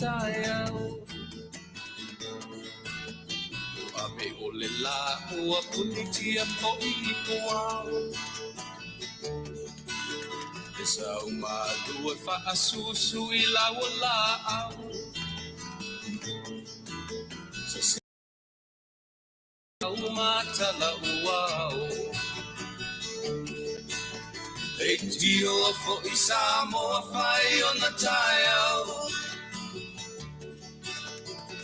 taeao. Ua ave o le lā ua punitia foʻi i puao. E sau malu e faasusu i lau o laau. Sau matala uao. Leitioa foi Samoa fai ona taeao.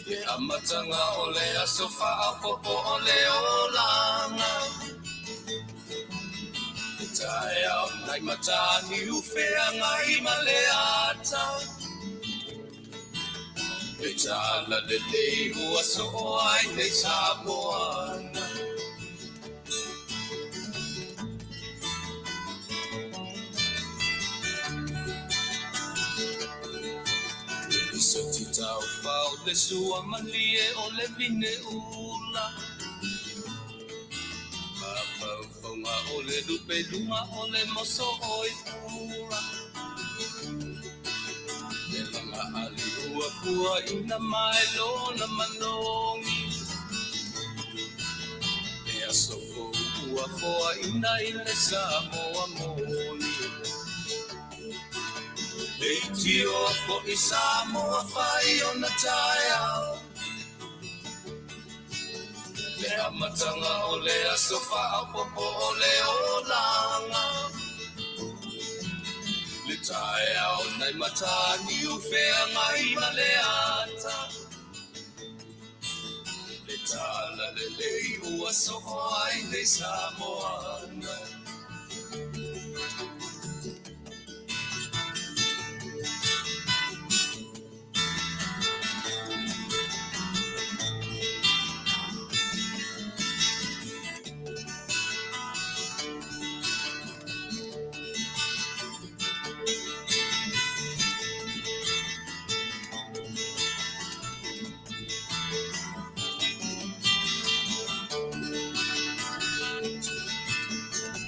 Le amataga o le aso faaopoopo o le olaga. Le taeao nai Mataniu feagai ma le ata. Le tala lelei ua soo ai nei Samoana. Le soti taufao le sua malie o le vine ula. Mafaufauga o le lupe luga o le moso oi pula. Le laga ali ua puaina mai lona manogi. Le aso fou ua foaina i le Samoa moni. Leitioa foi Samoa fai ona taeao. Le amataga o le aso faaopoopo o le olaga. Le taeao nai Mataniu feagai ma le ata. Le tala lelei ua soo ai nei Samoana.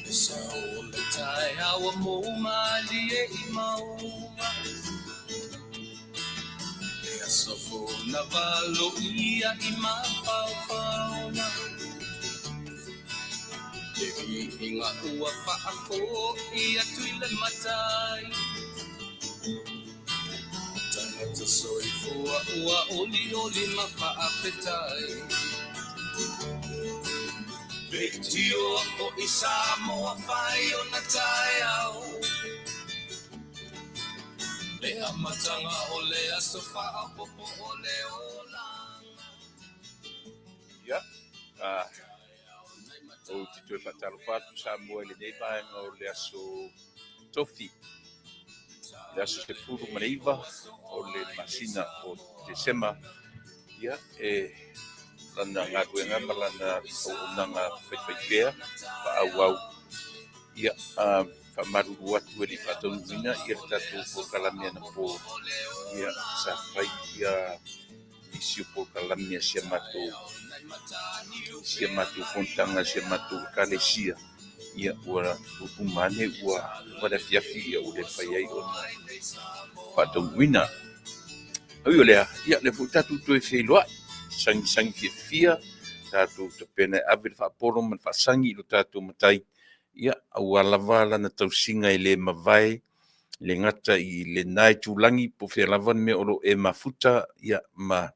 Le sao o le taeao ua mou malie i mauga. Le aso fou na valoia i mafaufauga. Le viiga ua faafoi atu i le Matai. Tagata soifua ua olioli ma faafetai. Leitioa foi Samoa fai ona taeao. Le amataga o le aso faaopoopo o le olaga. Ia, ou te toe faatalofa atu Samoa i lenei vaega o le aso Tofi, le aso 19 o le masina o Tesema. Ia, e lana galuega ma lana auaunaga faifaipea faaauau. Ia, faamalulu atu e le i faataunuuina ia le tatou polokalame anapo. Ia, sa fai ia nisi o polokalame a si a matou si a matou fonotaga, si a matou ekalesia. Ia, ua uma ane ua ova le afiafi, ia ua le mafai ai ona faataunuuina. Ui o lea, ia, lea foi ua tatou toe feiloai, sagisagi fiafia, tatou tapena e ave le faapolo ma le faasagi i lo tatou Matai, ia, aua lava lana tausiga e le mavae, le gata i lena itulagi po o fea lava le mea o lo o e mafuta, ia, ma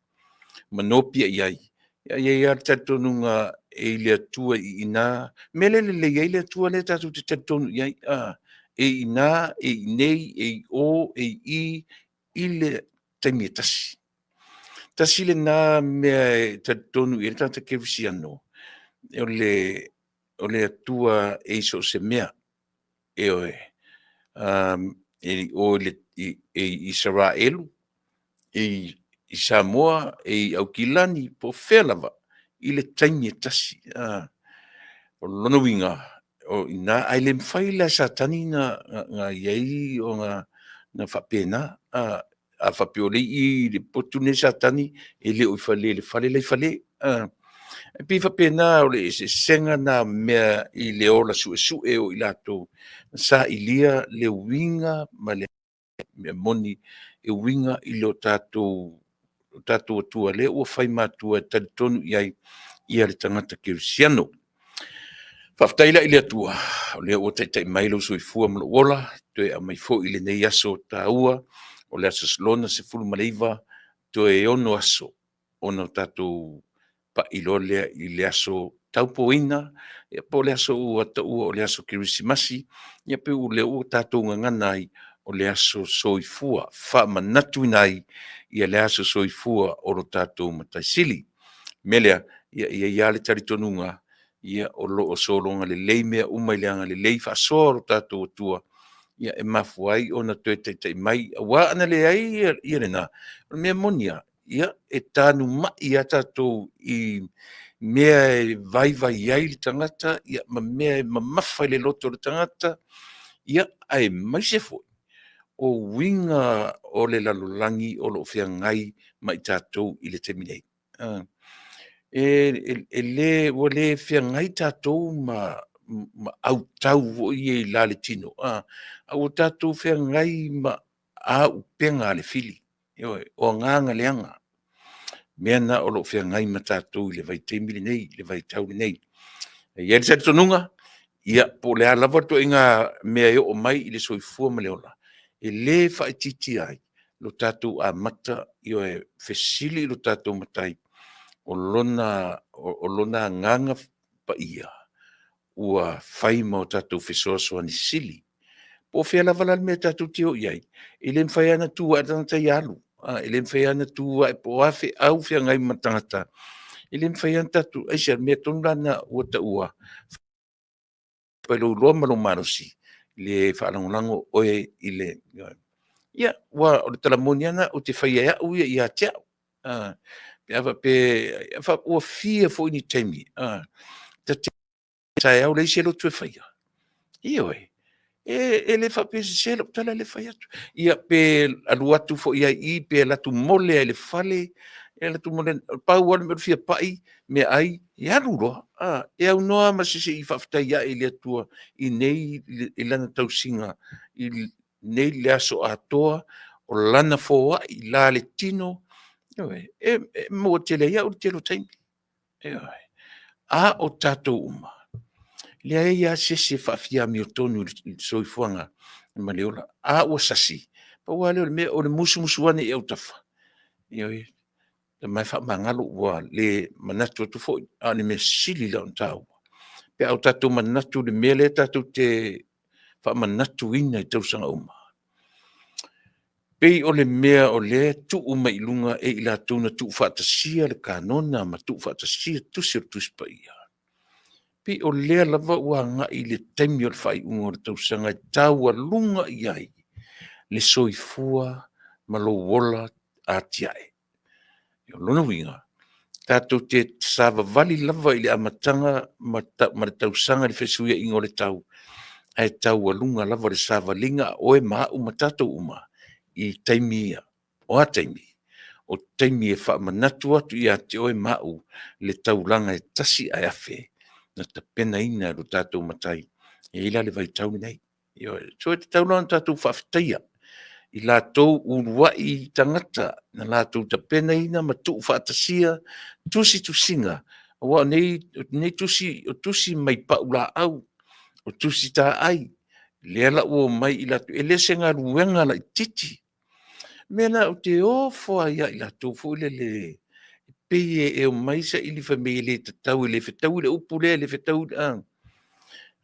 manopia i ai. Ia, e i ai lava le talitonuga e i le Atua i ina, mea lea e lelei ai le Atua lea tatou te talitonu i ai, a, e i ina, e i inei, e i o, e i i, i le taimi e tasi. Tasi lena mea e talitonu i ai le tagata kerisiano, o le, o le Atua e i so o se mea. Ioe. E i o i le, e i Isaraelu, e i Samoa, e i Aukilani, po o fea lava, i le taimi e tasi. O lona uiga, o i ina, ae le mafai la e Satani na i ai ona na faapena. A faapea o lea e i i le potu lenei Satani, e le o i fale i le fale la e i fale. E pei e faapena, o le eseesega lena o mea i le ola suesue o i latou na sailia le uiga ma le mea moni. e uiga i lo tatou tatou Atua lea ua fai matua e talitonu i ai ia le tagata kerisiano. Faafetai la i le Atua o lea ua taitai mai lou soifua ma lou ola, toe aumai foi i lenei aso taua o le aso lona 19, toe 6 aso ona tatou pai loa lea i le aso taupoina, ia po o le aso ua taua o le aso Kerisimasi, ia pei o lea ua tatou gagana ai, o le aso soifua, faamanatuina ai le aso soifua o lo tatou Matai Sili. O le mea lea, e i ai lava le talitonuga, ia o lo o sologa lelei mea uma i le agalelei faasoa o lo tatou Atua, e mafua ai ona toe taitai mai. Aua ana leai ia lena, o le mea moni lava, ia e tanumai lava tatou i mea e vaivai ai le tagata ma mea e mamafa i le loto o le tagata, aemaise foi o uiga o le lalolagi o lo o feagai ma i tatou i le taimi nei. Ua le feagai tatou ma autau foi ia i la le tino, a ua tatou feagai ma auupega a le fili, ioe, o agaga leaga, mea na o lo o feagai ma tatou i le vaitaimi lenei, le vaitau lenei. E i ai le talitonuga, ia po o le a lava le ituaiga mea e oo mai i le soifua ma le ola, e le faaitiitia ai lo tatou amata, ioe, fesili i lo tatou Matai, o Lona Agaga Paia ua fai ma o tatou fesoasoani sili. Po o fea lava la le mea tatou te o i ai, e le mafai lava ona tu ae le tagata ia alu. E le mafai lava ona tu ae po o a feau feagai ma le tagata, e le mafai lava ona tatou… Aisea? O le mea tonu la lena ua taua ai lou iloa ma lou malosi, le faalagolago oe i le… Ia, aua o le tala moni lava lena, ou te faia e au ia ia te au. Pe a faapea ua fia foi ni taimi, ta te taeao leai se lotu e faia. Ioe. E le faapea e sese lau tala lea e fai atu. Ia pe alu atu foi lava i i pe alu atu mole lava i le fale, pe alu atu mole… pau lava le mea o le fia pai meaai, e alu loa, e aunoa lava ma se i faafetai ae i le Atua i Lana tausiga i nei le aso atoa, o Lana foai i la le tino, ioe, e maua tele ai au i le tele o taimi. Ioe. A o tatou uma, e leai lava se isi e faafia amiotonu i le soifuaga ma le ola. A ua sasi, pau lava lea o le mea o le musumusu ane i autafa, ioe, aumai faamagalo ua le manatu atu foi, a o le mea sili la ona taua, pe a o tatou manatu i le mea lea tatou te faamanatuina i tausaga uma, pei o le mea o lea e tuu mai i luga e i latou na tuufaatasia le Kanona ma tuufaatasia tusi o le Tusi Paia, pei o lea lava ua agai i le taimi o le faaiuga o le tausaga e taualuga i ai le soifua ma lou ola atiae. O lona uiga, tatou te savavali lava i le amataga ma le tausaga i le fesuiaiga o le tau, ae taualuga lava le savaliga a oe ma au ma tatou uma i taimi ia. O a taimi? O taimi e faamanatu atu ia te oe ma au le taulaga e tasi ae afe na tapenaina e lo tatou Matai. E i ai la le vaitau lenei, ioe. So e tatau la ona tatou faafetaia i latou uluai tagata na latou tapenaina ma tuufaatasia tusitusiga, aua o nei tusi, o tusi mai paulaau, o tusi taai, lea la ua omai i latou, e le o se galuega laitiiti. O le mea lena ou te ofo ai ia i latou foi lele pei e omai saili fai mai e le tatau, e le fetaui le upu lea, e le fetaui le a.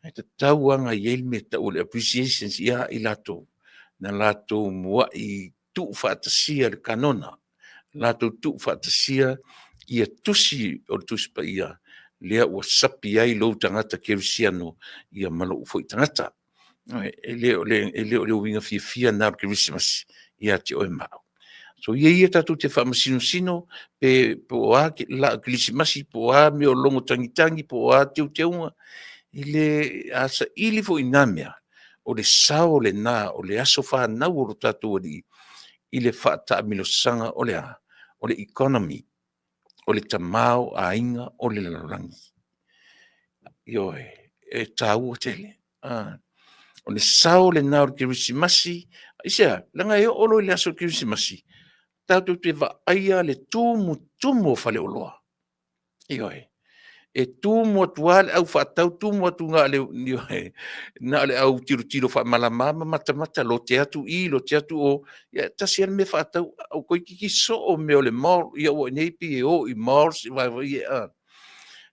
Ae tatau lava ona i ai le mea e tau o le appreciation ia i latou na latou muai tuufaatasia le Kanona, latou tuufaatasia ia tusi o le Tusi Paia lea ua sapi ai lou tagata kerisiano ma lou foi tagata. E le o le uiga fiafia lena o le Kerisimasi ia te oe ma au. Soia ia tatou te faamasinosino pe o a laau kerisimasi po o a mea o logo tagitagi po o a teuteuga, a saili foi i na mea, o le sao lena o le aso fanau o lo tatou Alii i le faataamilosaga o le a? O le economy, o le tamaoaiga o le lalolagi. Ioe, e taua tele. O le sao lena o le Kerisimasi Aisea? Leaga e oo loa i le aso Kerisimasi, tatou te vaaia le tumutumu o faleoloa. Ioe, e tumu atu lava le au faatau, tumu atu na o le, ioe, na o le au tilotilo faamalama ma matamata, lote atu i, lote atu o, ia e tasi lava le mea faatau, ua toeitiiti soo mea o le mall, ia ua i inei pei e o i malls a,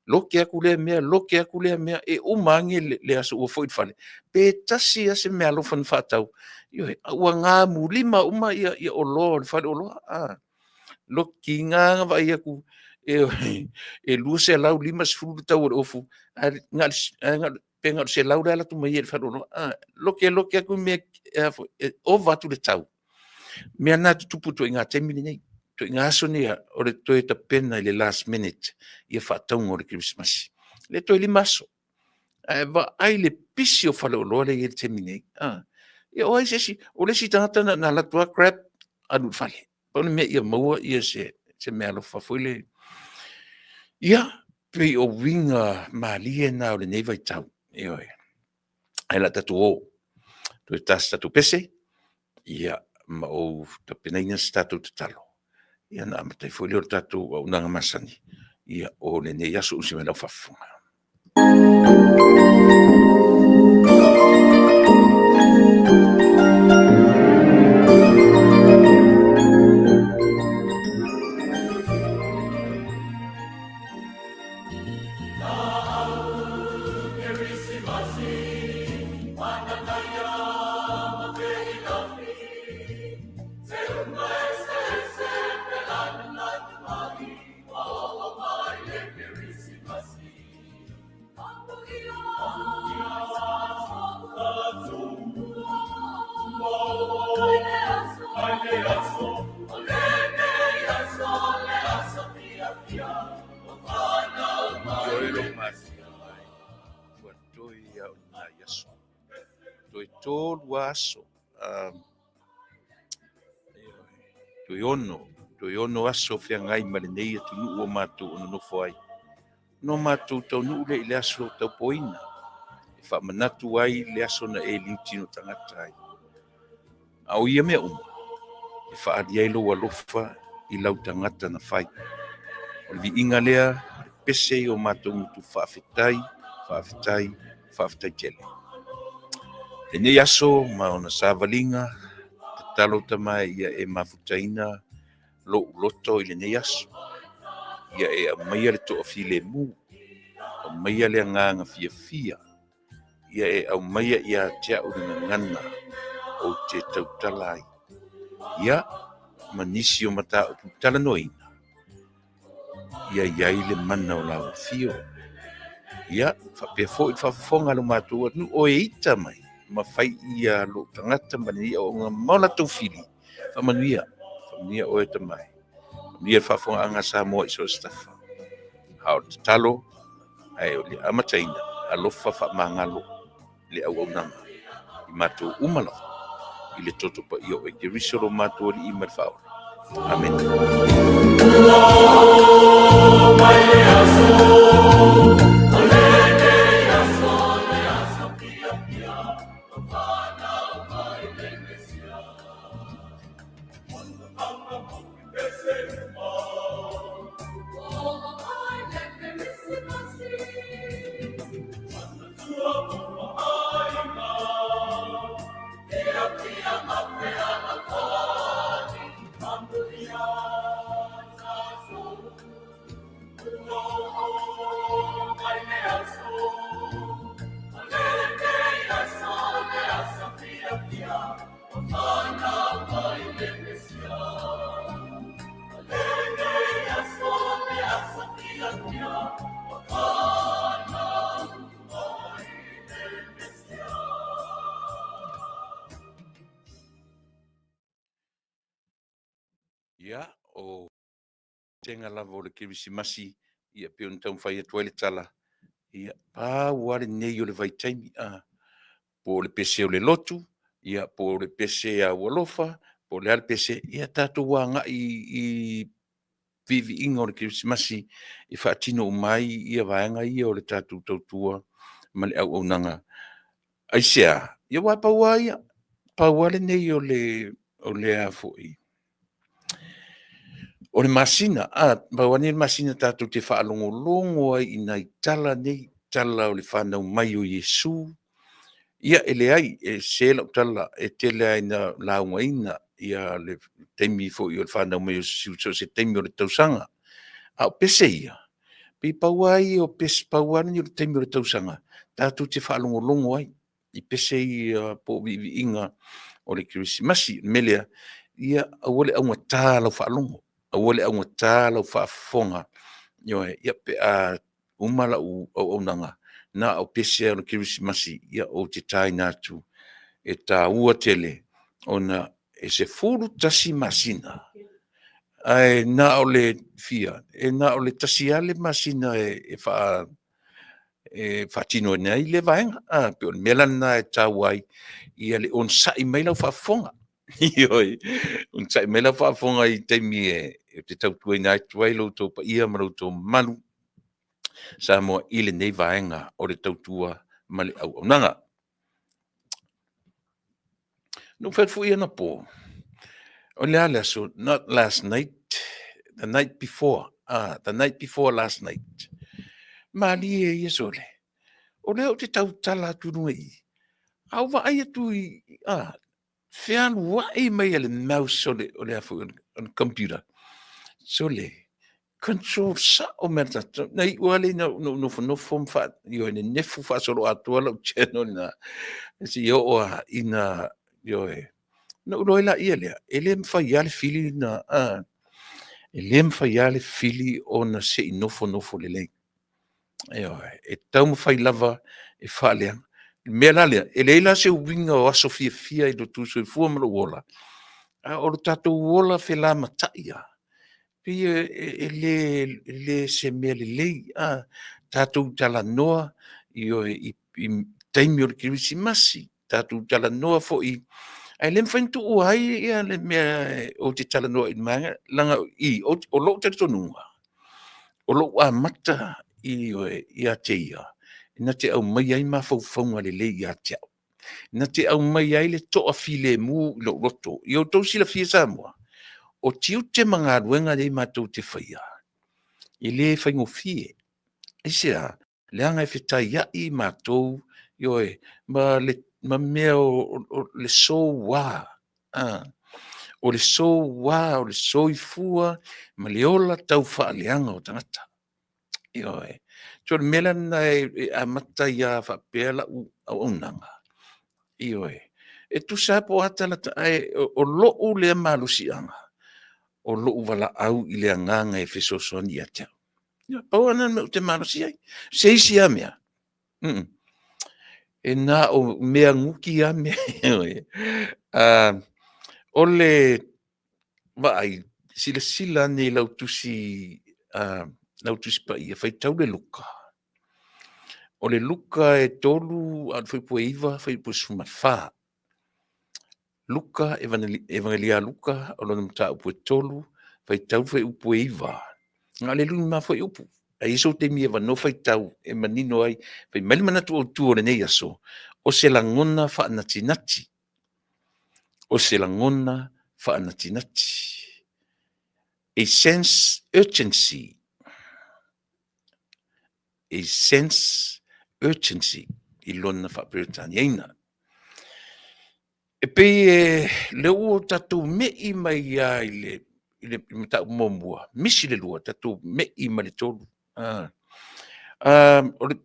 lote atu lea mea, lote atu lea mea, e uma ane le aso ua foi i le fale, pe tasi lava se meaalofa na faatau, ioe, a ua gamulima uma oloa o le faleoloa. Tiga lava ona vaai atu e $250 le tau o le ofu, ae pe na o le $100 le alu atu ma ia i le faleoloa. Lote lote atu mea e ova atu le tau. O mea na e tutupu i le ituaiga taimi lenei, ituaiga aso nei o le toe tapena i le last minute ia faatauga o le Kerisimasi. O lea toe 5 aso, ae vaai i le pisi o faleoloa lea e i ai i le taimi nei. Ia o ai se isi, o le isi tagata na ona alu atu lava grab alu i le fale. Pau le mea ia maua se meaalofa foi lea. Ia, pei o uiga malie na o lenei vaitau, ioe. Ae o le a tatou o toe ta se tatou pese, ia, ma ou tapenaina se tatou tatalo, ia ona amata ai foi lea o le tatou auaunaga masani o lenei aso. Onosai mai i lau faafofoga. Ua toe lava o ni nai aso, toe 3 aso, toe 6 aso feagai ma lenei atunuu ua matou nonofo ai, ona matou taunuu lea i le aso taupoina e faamanatu ai le aso na e liutino tagata ai. A o ia mea uma, e faaali ai lou alofa i lau tagata na fai. O le viiga lea, o le pese ia o matou gutu faafetai, faafetai, faafetai tele. Lenei aso ma ona savaliga, tatalo Tama ia e mafutaina lou loto i lenei aso. Ia e aumaia le toafilemu, aumaia le agaga fiafia, ia e aumaia ia te au le gagana ou te tautala ai. Ia, ma nisi o mataupu talanoaina, ia i ai le mana o lau afio. Ia, faapea foi le faafofoga a lo matou atunuu, o e ita mai ma fai ia lou tagata ma lenei auaunaga ma o latou fili, faamanuia, faamanuia oe Tama e. Faamanuia le faafofogaaga a Samoa i so o se tafa. A o le tatalo, ae o le amataina, alofa faamagalo le auaunaga i matou uma lava i le toto paia o oe Keriso lo matou Alii ma le Faaola. Amene. Ia, o tega lava o le Kerisimasi, ia pei ona taumafai atu ai le tala, ia, pau lava lenei o le vaitaimi, po o le pese o le lotu, ia po o le pese aualofa, po o le a le pese, ia tatou agai i viiviiga o le Kerisimasi e faatino uma ai ia vaega ia o le tatou tautua ma le auaunaga. Aisea? Ia aua e pau lava ia, Pau lava lenei o le o le a foi, o le masina, a, pau lava lenei o le masina tatou te faalogologo ai i nai tala nei, tala o le fanau mai o Iesu. Ia e leai, e sese lau tala, e tele lava ina laugaina ia le taimi foi o le fanau mai o Iesu i so o se taimi o le tausaga. A o pese ia, pei pau lava ia o pese, pau lava lenei o le taimi o le tausaga tatou te faalogologo ai i pese ia po o viiviiga o le Kerisimasi. O le mea lea, ia aua le augata lau faalogo, aua le augata lau faafofoga, ioe, ia pe a uma lau auaunaga, na o pese lava o le Kerisimasi ou te taina atu, e taua tele ona e 11 masina, ae na o le fia? E na o le tasi lava le masina e faatinoina ai lea vaega. E pei o le mea la lena e taua ai le onosai mai lau faafofoga. Ioe, onosai mai lau faafofoga i taimi ou te tautuaina atu ai lo outou paia ma lo outou mamalu Samoa i lenei vaega o le tautua ma le auaunaga. Na ou fai atu foi anapo, o le a le aso? Not last night, the night before, the night before last night. Malie ia sole, o lea ou te tautala atu i luga i i, ae ou vaai atu i, fealuai mai e le mouse o le computer, sole, control sao mai lava. Na iu lava lea ina ou nofonofo ma ioe, nenefu faasoloatoa lau channel i ina, seia oo lava ina, ioe, ona ou iloa ai lea, e le mafai lava le fili ona, e le mafai lava le fili ona se i nofonofo lelei. Ioe, e taumafai lava e faaleaga. O le mea la lea, e leai la se uiga o aso fiafia i lo outou soifua ma lou ola, a o lo tatou ola felamatai lava, pei e le o se mea lelei. Tatou talanoa, ioe, i taimi o le Kerisimasi, tatou talanoa foi, ae le mafai ona tuua ai le mea ou te talanoa ai i le vaega lea, leaga o lou talitonuga, o lou amata ia te ia, na te aumaia ai mafaufauga lelei ia te au, na te aumaia ai le toafilemu i lou loto. Ia outou silafia Samoa, o tiute ma galuega nei matou te faia, e le faigofie. Aisea? Leaga e fetaiai matou, ioe, ma mea o le soua, o le soua o le soifua ma le ola taufaaleaga o tagata. Ioe. So o le mea la lena e amata ai lava faapea lau auaunaga, ioe, e tusa lava po o a tala, ae o lou lea malosiaga, o lou valaau i le agaga e fesoasoani ia te au. Ia pau lava lena o le mea ou te malosi ai. O se isi lava mea, e na o mea nuti lava mea. O le vaai, silasila ane i lau Tusi, lau Tusi Paia, faitau le Luka. O le Luka e 3 a o le fuaiupu e 9, fuaiupu e 14. Luka, Evagelia a Luka, o lona mataupu e 3, faitau le fuaiupu e 9, na o le 5 lava fuaiupu, ae i ai sou taimi e avanoa faitau e manino ai. Fai mai le manatu autu o lenei aso, o se lagona faanatinati. O se lagona faanatinati. A sense urgency. A sense urgency i lona faa-Peretaniaina. E pei e lea ua tatou me'i mai lava i le mataupu muamua, misi le lua, tatou me'i mai le tolu.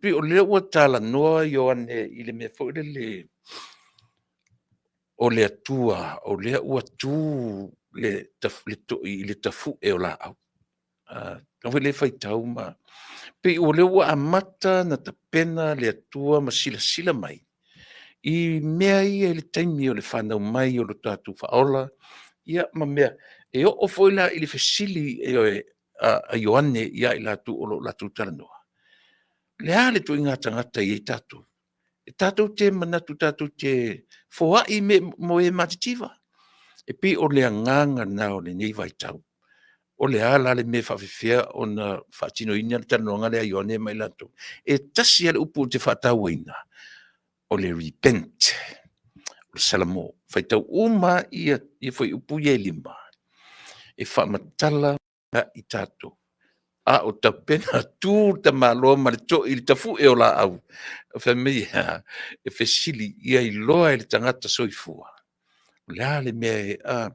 Pei o lea ua talanoa Ioane i le mea foi lele o le Atua o lea ua tu i le tafue o laau. Talu foi lea faitau ma pei o lea ua amata ona tapena le Atua ma silasila mai i mea ia i le taimi o le fanau mai o lo tatou Faaola, ia ma mea e oo foi la i le fesili a Ioane ia i latou o lo o latou talanoa, o le a le ituaiga tagata e i ai tatou? E tatou te manatu tatou te foai mo e matitiva? E pei o le agaga lena o lenei vaitau. O le a la le mea e faapefea ona faatinoina le talanoaga lea a Ioane ma i latou? E tasi lava le upu ou te faatauaina, o le repent, o le salamo, Faitau uma ia fuaiupu ia e 5, e faamatala ia i tatou, a o tapena tu le tamaloa ma le to'i i le tafu'e o laau, fai mai e a? E fesili ia iloa e le tagata soifua, o le a le mea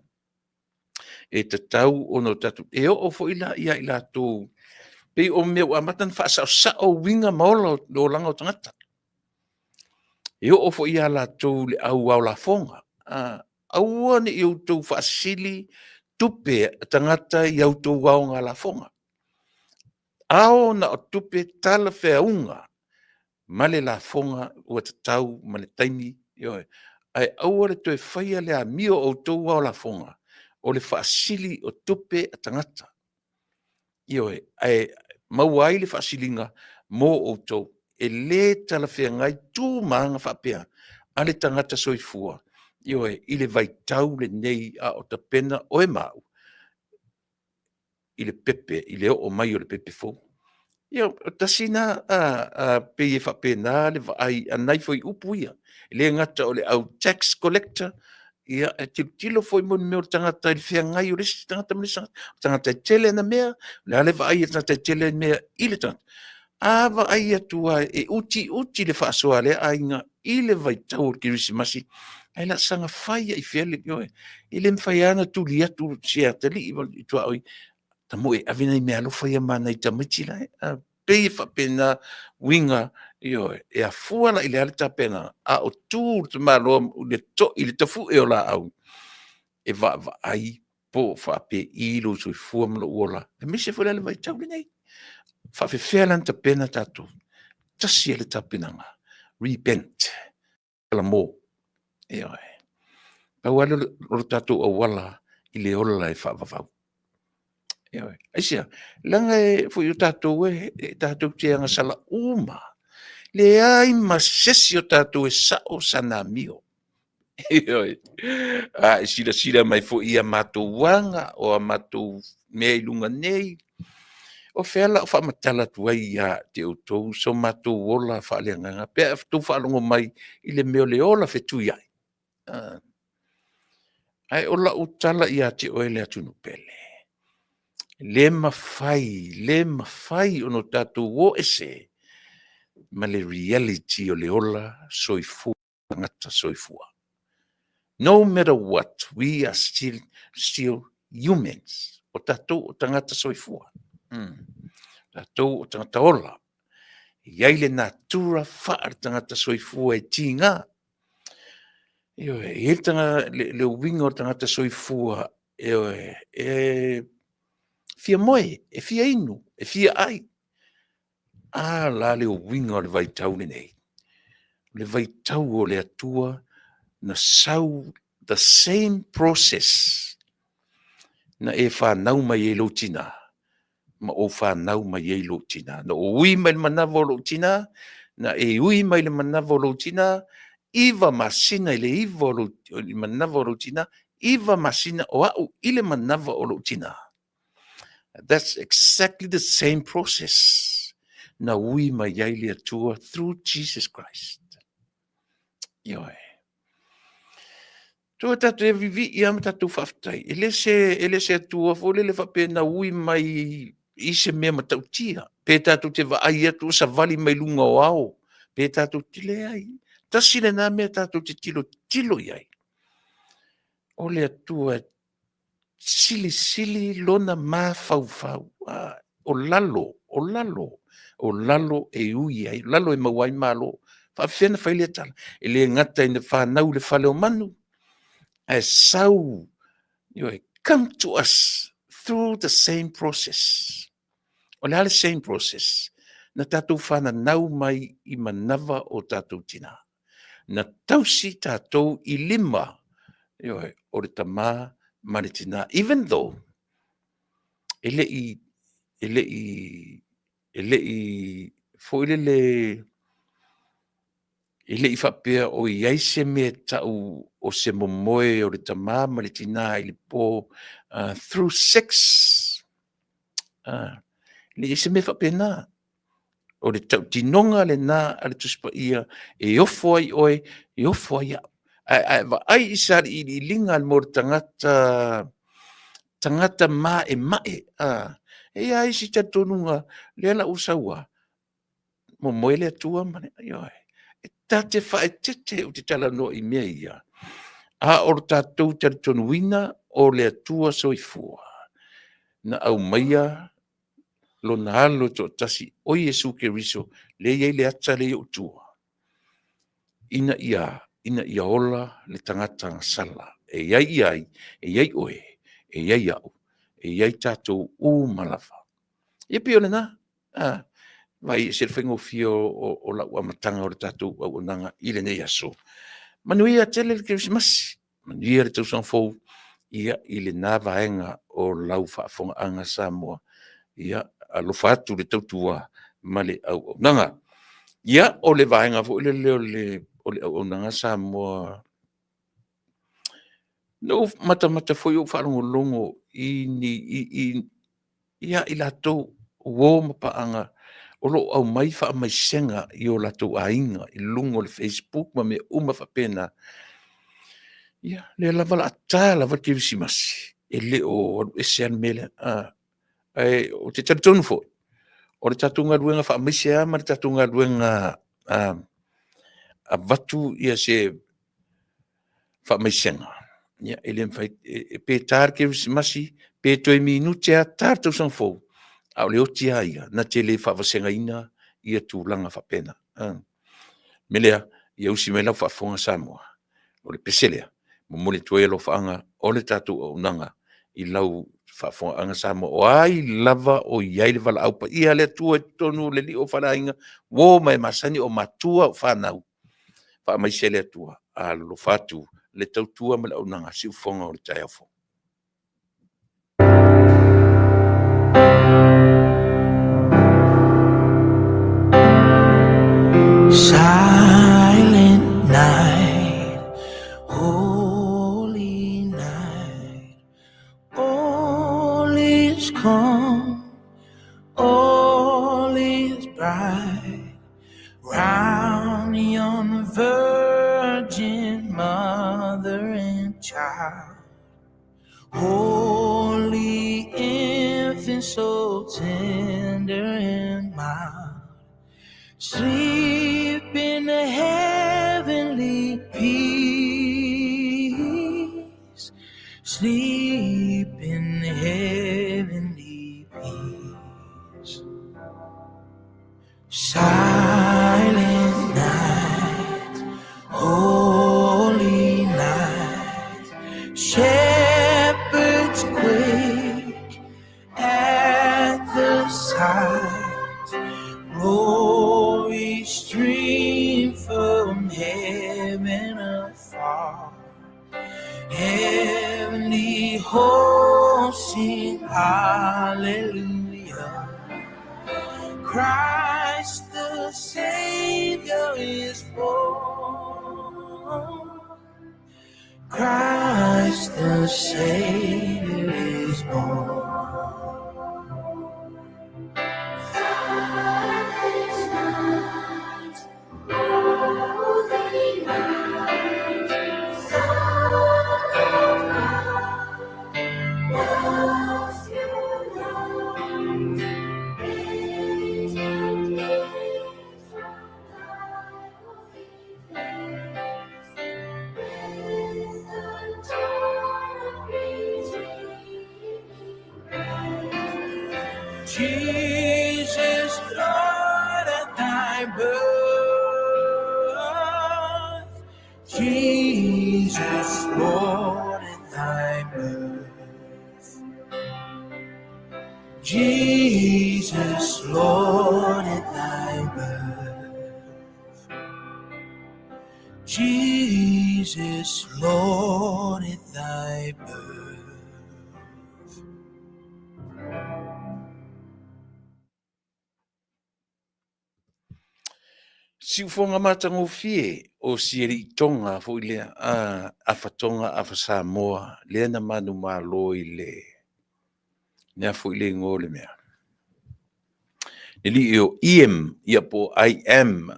e tatau ona o tatou. E oo foi la ia i latou, pei o mea ua amata ona faasaosao uiga ma ola o le olaga o tagata. E oo foi ia latou le au ao lafoga, aua ne i outou faasili tupe a tagata i a outou aoga lafoga. Ao na o tupe talafeauga ma le lafoga ua tatau ma le taimi, ioe, ae aua le toe faia le amio o outou ao lafoga o le faasili o tupe a tagata. Ioe, ae maua ai le faasiliga mo outou. E le talafeagai tu ma aga faapea a le tagata soifua, ioe, i le vaitau lenei a o tapena oe ma au i le pepe, i le oo mai o le pepe fou. Ia, tasi lena pei e faapena le vaai a nai fuaiupu ia. E le gata o le au tax collector, ia e tilotilo foi mo le mea o le tagata i le feagai o le isi tagata ma le isi tagata. O le tagata e tele ana mea, o le a le vaai a le tagata e tele ana mea i le tagata? A vaai atu lava e utiuti le faasoa a lea aiga i le vaitau o le Kerisimasi, ae o le a saga fai lava i fea le… ioe, e le mafai lava ona tuli atu si atalii i tuaoi, tamoe e ave nai meaalofa ia ma nai tamaiti la e. E pei e faapena uiga, ioe, e afua la i le a le tapenaga, a o tu le tamaloa i le to'i i le tafu'e o laau e vaavaai po o faapei lou soifua ma lou ola, aemaise foi la le vaitau lenei. E faapefea la ona tapena tatou? Tasi lava le tapenaga, repent, salamo. Ioe. Pau lava lea o le tatou auala i le ola e faavavau. Ioe. Aisea? Leaga foi o tatou e tatou te agasala uma lava. Leai ma se isi o tatou e sao sana amio. Ioe. A e silasila mai foi i a matou aga, o a matou mea i luga nei, o fea o le a ou faamatala atu ai ia te outou so matou ola faaleagaga pe a outou faalogo mai i le mea o le ola fetuiai? Ae o lau tala ia te oe le atunuu pele, le mafai, le mafai ona tatou o ese ma le reality o le ola soifua o tagata soifua. No matter what, we are still humans. O tatou o tagata soifua. Tatou o tagata ola. E i ai le natura faale-tagata soifua e tiga. Ioe, e i ai le uiga o le tagata soifua, ioe, e fia moe, e fia inu, e fia ai. A la le uiga o le vaitau lenei? O le vaitau o le Atua na sau the same process na e fanau mai ai lou tina ma ou fanau mai ai lou tina. Na ou ui mai le manava o lou tina, na e ui mai le manava o lou tina, 9 masina i le iva o lou, i le manava o lou tina, 9 masina o au i le manava o lou tina. That's exactly the same process na ui mai ai le Atua through Jesus Christ. Ioe. Tua tatou e vivii lava ma tatou faafetai. E le se Atua foi lele faapea na ui mai i se mea matautia. Pe tatou te vaai atu o savali mai luga o ao, pe tatou te leai. Tasi lena mea tatou te tilotilo i ai. O le Atua e silisili lona mafaufau. O lalo, o lalo, o lalo e ui ai, o lalo e maua ai malo. Faapefea ona fai lea tala? E le gata ina fanau i le fale o manu, ae sau, ioe, come to us through the same process. O le a le same process? Na tatou fananau mai i manava o tatou tina. Na tausi tatou i lima, ioe, o le tama ma le tina. Even though e le i foi lele, e le i faapea o i ai se mea e tau o se momoe o le tama ma le tina i le po through sex. E le i i ai se mea faapena. O le tautinoga lena a le Tusi Paia e ofo ai oe, e ofo ai au. Ae a e vaai i se sailiiliga mo le tagata tagata maemae, a, e i ai isi talitonuga lea la ua sau lava, momoe le Atua ma le, ioe. E ta te faaeteete ou te talanoa i mea ia, a o le tatou talitonuina o le Atua soifua na aumaia Lona Alo e toatasi, o Iesu Keriso, lea e i ai le ata lea i ou tua, ina ia, ina ia ola le tagata gasala. E i ai i ai, e i ai oe, e i ai au, e i ai tatou uma lava. Ia pei o lena, vaai e ese le faigofie o lau amataga o le tatou auaunaga i lenei aso. Manuia tele le Kerisimasi, manuia le tausaga fou ia i lena vaega o lau faafofogaaga Samoa. Ia alofa atu le tautua ma le auaunaga. Ia, o le vaega foi lele o le auaunaga Samoa, na ou matamata foi ou faalogologo i ia i latou o uo ma paaga o lo o aumai faamaisega i o latou aiga i luga o le facebook ma mea uma faapena. Ia, o lea lava o le a ta lava le Kerisimasi, e le o alu ese lava le mea lea. Ae ou te talitonu foi, o le tatou galuega faamaise lava ma le tatou galuega avatu se faamaisega, ia e le mafai, pe ta le Kerisimasi, pe toe minute lava ta le tausaga fou, a o le oti lava ia, na te le faavasegaina ia tulaga faapena. O le mea lea, ia usi mai lau faafofoga Samoa, o le pese lea, e momoli atu ai alofaaga o le tatou auaunaga i lau faafofogaaga Samoa. O ai lava o i ai le valaau paia a le Atua i totonu o le alii o faleaiga, uo ma e masani, o matua o fanau, faamaise le Atua, alofa atu le tautua ma le auaunaga, siufofoga o le taeao fou. Silent night, holy night, all is calm, all is bright, round yon virgin mother and child. Holy infant, so tender and mild, sleep in the heavenly peace, sleep in the heavenly peace. Silent night, holy night, shepherds quake at the sight, glory stream from heaven afar. Heavenly hosts sing hallelujah. Christ the Savior is born. Christ the Savior is born. Silent night, holy night, Son of God, loves you light, radiant is from thy holy face, with the dawn of redeeming grace. Jesus, Lord, at thy birth. Jesus, Lord, at thy birth. Jesus, Lord, at thy birth. Jesus, Lord, at thy birth. Siufoga matagofie o Sialii Tonga foi lea, Afa Tonga, Afa Samoa, lea na manumalo i le, le a foi le igoa o le mea, le alii o Iam, ia po o I am,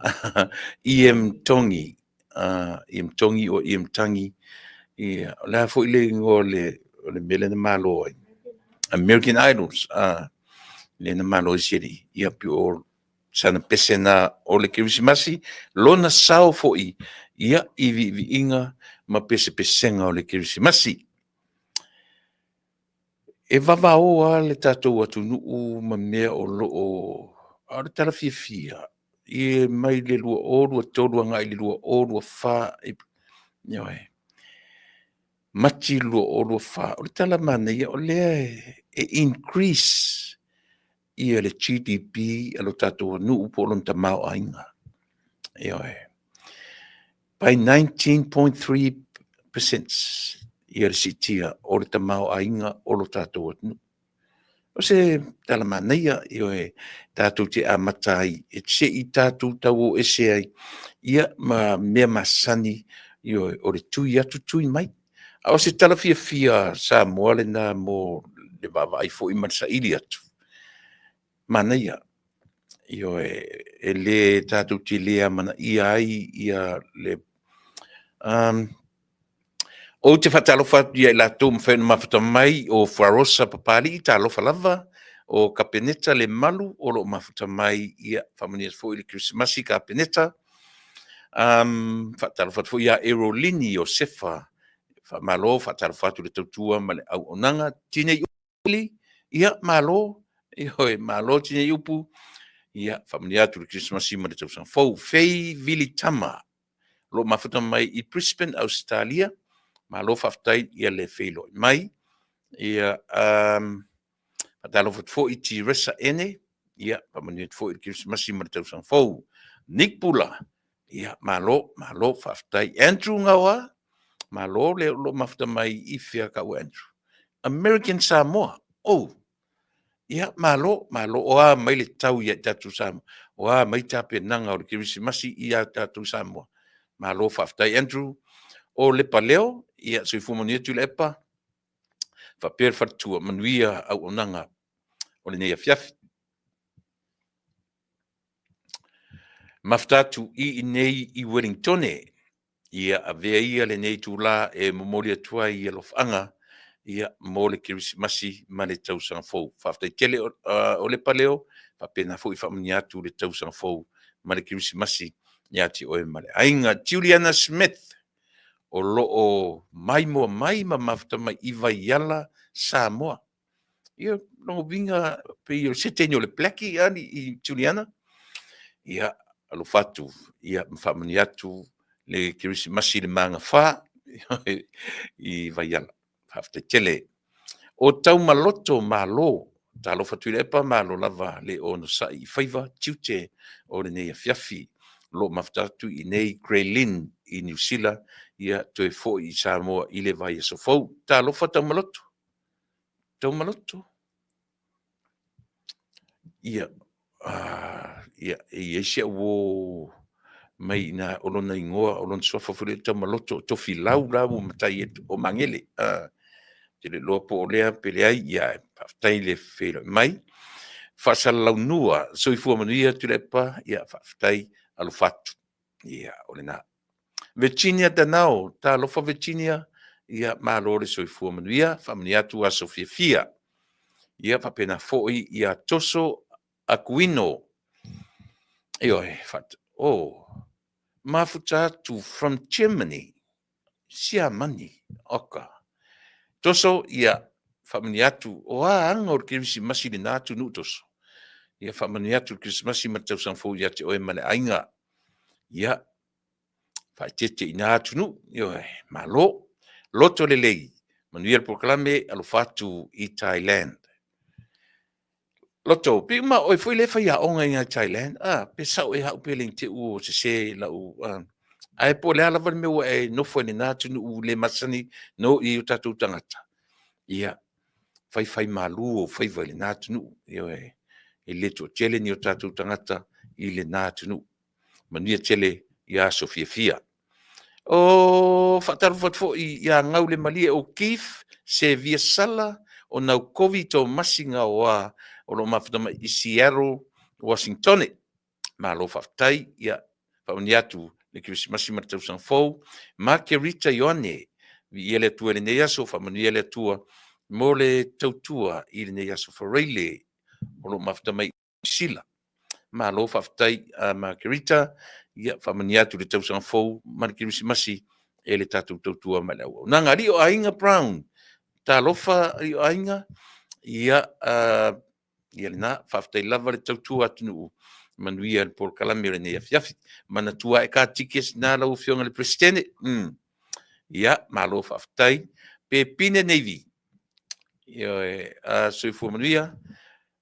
Iam Tongi. Iam Tongi o Iam Tangi, ia, o le a foi le igoa o le mea lea na malo ai? American Idols, lea na malo ai si alii, ia pei o sana pese lena o le Kerisimasi, lona sao foi ia i viiviiga ma pesepesega o le Kerisimasi. E vavao lava le tatou atunuu ma mea o lo o... A o le tala fiafia, e mai le 2023 agai i le 2024, ioe, Mati 2024, o le tala manaia o lea e increase ia le GDP a lo tatou atunuu po o lona tamaoaiga. Ioe. By 19.3% ia le siitia o le tamaoaiga o lo tatou atunuu. O se tala manaia, ioe, tatou te amata ai, se i tatou tau o ese ai ia ma mea masani, ioe, o le tui atu tui mai. A o se tala fiafia Samoa lena mo le vaavaai foi ma le saili atu, manaia, ioe, e le tatou te le amanaia ai ia le... Ou te faatalofa atu ia i latou ua mafai ona mafuta mai, o Fuarosa Papalii, talofa lava, o Kapeneta Lemalu o lo o mafuta mai, ia faamanuia atu foi le Kerisimasi Kapeneta. Faatalofa atu foi ia Erolini Iosefa, faamalo, faatalofa atu i le tautua ma le auaunaga. Tinei ia malo, ioe, malo Tineiupu, ia faamanuia atu le Kerisimasi ma le tausaga fou. Fei Vilitama, o lo o mafuta mai i Brisbane, Ausetalia, malo faafetai i le feiloai mai. Ia, faatalofa atu foi i Tiresa Ene, ia faamanuia atu foi le Kerisimasi ma le tausaga fou. Nick Pula, ia malo, malo faafetai. Andrew Gaoa, malo le o lo o mafuta mai i fea ka ua Andrew? American Samoa, oh, ia malo, malo. O a mai le tau ia i tatou Samoa? O a mai tapenaga o le Kerisimasi ia tatou Samoa? Malo faafetai Andrew. O Lepa Leo, ia soifua manuia Tuilaepa, faapea le faletua, manuia auaunaga o lenei afiafi. Mafuta atu i inei i Uelintone, ia avea ia lenei itula e momoli atu ai alofaaga ia mo le Kerisimasi ma le tausaga fou. Faafetai tele o Lepa Leo, faapena foi faamanuia atu le tausaga fou ma le Kerisimasi ia te oe ma le aiga. Juliana Smith, o lo o maimoa mai ma mafuta mai i Vaiala, Samoa. Ia, lona uiga pei o se teine o le Blackie i Juliana. Ia, alofa atu, ia ma faamanuia atu le Kerisimasi i le magafa i Vaiala. Faafetai tele. O Taumaloto Malo, talofa Tuilaepa, malo lava le onosai i faiva tiute o lenei afiafi. O lo o mafuta atu i inei Grey Lynn i Niu Sila, ia toe foi i Samoa i le vaiaso fou. Talofa Taumaloto. Taumaloto. Ia, ia, e i ai si au uo mai ina o lona igoa, o lona suafa foi lea Taumaloto, o Tofilau la ua matai atu, o Magele. Ou te le iloa po o lea pe leai, ia faafetai le feiloai mai. Faasalalaunua, soifua manuia Tuilaepa, ia faafetai, alofa atu. Ia, o lena. Virginia Danao, talofa Virginia, ia malo le soifua manuia, faamanuia atu aso fiafia. Ia faapena foi ia Toso Akuino. Ioe, oh, mafuta atu from Germany, Siamani, oka. Toso, ia faamanuia atu, o a aga o le Kerisimasi i lena atunuu Toso. Ia faamanuia atu le Kerisimasi ma le tausaga fou ia te oe ma le aiga. Ia, faaeteete i na atunuu, ioe, malo. Loto lelei, manuia le polokalame, alofa atu i Thailand. Loto, pei uma oe foi lea e faiaoga i Thailand, pe sao ea au pe le i te i ua sese lau... Ae po o le a lava le mea ua e nofo ai i lena atunuu le masani na o i ai o tatou tagata, ia, faifaimalu ou faiva i lena atunuu. Ioe, e le toatele ni o tatou tagata i lena atunuu. Manuia tele i aso fiafia. O faatalofa atu foi ia Gaulemalie o Keith Sevia Sala o Naukovi Tomasi Gaoa o lo o mafuta mai i Seattle, Washington. Malo faafetai, ia faamanuia atu. le Kerisimasi ma le tausaga fou. Makerita Ioane, viia le Atua i lenei aso, faamanuia le Atua mo le tautua i lenei aso Faraile o lo o mafuta mai Sila. Malo faafetai a Makerita, ia faamanuia atu le tausaga fou ma le Kerisimasi e le tatou tautua ma le auaunaga. Alii o Aiga Brown, talofa alii o aiga, ia, ia lena, faafetai lava le tautua atunuu, manuia le polokalame o lenei afiafi. Manatua e ka tickets na lau Afioga i le Peresetene. Ia, malo faafetai. Pepine Navy, ioe, soifua manuia,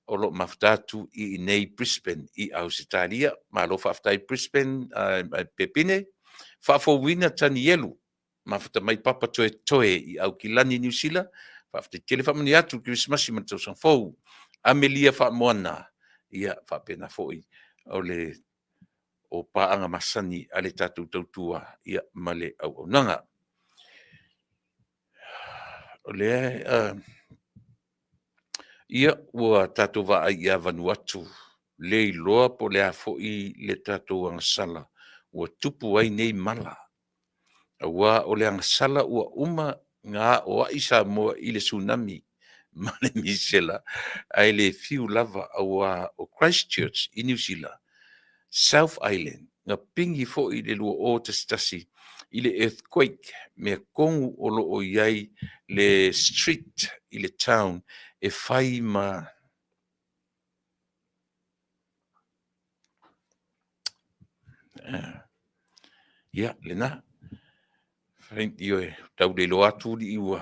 o lo o mafuta atu i inei Brisbane i Ausetalia. Malo faafetai Brisbane, Pepine. Faafouina Tanielu, mafuta mai Papa Toetoe i Aukilani, Niu Sila. Faafetai tele, faamanuia atu le Kerisimasi ma le tausaga fou. Amelia Faamoana, ia faapena foi o le o paaga masani a le tatou tautua ia ma le auaunaga. O lea, ia, ua tatou vaai ia Vanuatu, le iloa po o le a foi le tatou agasala ua tupu ai nei mala, aua o le agasala ua uma na aoai Samoa i le Tsunami ma le Misela, ae le fiu lava aua o Christchurch i Niu Sila, South Island, na pigi foi i le 2011 i le earthquake, mea tonu o lo o i ai le street i le town e fai ma ia lena. Ioe, tau le iloa atu alii ua.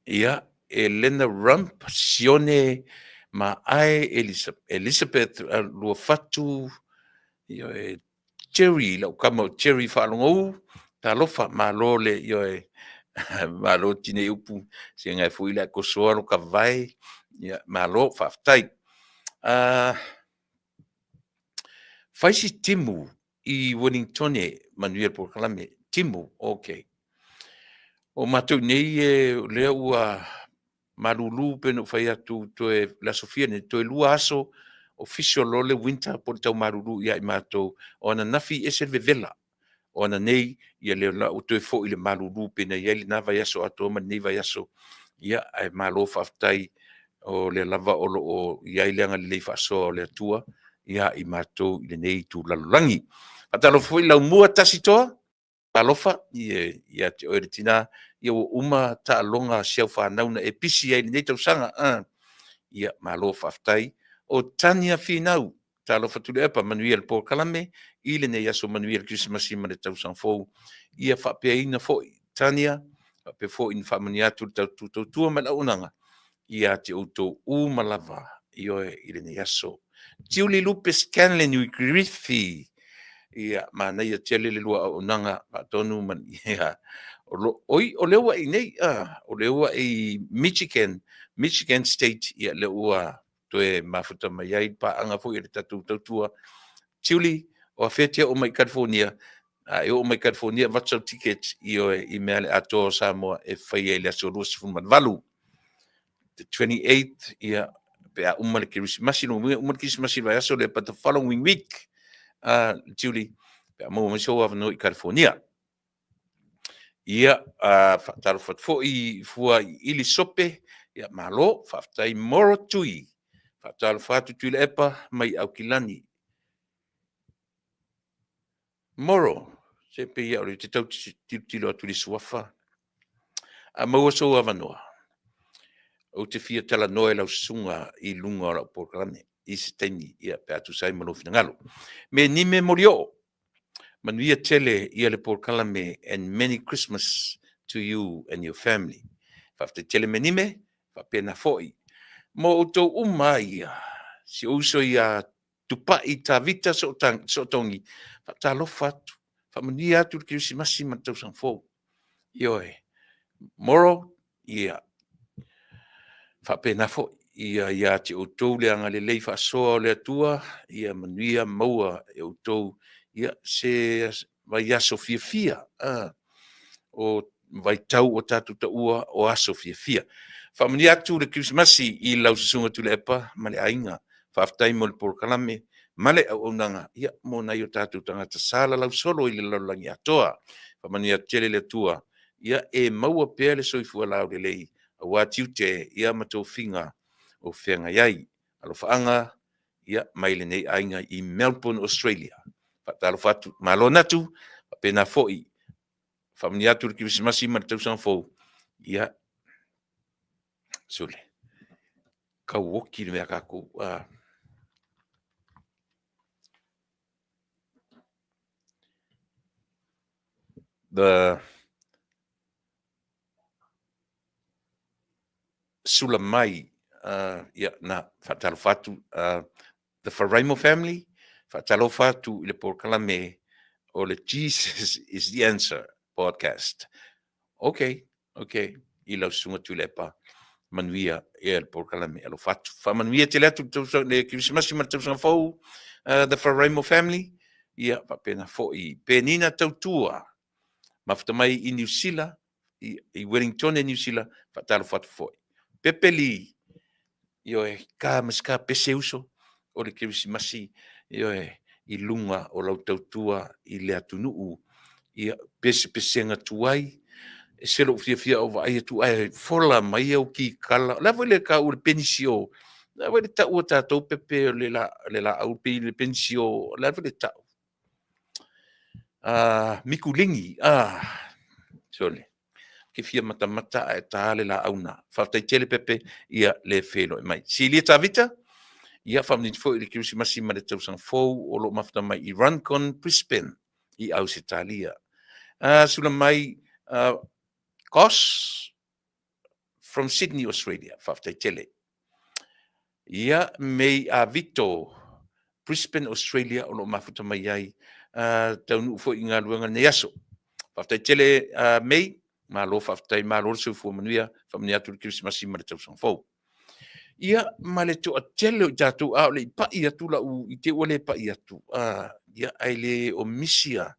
Ia, Elena Rump, Sione Maae, Elizabeth Luafatu, ioe, Jerry, lau tama o Jerry Faalogou, talofa, malo le, ioe, malo tinei upu, se nai foi le atosoa lo ka vae, ia, malo, faafetai. Fai si timu i Wellingtone, manuia le polokalame, timu, ok. O matou nei e, o lea ua malulu pei ona ou fai atu toe le aso fia nei, toe 2 aso official loa le winter po o le tau malulu ia i matou. O ananafi e ese le vevela, o ananei ia lea la ua toe foi le malulu pei ona i ai lena vaiaso atoa ma lenei vaiaso. Ia, ae malo faafetai o lea lava o lo o i ai le agalelei faasoa o le Atua ia i matou i lenei itu lalolagi. Faatalofa foi Laumua Tasitoa, talofa ia te oe le tina, ia ua uma taaloga a si au fanau na e pisi ai i lenei tausaga. Ia, malo faafetai. O Tania Finau, talofa Tuilaepa, manuia le polokalame i lenei aso, manuia le Kerisimasi ma le tausaga fou. Ia faapeaina foi Tania, faapea foi ona faamanuia atu le tautua ma le auaunaga ia te outou uma lava, ioe, i lenei aso. Tiuli Lupe Scanlan i Kirifi, ia, manaia tele le lua auaunaga faatonu ma, ia, o lo, oi, o lea ua i nei, o lea ua i Michigan, Michigan State, ia, lea ua toe mafuta mai ai paaga foi a le tatou tautua. Tiuli, o afea e te oo mai i California? A e oo mai i California, avatu sau ticket, ioe, i mea le atoa o Samoa e faia i le aso 28. The 28th, ia, pe a uma le Kerisimasi, lona uiga e uma le Kerisimasi i le vaiaso lea, but the following week, Tiuli, pe a maua mai sou avanoa i California. Ia, faatalofa atu foi i fua i ili sope, ia, malo, faafetai Moro Tui. Faatalofa atu Tuilaepa mai Aukilani. Moro, se pei o lea te tau tilotilo atu i le suafa. A maua sou avanoa, ou te fia talanoa i lau susuga i luga o lau polokalame i se taimi, ia, pe a tusa ai ma lou finagalo. Me nime molioo, manuia tele ia le polokalame and many Christmas to you and your family. Faafetai tele me nime, faapena foi. Mo outou uma ia, si ou uso ia Tupai Tavita Sootogi, faatalofa atu, faamanuia atu le Kerisimasi ma le tausaga fou. Ioe, Moro, ia, faapena foi, ia ia te outou le agalelei faasoa o le Atua, ia manuia maua e outou, ia, se vaiaso fiafia, o vaitau o tatou taua o aso fiafia. Faamanuia atu le Kerisimasi i lau susuga Tuilaepa ma le aiga. Faafetai mo le polokalame ma le auaunaga ia mo nai o tatou tagata salalau solo i le lalolagi atoa. Faamanuia atu tele le Atua ia e maua pea le soifua laulelei aua tiute ia ma tofiga o feagai ai. Alofaaga ia mai lenei aiga i Melbourne, Australia. Faatalofa atu, malo Natu, faapena foi faamanuia atu le Kerisimasi ma le tausaga fou. Ia, sole, tau oti le mea a tatou. The sula mai, ia, na faatalofa atu, the Faraimo family, faatalofa atu i le polokalame o le Jesus is the Answer podcast. Okay, okay, i lau susuga Tuilaepa, manuia ia le polokalame alofa atu. Faamanuia tele atu le Kerisimasi ma le tausaga fou, the Faraimo family, ia faapena foi Penina Tautua, mafuta mai i Niu Sila, i Wellington, Niu Sila, faatalofa atu foi. Pepe Lee, ioe, ka ma se ka pese uso o le Kerisimasi, ioe, i luga o lau tautua i le atunuu, ia, pesepesega tuai, e se lou fiafia o vaai atu ae fola mai au kikala. O le a foi le taua o le penisio? O le a foi le tau a tatou pepe o le laau pei le penisio, o le a foi le tau? Mikuligi, sole, ke fia matamata ae ta le laau na. Faafetai tele Pepe, ia le feiloai mai. Silia Tavita, ia faamanuia foi i le Kerisimasi ma le tausaga fou o lo o mafuta mai i Runcorn, Brisbane, i Ausetalia. Sula mai, Goss, from Sydney, Australia. Faafetai tele. Ia, May Avito, Brisbane, Australia, o lo o mafuta mai ai, taunuu foi i galuega lenei aso. Faafetai tele, May, malo faafetai, malo le soifua manuia, faamanuia atu le Kerisimasi ma le tausaga fou. Ia, ma le toatele o i tatou, a o le i pai atu lau, i te ua le pai atu, ia, ae le o misia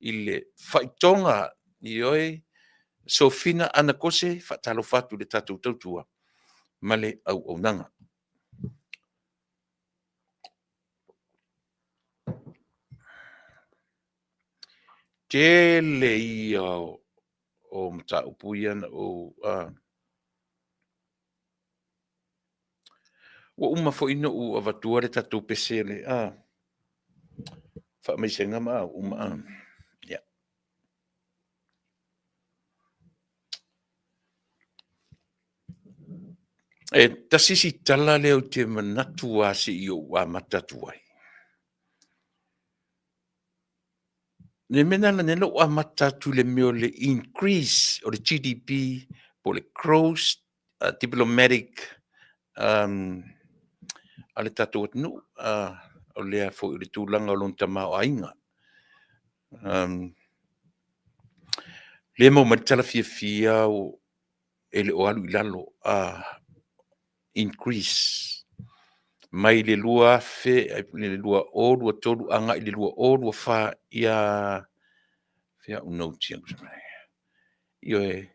i le faitoga, ioe, Sofina Anakose, faatalofa atu i le tatou tautua ma le auaunaga. Tele ia o mataupu ia na ou ua uma foi ona ou avatua le tatou pese le faamaisega ma au uma. Yeah. E tasi si tala lea ou te manatu lava se i ou amata atu ai. Le mea lena na ou amata atu i le mea o le increase o le GDP po o le gross diplomatic a le tatou atunuu, o lea foi o le tulaga o lona tamaoaiga. Lea e maua mai le tala fiafia e le o alu i lalo, increase mai le 2023 agai i le 2024 ia fea au notes ia, ioe,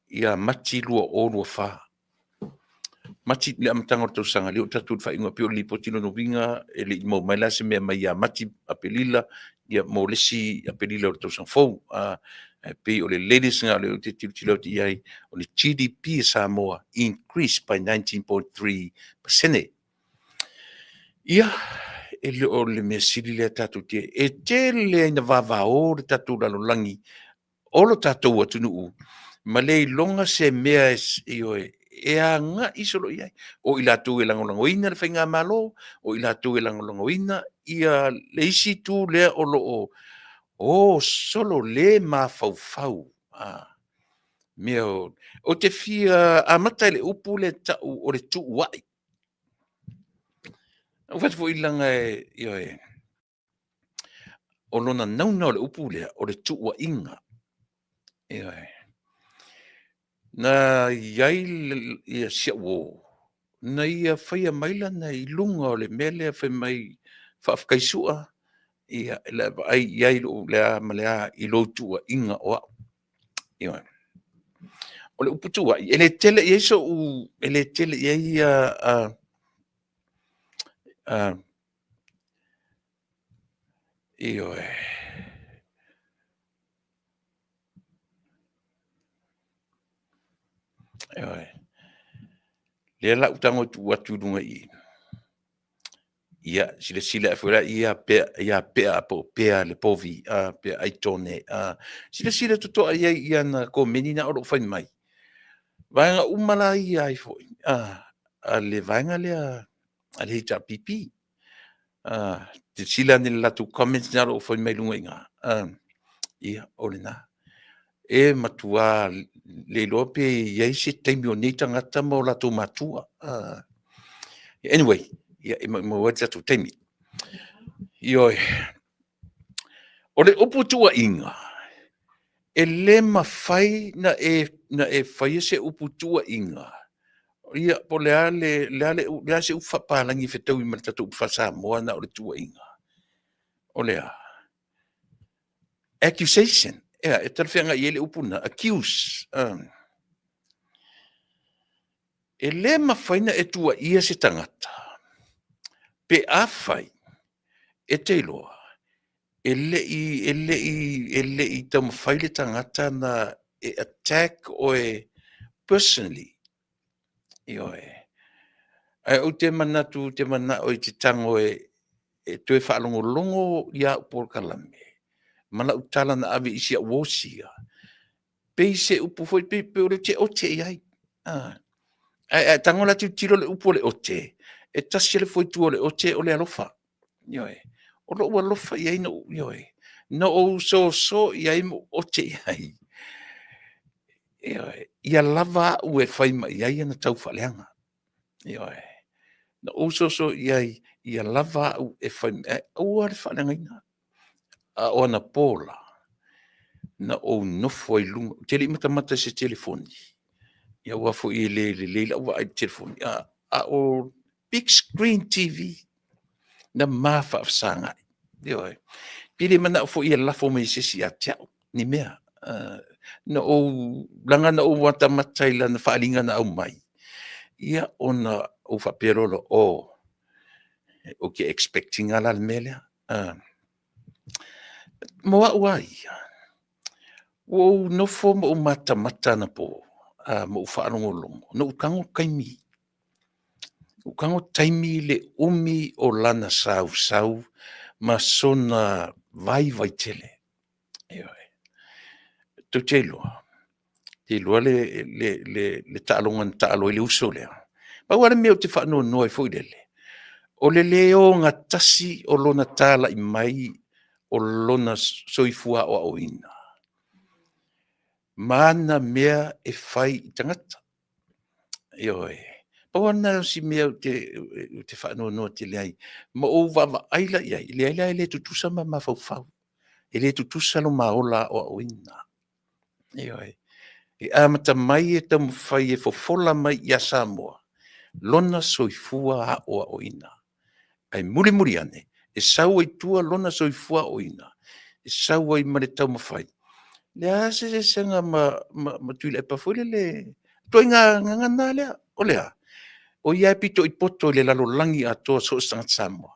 ia Mati 2024. Mati le amataga o le tausaga, lea ua tatou i le faaiuga, pei o le lipoti lona uiga e le i maua mai la se mea mai ia Mati, Aperila, ia mo le isi Aperila o le tausaga fou. Ae pei o le latest lena o lea ou te tilotilo atu i ai, o le GDP a Samoa increase by 19.3%. Ia, e le o le mea sili lea tatou te, e tele ina vavao le tatou lalolagi o lo tatou atunuu ma le iloga se mea ioe, e agai solo i ai. O i latou e lagolagoina le faigamalo, o i latou e lagolagoina ia le isi itu lea o lo o o solo le mafaufau. Mea o, ou te fia amata i le upu lea tau o le tuuai. Ou fai atu foi leaga e, ioe, o lona nauna o le upu lea, o le tuuaiga. Ioe. Na i ai ia si au uo, na ia faia mai lana i luga o le mea lea fai mai faafetai Sua, ia le vaai i ai lou le a ma le a i lou tuuaiga o au. Ioe. O le upu tuuai, e le tele i ai sou, e le tele i ai ia Ioe. Ioe. Lea la ou tago e tuu atu i luga i i. Ia, silasila ae foi la ia Pea, ia Pea po o Pea Lepovi, Pea Aitone, silasila totoa i ai i ana komeni na o lo o fai mai. Vaega uma la ia ai foi, a le vaega lea a le HRPP. Silasila ane i le latou comments na o lo o fai mai i luga i ina, ia, o lena. E matua le iloa pe i ai se taimi o nei tagata ma o latou matua. Anyway, ia e maumau ai le tatou taimi. Ioe. O le upu tuuaiga, e le mafai ona e faia se upu tuuaiga, ia po o le a le a se upu faapapalagi e fetaui ma le tatou upu faa-Samoa na o le tuuaiga? O le a? Accusation. E talafeagai i ai le upu lena, accuse. E le mafai ona e tuuaia se tagata pe afai e te iloa e le i taumafai le tagata na e attack oe personally. Ioe. Ae ou te manatu ou te manao e te tago e toe faalogologo i au polokalame ma lau tala na ave i si au uo sia, pei se upu foi pei o le oteote i ai. Ae a e tago la tilotilo i le upu o le ote, e tasi lava le fuaitu o le ote o le alofa. Ioe. O lou alofa i ai, ioe, na ou soso i ai ma ou ote i ai, ioe, ia lava au e fai mai ai ana taufaaleaga. Ioe. Na ou soso i ai ia lava au e fai mai ai, ae aua le faaleagaina. A o anapo la, na ou nofo ai i luga, ou te le i matamata i se telefoni, aua foi e le lelei lau vaai i le telefoni, a o big screen TV na ma faafesagai. Ioe. Pe le manao foi e lafo mai e se isi ia te au ni mea. Na ou leaga na ou matamata i lana faaaliga na aumai, ia ona ou faapea loa lea, oh, ou te expect ina la le mea lea. Mo au lava ia, ua ou nofo ma ou matamata anapo ma ou faalogologo, na ou tago taimi, ou tago taimi le umi o lana sausau ma sona vaivai tele. Ioe. Tou te iloa, te iloa le taaloga na taalo ai le uso lea? Pau lava le mea ou te faanoanoa ai foi lele, o le le ogatasi o lona talai mai o lona soifua aoaoina ma ana mea e fai i tagata. Ioe. Pau lava lena o si mea ou te faanoanoa tele ai, ma ou vaavaai la i ai, leai la e le tutusa ma mafaufau, e le tutusa lo ma ola aoaoina. Ioe. E amata mai e taumafai e fofola mai ia Samoa lona soifua aoaoina, ae mulimuli ane e sau ai i tua lona soifua aoaoina, e sau ai ma le taumafai. E leai lava se eseesega ma Tuilaepa foi lele, ituaiga gagana lea. O le a? O ia lava e pito i poto i le lalolagi atoa so o se tagata Samoa.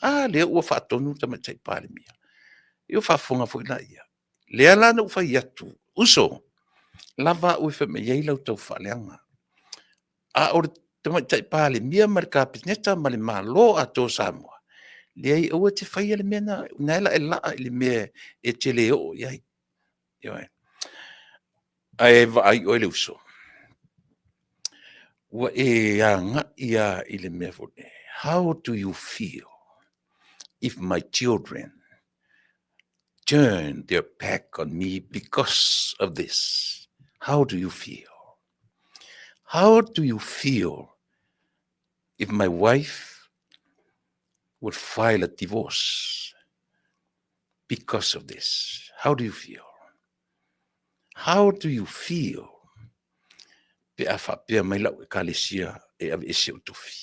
A lea ua faatonu le Tamaitai Palemia. Ia ua faafofoga foi laia. Lea la na ou fai atu, uso, lava au e fai mai ai lau taufaaleaga, a o le Tamaitai Palemia ma le Kapeneta ma le Malo atoa o Samoa, leai, aua e te faia le mea lena, o lena o le a e laa i le mea e te le oo i ai. Ioe. Ae vaai oe le uso, ua e agai lava i le mea foi lea, how do you feel if my children turn their back on me because of this? How do you feel? How do you feel if my wife will file a divorce because of this? How do you feel? How do you feel pe a faapea mai lau ekalesia e aveese ou tofi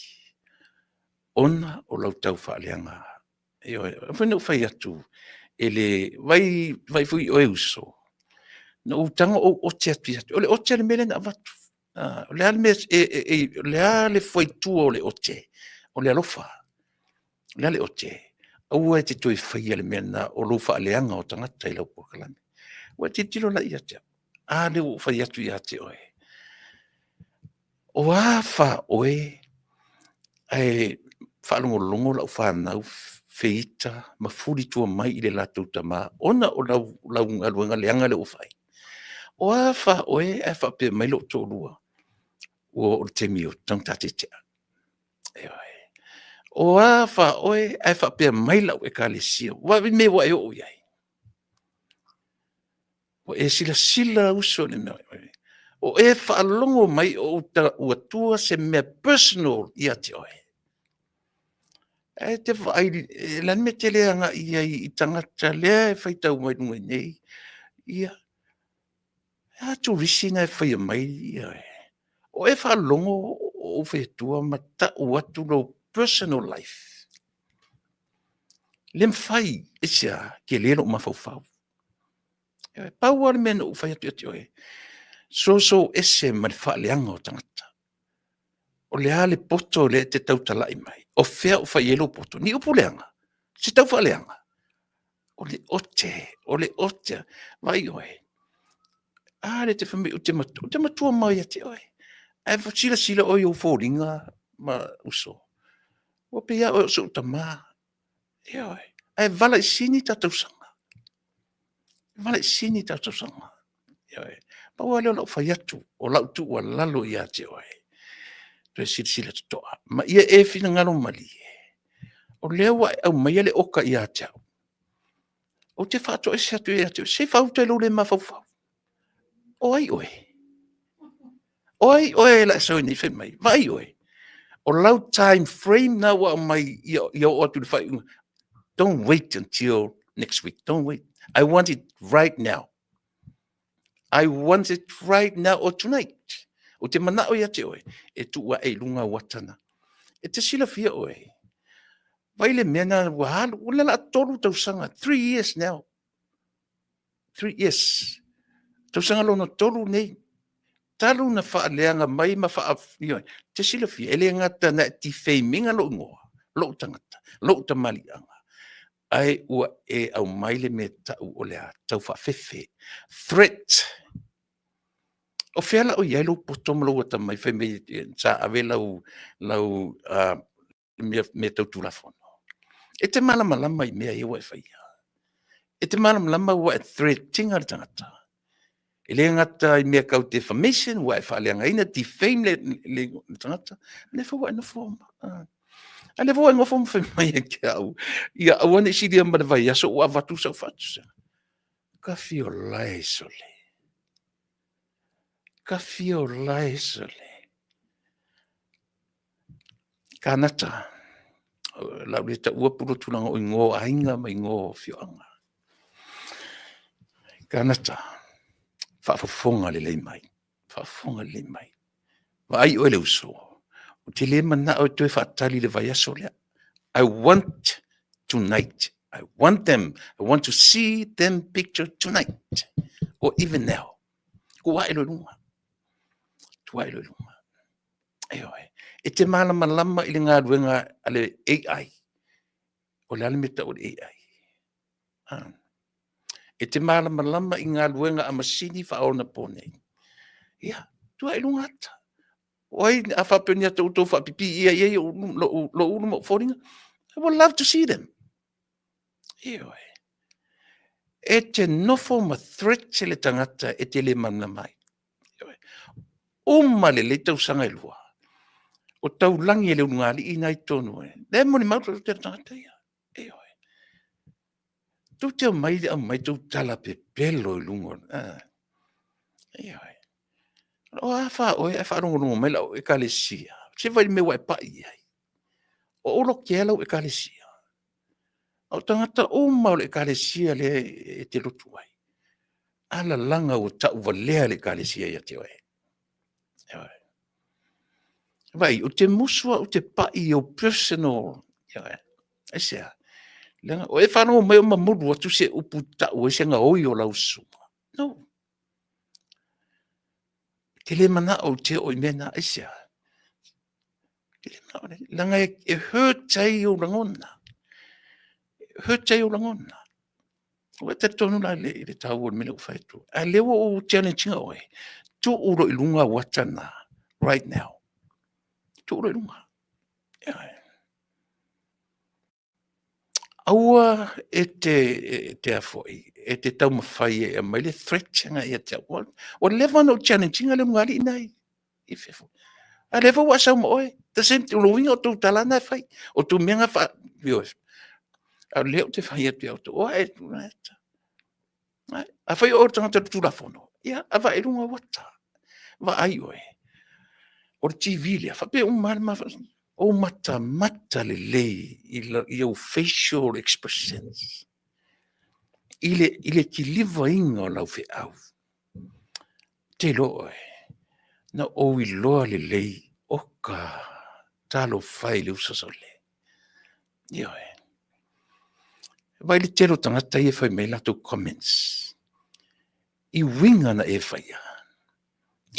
ona o lau taufaaleaga? Ioe, foi na ou fai atu, e le, vai, vai foi oe uso, na ou tago ou ote atu ia te, o le ote le mea lea na avatu. O le a le mea, o le a le fuaitua o le ote? O le alofa. O le a le ote? Aua e te toe faia le mea lena o lou faaleaga o tagata i lau polokalame. Ua e tilotilo la ia te au? A lea ua ou fai atu ia te oe. O a fa oe ae faalogologo lau fanau feita ma fuli i tua mai i le latou tama ona o lau galuega leaga lea ua fai? O a fa oe ae faapea mai lou toalua, ua oo i le taimi ua tatau ona ta tetea. Ioe. O a fa oe ae faapea mai lau Ekalesia, vaai le mea ua e oo i ai? Ua e silasila uso i le mea o oe? O e faalogo mai o ou tau atua se mea personal ia te oe? Ae e te vaai, o le a le mea e te le agai ai i tagata lea e faitau mai luga nei, ia, e a turisi na e faia mai? O e faalogo o ou fai atua ma tau atu lou personal life? E le mafai. Aisea? E tele lou mafaufau. E pau lava le mea na ou fai atu ia te oe, soso ese ma le faaleaga o tagata. O le a le poto lea e te tautalai mai? O fea o fai ai lou poto? Ni upu leaga? Se tau faaleaga? O le ote, o le ote. Vaai oe, a lea e te fai mai ou te matua, ou te matua mai ia te oe. Ae silasila oe i ou foliga ma uso, ua pei lava oe o sou tama. Ioe, ae valaisini ta tausaga, valaisini ta tausaga. Ioe, pau lava lea o lau fai atu, o lau tuualalo ia te oe, toe silasila totoa ma ia e finagalo malie, o lea ua e aumaia le oka ia te au, ou te faatoese atu ia te oe, se i faaauta i lou le mafaufau. O ai oe? O ai oe o le a e sau ai nei fai mai? Vaai oe, o lau time frame lena ua aumai ia oo atu i le faaiuga. Don't wait until next week. Don't wait. I want it right now. I want it right now or tonight. Ou te manao ia te oe, e tuu ae i luga au ata na. E te silafia oe, vai le mea na ua alu, ua lea la 3 tausaga, 3 years now. 3 years. Tausaga lona 3 nei, talu na faaleaga mai ma faa... Ioe, te silafia, e le gata na e defame ina lou igoa, lou tagata, lou tamaliiaga, ae ua e aumai le mea e tau o le a? Taufaafefe, threat. O fea la o i ai lou poto ma lou atamai fai mai sa ave lau mea tau Tulafono? E te malamalama i mea ia ua e faia? E te malamalama ua e threat ina le tagata? E le gata i mea tau defamation ua e faaleagaina, defame le tagata, lea foi ua e nofo ma, a lea foi ua e nofo ma fai mai ia te au, ia aua ne i silia ma le vaiaso ua avatu sau faatusatusaga. Tafiola e sole, tafiola e sole. Kanata, o le a ou le taua pule o tulaga o igoa o aiga ma igoa o afioaga. Kanata, faafofoga lelei mai, faafofoga lelei mai. Vaai oe le uso, ou te le manao e toe faatali i le vaiaso lea. I want tonight. I want them. I want to see them picture tonight or even now. Tuu ae loa i luga. Tuu ae loa i luga. Ioe. E te malamalama i le galuega a le AI. O le a le mea e tau o le AI? E te malamalama i galuega a masini faaonaponei. Ia, tuu ae i luga ata. O ai, a faapea o ni ata ua outou faapipiia i ai lou ulu ma ou foliga, I would love to see them. Ioe. E te nofo ma threat le tagata e te le malamalama ai. Uma lelei tausaga e 2, o taulagi e le ulugalii na i totonu e. Lea e molimau le toatele o tagata ia. Ioe. Tou te omai aumai tou tala pepelo i luga o... Ioe. O a fa oe ae faalogologo mai lau Ekalesia, se vaai i le mea ua e pai i ai. O ou lotea lau Ekalesia? O tagata uma o le Ekalesia lea e te lotu ai, alalaga ua tauvalea le Ekalesia ia te oe. Ioe. Vaai, ou te musu lava ou te pai i ou personal, ioe. Aisea? Leaga o e faalogo mai o mamulu atu se upu e tau ai se gaoi o lau susuga? No. Ou te le manao ou te oo i mea na. Aisea? Leaga e hurt ai ou lagona. hurt ai ou lagona. Ua e talitonu la i le taua o le mea lea ua fai atu. A o lea ua ou challenge ina oe, tuu loa i luga au ata na right now. Tuu loa i luga. Ioe. Aua e te a foi, e te taumafai e aumai le threat agai ia te au. Ua leva ona ou challenge ina le ulugalii lena i fafo. A o lea foi ua sau ma oe. The same thing, o lona uiga o tou tala lava na e fai. O tou mea na fa... ioe. A o lea ou te fai atu ia outou, o ai, afai o oe o le tagata o le Tulafono, ia avae i luga ou ata. Vaai oe, o le TV lea, faapea uma lava le ma... ou matamata lelei i ou facial expressions, i le kilivaina o lau feau. Ou te iloa oe, na ou iloa lelei, oka, talofa e i le uso a Saole. Ioe. Vaai le tele o tagata ia e fai mai ai latou comments i uiga na e faia,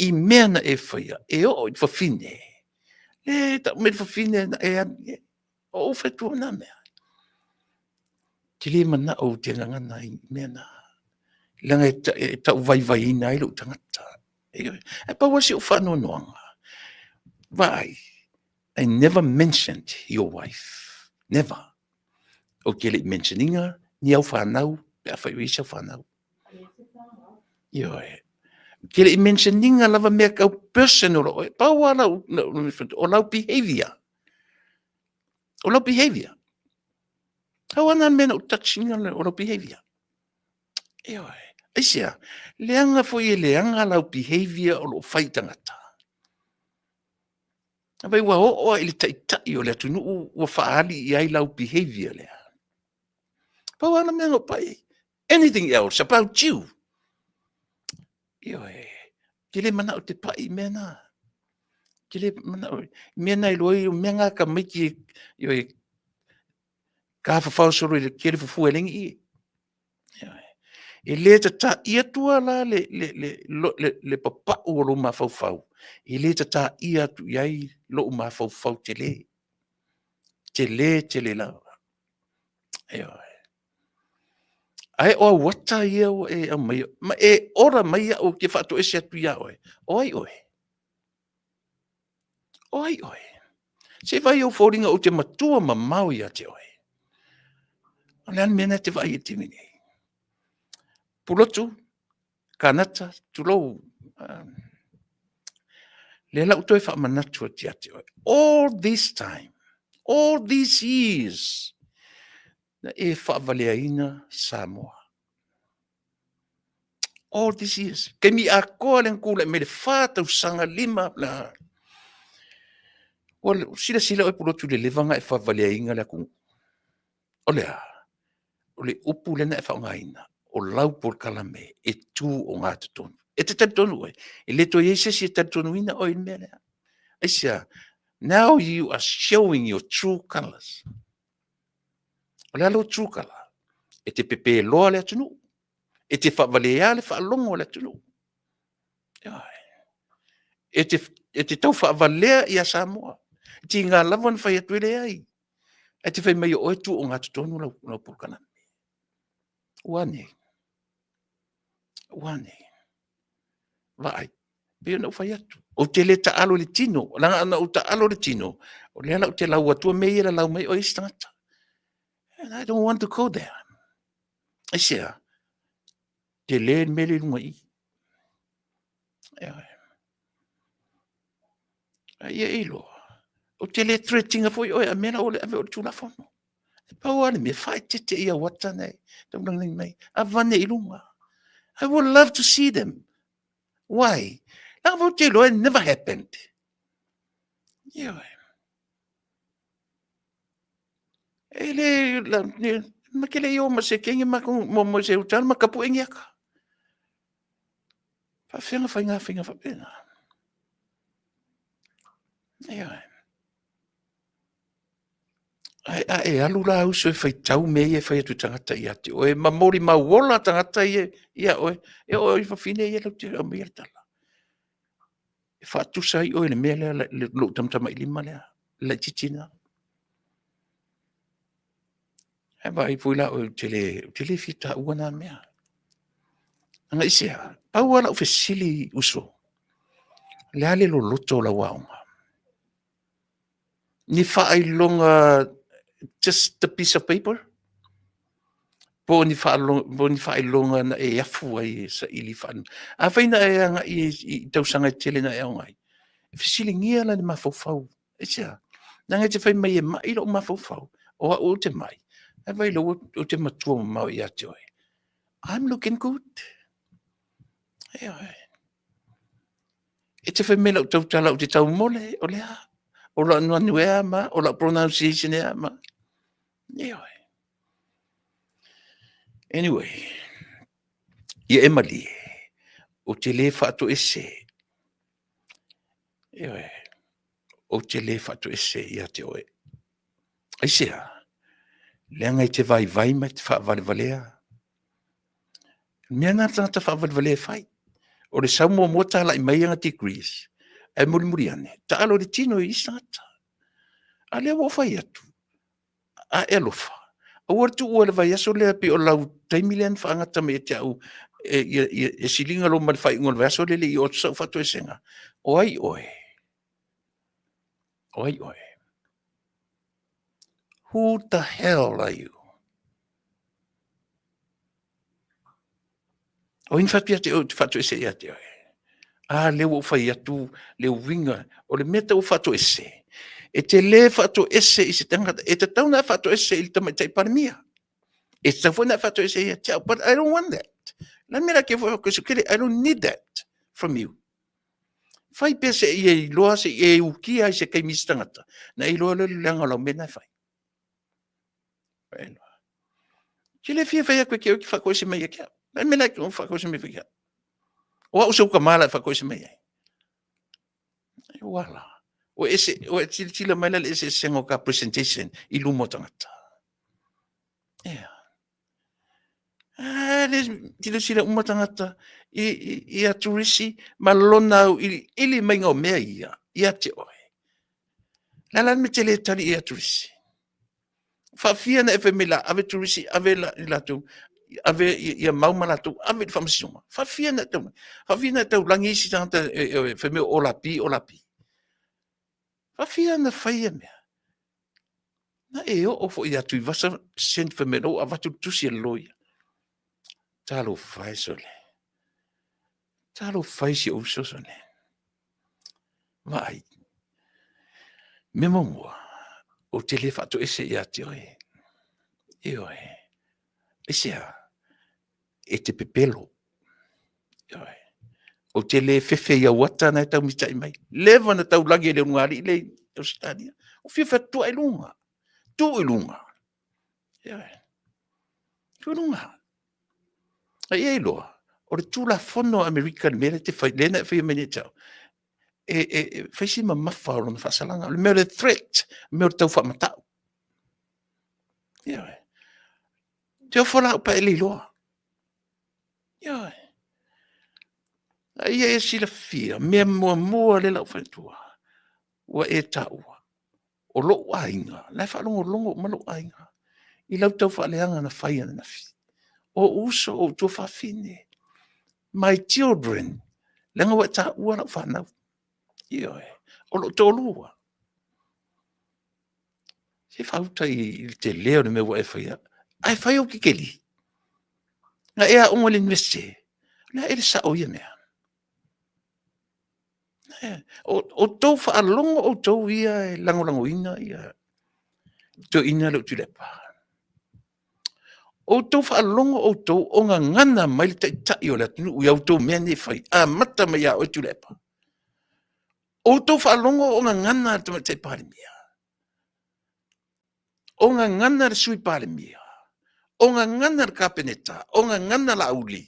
i mea na e faia, e oo i le fafine, e tau mai le fafine na e alu i ai. O ou fai atu na mea. Ou te le manao ou te gagana ai i mea na, leaga e tauvaivaiina ai lou tagata. Ioe. Ae pau lava si ou faanoanoaga, vaai, I never mentioned your wife. Never. Ou te le i mention ina ni au fanau pe afai o i ai sau fanau. Ioe. Ou te le i mention ina lava mea tau personal o oe. Pau lava lau, o lau behavior. O lau behavior. Pau lava lena mea na ou touch ina o lau behavior. Ioe. Aisea? Leaga foi e leaga lau behavior o lo o fai i tagata. Vai ua oo lava i le taitai o le atunuu ua faaali i ai lau behavior lea. Pau lava le mea na ou pai ai. Anything else about you? Ioe, te le manao e te pai i mea na. Te le manao i mea na e iloa ai, o mea na a tamaiti, ioe, tafafao solo i le tele fufu e leai ni ie. E le tataia atua la le papau o lou mafaufau, e le tataia atu i ai lou mafaufau tele, tele tele lava. Ioe. Ae o au ata ia ua e aumaia, ma e ora mai au ou te faatoese atu ia oe, o ai oe? O ai oe? Se i vaai ou foliga ou te matua mamao ia te oe. O le a le mea lena e te vaai ai i le taimi nei? Pulotu, Kanata, tulou. Lea la ua toe faamanatu atu ia te oe. All this time, all these years, na e faavaleaina Samoa. All these years. Taimi atoa lea na tulai mai le 4 tausaga, 5, la. Ua silasila oe Pulotu i le leva ona e faavaleaina le atunuu. O le a? O le upu lea na e faaaogaina, o lau polokalame e tu ogatotonu. E te talitonu oe, e le toe i ai se isi e talitonuina oe i le mea lea. Aisea? Now you are showing your true colors. O le a lou true color? E te pepeloa le atunuu. E te faavalea le faalogo a le atunuu. E te tau faavalea ia Samoa. E tiga lava ona fai atu e leai. Ae te fai mai o oe tu ogatotonu lau polokalame. Ua a nei? Ua a nei? Vaai, pei ona ou fai atu, ou te le taalo i le tino, leaga ana ou taalo i le tino, o lea la ou te lau atua mea ia e lalau mai oe isi tagata. And I don't want to go there. Aisea? Tele le mea lea i luga i i. Ioe. A ia e iloa, ou te le threat ina foi oe, a mea la ua le ave oe i le Tulafono. E pau lava le mea, faaeteete i au ata na e taulagi mai, avane i luga. I would love to see them. Why? Leaga foi ou te iloa it never happened. Ioe. E le, la, ne, ma te le i o ma se kenge ma mo mo se utala ma kapu e ngiaka. Faafeanga faiga faiga faapena. Ioe. Ae a e alu la uso e faitau mea ia e fai atu e tagata ia te oe, ma molimau ola tagata ia ia oe, e oo i fafine ia lau te aumaia le tala. E faatusa ai oe i le mea lea, lou tamatamailima lea, le laitiiti lena. Ae vaai foi la oe, ou te le fia taua na mea. Leaga aisea? Pau lava lau fesili uso, o le a le loloto o lau aoga? Ni faailoga just a piece of paper? Po o ni faailoga na e afu ai e saili faailoga? Afai na e agai i tausaga e tele na e aoga ai, e fesiligia la le mafaufau. Aisea? Leaga e te fai mai e mai lou mafaufau, o au ou te mai, ae vaai o lea ou te matua mamao ia te oe. I'm looking good. Ioe. E te fai mai i lau tautala ou te taumole, o le a? O lou anuanu e a ma a? O lau pronunciation e a ma a? Ioe. Anyway, ia e malie, ou te le faatoese, ioe, ou te le faatoese ia te oe. Aisea? Leaga e te vaivai ma e te faavalevalea. O le mea lena a le tagata faavalevalea e fai. O le sau muamua talai mai ana degrees, ae mulimuli ane, taalo i le tino i isi tagata. A o lea ua ou fai atu, a e alofa, aua le tuua i le vaiaso lea pei o lau taimi lea na faagata mai ia te au e siliga loa ma le faaiuga o le vaiaso lea e le i oo atu sau faatoesega. O ai oe? O ai oe? Who the hell are you? O ai na fai atu ia te oe ou te faatoese ia te oe? A lea ua ou fai atu le uiga o le mea e tau o faatoese, e te le faatoese i se tagata, e tatau ona e faatoese i le Tamaitai Palemia. E tatau foi ona e faatoese ia te au, but I don't want that. O le a le mea o le a ke I don't need that from you. Fai pea se i e iloa, se i e ukia ai se taimi i se tagata, na e iloa lea o le leaga o lau mea na e fai. Ke le fia fai atu e ke oe ke faatoese mai ia te au. Le mea la e faatoese mai ia te au. O au se uta mala e faatoese mai ai. Ua la. Ua ese, ua tilotilo mai la le eseesega o ta presentation i luma o tagata. Ea. A le tilotilo uma tagata i a turisi ma lona auiliili maiga o mea ia ia te oe. O le a la le mea e te le tali ai ia Turisi? Faafia ona e fai mai o le a ave Turisi, ave i latou, ave ia Mau ma latou, ave i le faamasinoga. Faafia ona e tau mai? Faafia ona e taulagi isi tagata e fai mai o Olapi, Olapi. Faafia ona fai ia mea? Na e oo foi ia Tuivasa send fai mai o la ua avatu le tusi a le loia. Talofa e sole. Talofa e i si ou uso sole. Vaai. Mea muamua, ou te le faatoese ia te oe. Ioe. Aisea? E te pepelo. Ioe. Ou te le fefe i au ata na e tau mitai mai. Leva na taulagi e le ulugalii le i Ausetalia. Ua fia fai atu i luga. Tuu i luga. Ioe. Tuu i luga. A ia iloa, o le Tulafono a Amerika i le mea lea e te fai, lea na e faia mai nei ia te au, e fai si mamafa o lona faasalaga. O le mea o le threat, o le mea o le tau faamatau. Ioe. Te ofo la au pe a e le iloa. Ioe. A ia e silafia, mea muamua lea o le a ou fai atua, ua e taua, o lou aiga, la e faalogologo uma lou aiga i lau taufaaleaga na fai ananafi. O ou uso, o ou tuafafine, my children, leaga ua e taua lau fanau. Ioe, o lou toalua. Se faauta i le tele o le mea ua e faia. Ae fai ou kikeli. Na e aoga i le Iunivesite, o le a ea le sao o ia mea? O outou faalogo outou ia e lagolagoina ia toeaina lea o Tuilaepa. Outou faalogo outou o gagana mai le Taitai o le atunuu i a outou mea nei e fai, amata mai ia oe Tuilaepa. Outou faalogo o gagana le Tamaitai Palemia, o gagana le Sui Palemia, o gagana le Kapeneta, o gagana Laauli.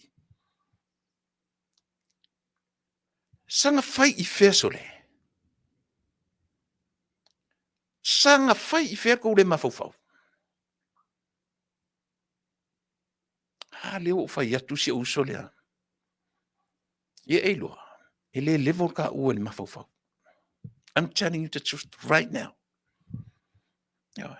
Saga fai i fea sole? Saga fai i fea kou le mafaufau? A lea ua ou fai atu si ou uso lea. Ia e iloa, e le level ka ua i le mafaufau. I'm telling you the truth right now. Ioe.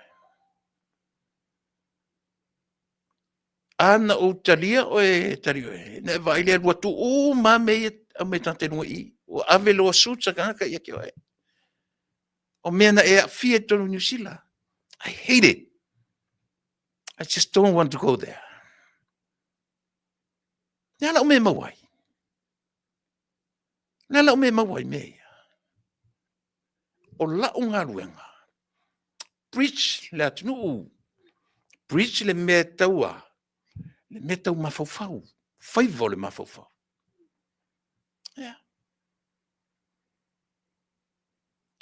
A na ou talia oe e tali oe, na e vaai lea alu atu uma lava mea ia aumai e tagata i luga i i. Ua ave loa suits a tagata ia te oe. O mea na e aafia i totonu o Niu Sila. I hate it. I just don't want to go there. O le a lau mea e maua ai? O le a lau mea e maua ai i mea ia? O lau galuega, preach le atunuu, preach le mea e tau a? Le mea tau mafaufau, faiva o le mafaufau. Ia.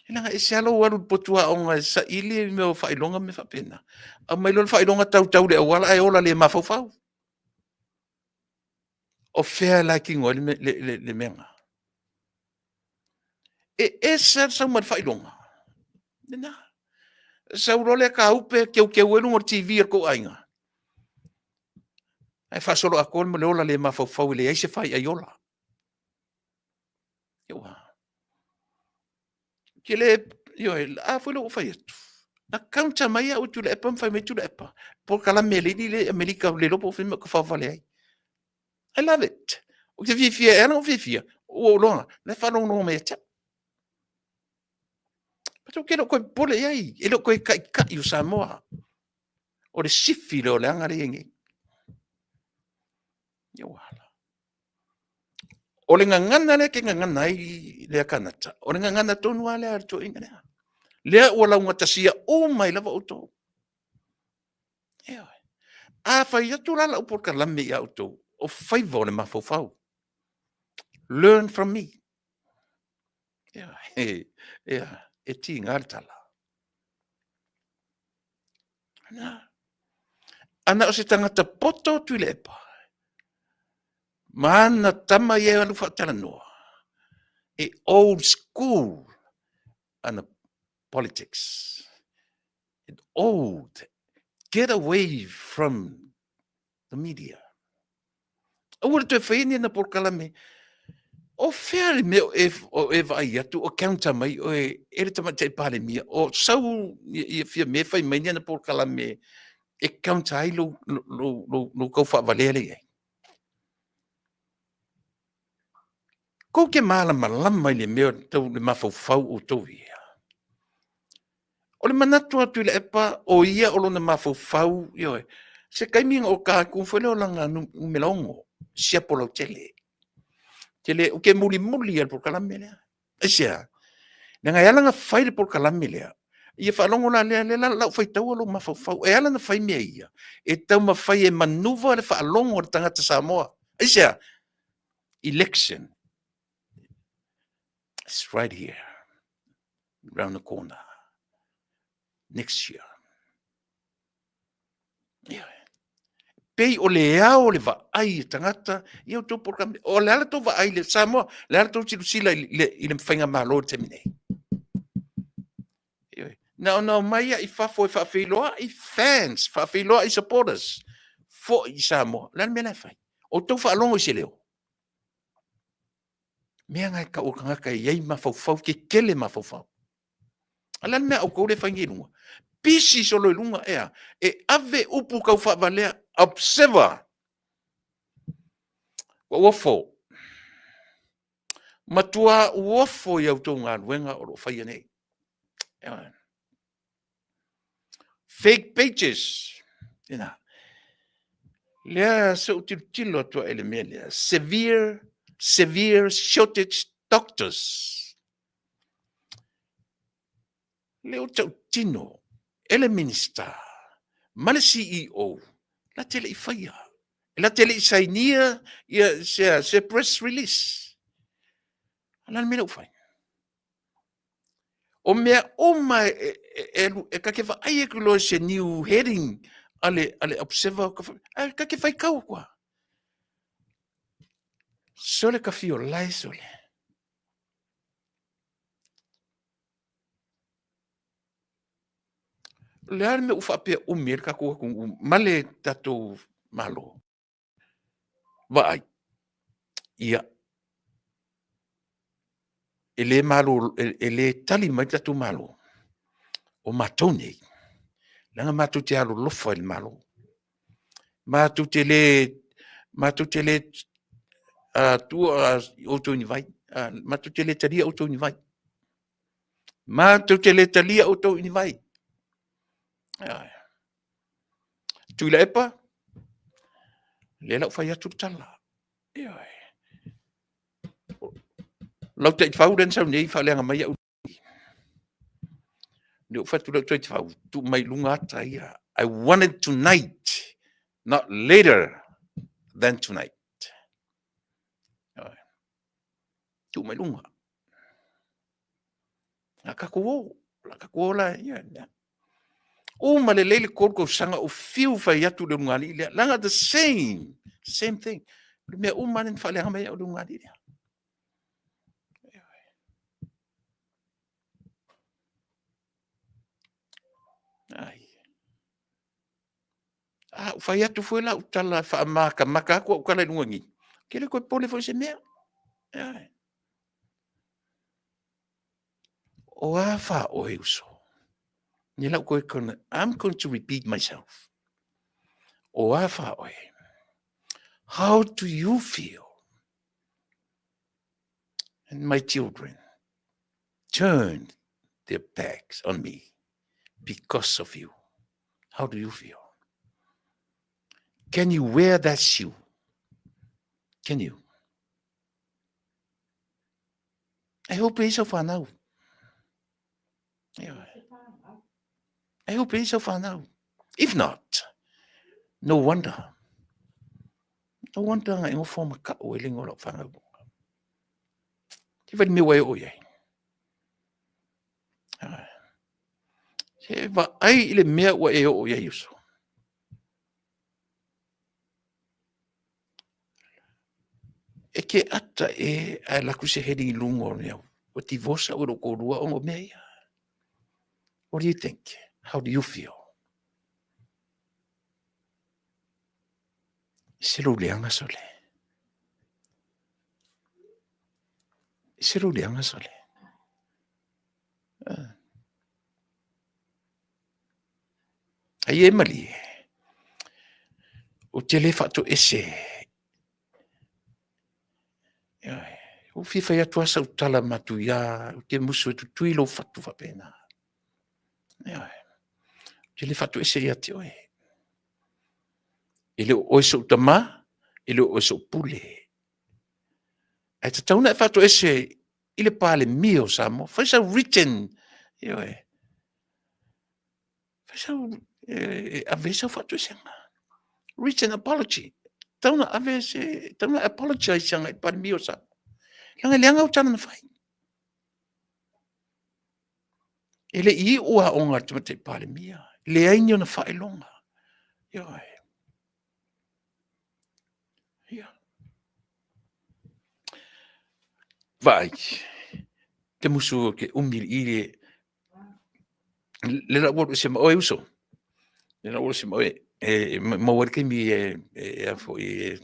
E leaga e ese lava lou alu i le potu aoga e saili mea o faailoga ma mea faapena, aumai loa le faailoga tautau i le auala ae ola le mafaufau. O fea la e tino ai le mea lena? E ese lava le sau ma le faailoga, lena. Sau loa lea taupe teuteu ai luga o le TV a le tou aiga, ae faasoloatoa le ola le mafaufau e leai se faiai ola. Ou te le, ioe, a foi la ua ou fai atu, na counter mai au e Tuilaepa ma fai mai Tuilaepa, polokalame a le alii lea i Amerika ua le iloa po o fea le mea o faovale ai. I love it. Ou te fiafia, e ala ona ou fiafia, ua ou iloa la e faalogologo mai ia te au. Ou te le o toe popole i ai, e le o toe taitai o Samoa. O le sifi lea o le aga lea e i ai nei. O le gagana lea e te gagana ai Leakanata, o le gagana tonu lava lea a le toeaina lea. Lea ua laugatasia uma ai lava outou. Ioe. A fai atu la lau polokalame ia outou, o faiva o le mafaufau. Learn from me. Ioe. Ia, e tiga le tala. Na. Ana o se tagata poto Tuilaepa, ma ana tama ia e alu faatalanoa, e old school ana politics. It old. Get away from the media. Aua le toe faia ni ana polokalame. O fea le mea o e, o e vaai atu, o counter mai oe e le Tamaitai Palemia, o sau ia fia mea fai mai ni ana polokalame e counter ai lou, lou, lou, lou tau faavalea lea i ai. Kou te malamalama i le mea tau le mafaufau o outou ia. O le manatu atu i le epa, o ia o lona mafaufau, ioe, se taimi na o ta atu foi lea o lana numera 6, siapo lautele. Te le, ou te mulimuli i le polokalame lea. Aisea? Leaga e ala ona fai le polokalame lea, ia faalogo la lea, lea la lau faitaua lou mafaufau. E ala ona fai mea ia, e taumafai e manuva le faalogo a le tagata Samoa. Aisea? Election. It's right here. Round the corner. Next year. Yeah. Pei o le ao o le vaai e tagata ia outou polokalame. O le a la tou vaai i le Samoa, le a la tou silasila i le, i le faigamalo i le taimi nei. Na ona omai i fafo e faafeiloai fans, faafeiloai supporters, foi i Samoa. O le a le mea la e fai? Outou faalogo i se leo? Mea na e tau o tagata e i ai mafaufau, tetele mafaufau. A o le a le mea a outou lea e fai nei i luga? Pisi solo i luga, e a? E ave upu tau faavalea, observer. Ua uofo. Matua uofo i a outou galuega o lo o faia nei. Fake pages. Ina. Lea se ou tilotilo atu ai i le mea lea. Severe, severe shortage doctors. Le o tautino e le Minista ma le CEO la te le i faia. La te le i sainia ia se, se press release. A la le mea lea ua fai. O mea uma e, e, e, e ta te vaai atu loa i se new heading a le, a le observer, ae ta te faitau atu lava. Sole ka fio lae sole. O le a le mea ua faapea umi ai le tatou atunuu ma le tatou Malo? Vaai, ia, e le malo, e le tali mai le tatou Malo, o matou nei, leaga matou te alolofa i le Malo. Matou te le, matou te le tua outou i ni vai. Matou te le talia outou i ni vai. Matou te le talia outou i ni vai. Tuilaepa, lea la ua fai atu le tala. Ioe. Lau taifau lea na sau nei faaleaga mai au. Lea ua fai atu lau taifau, tuu mai i luga ata ia. I want it tonight, not later than tonight. Tuu mai luga. A tatou o, a tatou o la, ia, ia. Uma lelei le 3 tausaga o fiu fai atu le ulugalii lea. Leaga the same, same thing. O le mea uma lava lea na faaleaga mai ai au e le ulugalii lea. Ai. A ua fai atu foi lau tala e faamatamata atu au tala i luga nei, ou te le toe popole foi i se mea. Ioe. O a fa oe uso? Lea la ua toe, I'm going to repeat myself. O a fa oe? How do you feel? And my children turned their backs on me because of you. How do you feel? Can you wear that shoe? Can you? I hope e sau whanau. I hope e sau whanau. If not, no wonder. No wonder nga ingo fo makau e lingo lau whanau. Te whai mea wai o iai. Se va ai i le mea ua e o iai uso. E ke ata e ae laku se heri i lunga o mea. Ua divorce au e lou toalua ona o mea ia. What do you think? How do you feel? Se lou leaga sole. Se lou leaga sole. Ai e malie, ou te le faatoese. Ua fia fai atu lava sau tala matuia, ou te musu e tutui lou fatu faapena. Ou te le faatoese ia te oe. E le o oe sou tama, e le o oe sou pule. Ae tatau ona e faatoese i le Palemia o Samoa. Fai sau written, ioe. Fai sau, e ave ai sau faatoesega. Written apology. Tatau ona ave se, tatau ona apologize agai i le Palemia o Samoa. Leaga e leaga au tala na fai. E le i iu aoga a le Tamaitai Palemia. Leai ni ona faailoga. Ioe. Ia. Vaai, te musu ke umi i le le la ua alu ese ma oe uso. Le la ua alu ese ma oe. E maua ai le taimi e e a foi e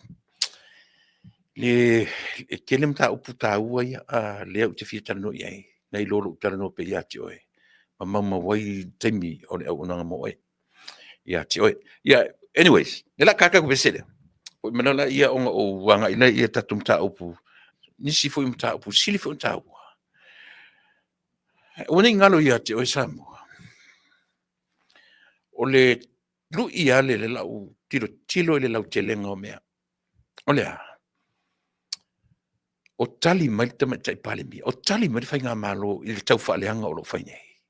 le e tele mataupu taua ia a lea ou te fia talanoa i ai, nai lo lou talanoa pea ia te oe, ma maumau ai taimi o le auaunaga mo oe. Ia te oe. Ia, anyways, le la kaka ku pese lea. Foi mana la ia ona o agai lea ia tatou mataupu, nisi foi mataupu sili foi ona taua. Aua ne i galo ia te oe Samoa. O le lui lava le lau tilotilo i le lautelega o mea. O le a? O tali mai le Tamaitai Palemia, o tali mai le Faigamalo i le taufaaleaga o lo o fai nei.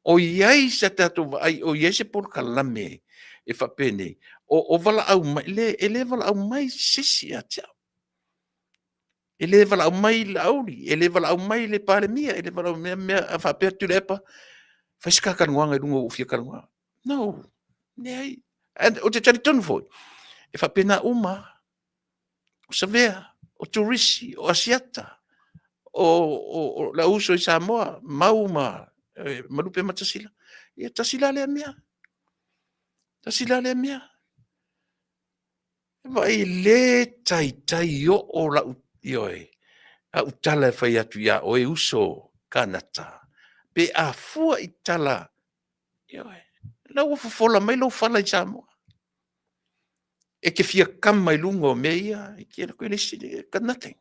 O i ai se tatou vaai, o i ai se polokalame e faapenei, o valaau mai, le, e le valaau mai se isi ia te au. E le valaau mai Laauli, e le valaau mai le Palemia, e le valaau mea mea a faapea Tuilaepa, fai se ta talanoaga i luga ua ou fia talanoa. No, leai. And ou te talitonu foi, e faapena uma lava. O Savea, o Turisi, o Asiata, o le au uso i Samoa, Mau ma Lupe Matasila. Ia tasi la lea mea. Tasi la lea mea. Vaai, e le taitai oo lau, ioe, au tala e fai atu ia oe uso Kanata, pe a fua i tala, ioe, o la ua fofola mai lou fala i Samoa. E te fia kama i luga o mea ia, e te alu atu i le isi, got nothing.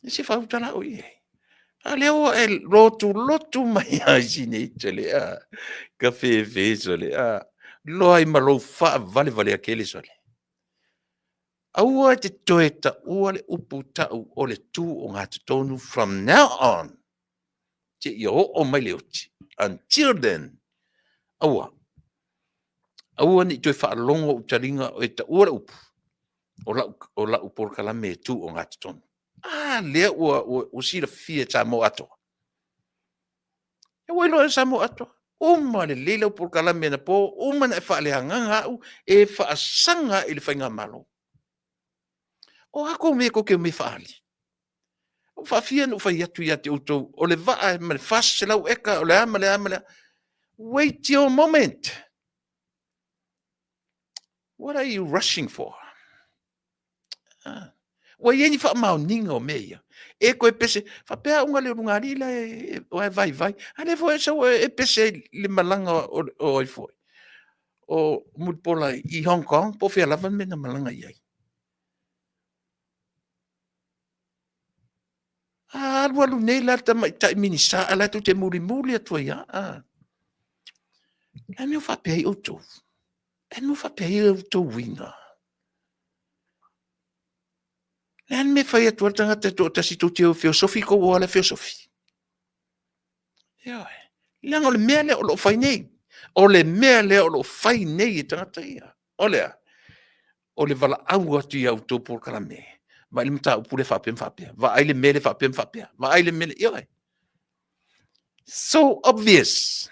E se faautala o i ai. A lea ua e lotulotu mai ai sinei sole a, ka fefe sole a, loa ai ma lou faavalevalea tele sole. Aua e te toe taua le upu tau o le tu ogatotonu from now on seia oo mai le oti. Until then, aua. Aua ne i toe faalogo ou taliga o e taua le upu, o lau, o lau polokalame e tu ogatotonu. A lea ua, ua, ua silafia e Samoa atoa. E ua iloa e Samoa atoa. Uma lelei lau polokalame anapo, uma ona e faaleagaga au e faasaga i le faigamalo. O a kou mea kou te omai e faaali? Ua faafia ona ou fai atu ia te outou, o le vaa ma le 400 eka, o le a ma le a ma le a. Wait your moment. What are you rushing for? Ah. Ua i ai ni faamaoniga o mea ia. E toe pese, faapea au na le ulugalii la e, e vaivai. A lea foi e sau e pese i le malaga o, o ai foi. O Mulipola i Hong Kong, po o fea lava le mea na malaga i ai. A alualu nei la le tamaitai Minisita, a o la e tou te mulimuli atu ai lava. A. O le a le mea ua faapea ai outou? O le a le mea ua faapea ai outou uiga? O le a le mea e fai atu ai le tagata e toatasi tou te o e feosofi, tou o lava la e feosofi. Ioe. Leaga o le mea lea o lo o fai nei. O le mea lea o lo o fai nei e tagata ia. O le a? O le valaau atu i a outou polokalame, vaai le mataupu lea faapea ma faapea, vaai le mea lea faapea ma faapea, vaai le mea lea, ioe. So obvious.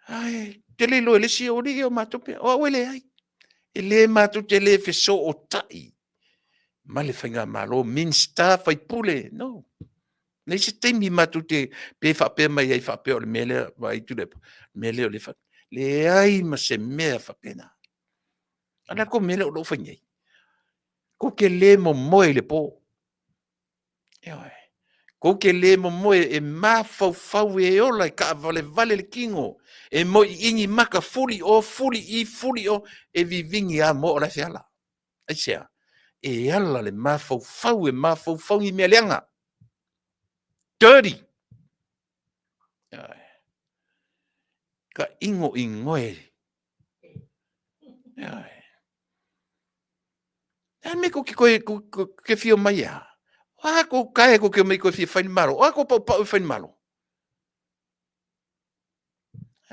Ai, te le iloa e le isi o alii o matou pea, o au e leai. E le matou te le fesootai ma le faigamalo, Minisita, faipule, no. Leai se taimi matou te pe faapea mai ai faapea o le mea lea, vaai Tuilaepa, o le mea lea o lea e leai ma se mea faapena. A o le a le tou mea lea o lo o fai nei? Tou te le momoe i le po. Ioe. Tou te le momoe e mafaufau e ola e taavalevale le tino, e moiini maka, fuli o, fuli i, fuli o, e vivini lava moa o la e feala. Aisea? E ala le mafaufau e mafaufau ni mea leaga. Dirty. Ioe. Ka inoinoe. Ioe. E a mea kou te koe, te fia mai a? O a kou kae kou te mai koe fia whai ni malo? O a kou pau pau e whai ni malo?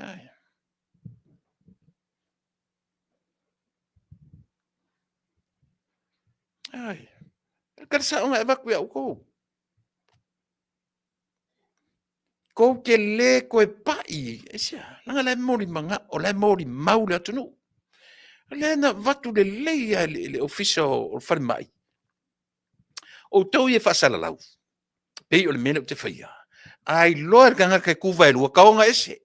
Ai. Ai. Ka le saonga e vaku ia oukou. Kou te le koe pai, aisea, langa la e moli manga, o la e moli mau le atunuu. O lea na avatu lelei lava e le ofisa o le falemai. Outou ia e faasalalau, pei o le mea lea ou te faia, a iloa e le tagata e tu vaelua, taoga ese.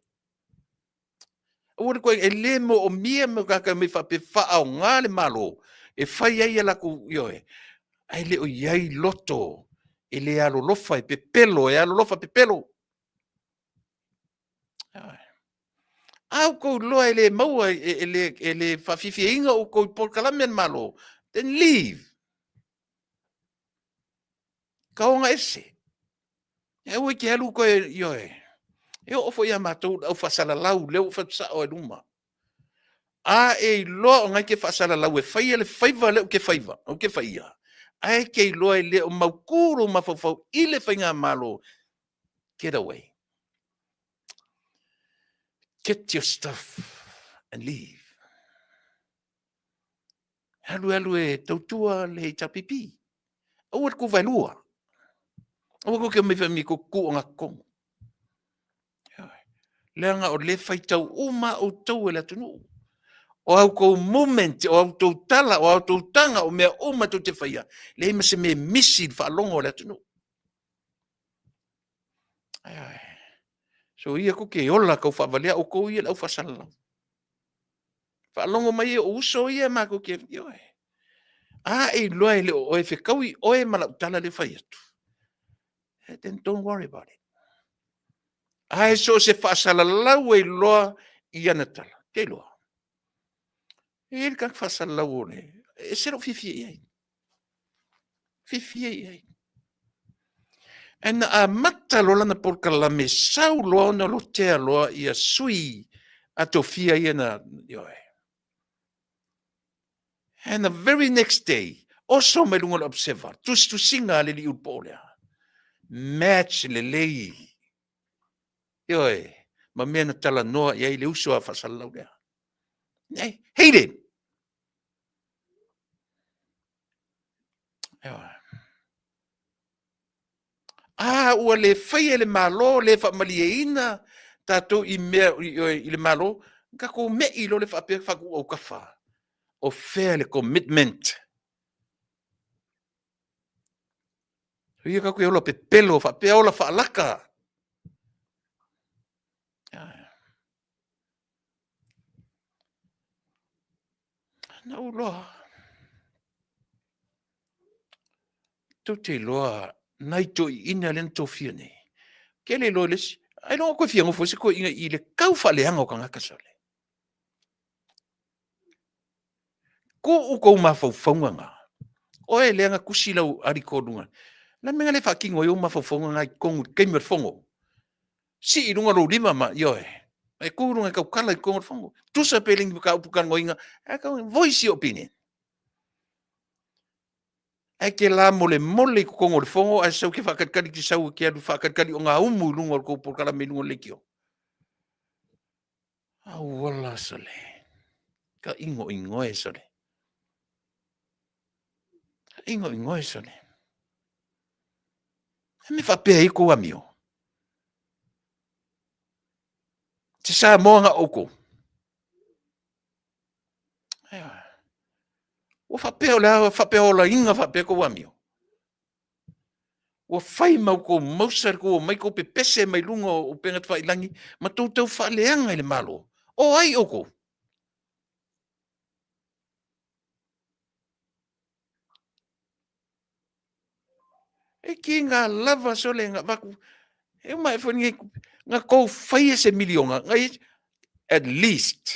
Aua le toe, e le moomia mo tagata e omai faapea e faaaoga le Malo e fai ai a latou, ioe, ae le o i ai loto e le alolofa, e pepelo, e alolofa pepelo. A outou iloa e le maua, e le, e le faafiafiaina outou i polokalame a le Malo, then leave. Taoga ese. E aua e te alu toe, ioe. E oo foi ia matou le au faasalalau, lea ua fai atu sao i luma. A e iloa o na e te faasalalau e faia le faiva lea ou te faiva, ou te faia, ae e te iloa e le o mautu lou mafaufau i le faigamalo, get away. Get your stuff and leave. Alu alu e tautua le HRPP. Aua le kuvaelua. Aua kou te omai whaimia kou ku o ngā kongo. Leaga o le faitau uma outou e le atunuu. O au tou movement, o au tou tala, o au tou taga, o mea uma tou te faia, leai ma se mea e misi i le faalogo a le atunuu. So ia kou te ola tau faavalea outou ia le au faasalalau. Faalogo mai e ou uso ia matou te, ioe. A e iloa e le o oe fetaui oe ma lau tala lea fai atu. Eh, then don't worry about it. Ae so o se faasalalau e iloa i ana tala, te iloa. E i ai le tagata faasalalau o le... E ese lou fiafia i ai. Fiafia i ai. Ae na amata loa lana polokalame, sau loa ona lotea loa ia sui a tofia ia na, ioe. And the very next day, oso mai luga o le Observer, tusitusiga a le alii ulupoo lea. Match lelei. Ioe, ma mea na talanoa i ai le uso a faasalalau lea. I hate it. Ioe. A ua le faia e le Malo, le faamalieina tatou i mea i le Malo, tatou me'i loa le faapea faatu autafa. O fea le commitment? Ia tatou te ola pepelo faapea ola faalaka. Na ou iloa, tou te iloa nai toeaiina lea na tofia nei, ou te le iloa i le isi, ailoga o toe fia nofo ai se toeaina i i le tau faaleaga o tagata sole. Tuu tou mafaufauga na. Oe lea na tusi lau article i luga. O le a le mea na le faatino ai ou mafaufauga na i totonu i le taimi o le fono? Sii i luga lou lima ma, ioe, e tu i luga e tautala i totonu o le fono. Tusa pe le o ni mataupu talanoaina, ae tau, voice your opinion. Ae te lamolemole i totonu o le fono ae sau e te faatalitali e te sau e te alu faatalitali ogaumu i luga o le tou polokalame i luga o le leitio. Auala sole, ka inoinoe sole. Ka inoinoe sole. E mea faapea ai tou amio? Se Samoa na outou. Ua faapea o le a faapea olaina faapea tou amio? Ua fai ma outou mausa le tou omai tou pepese mai luga o upega tafailagi ma tou tau faaleaga i le Malo. O ai outou? E tiga lava sole na avatu, e uma ae foi lenei, na tou faia se miliona, na i ai, at least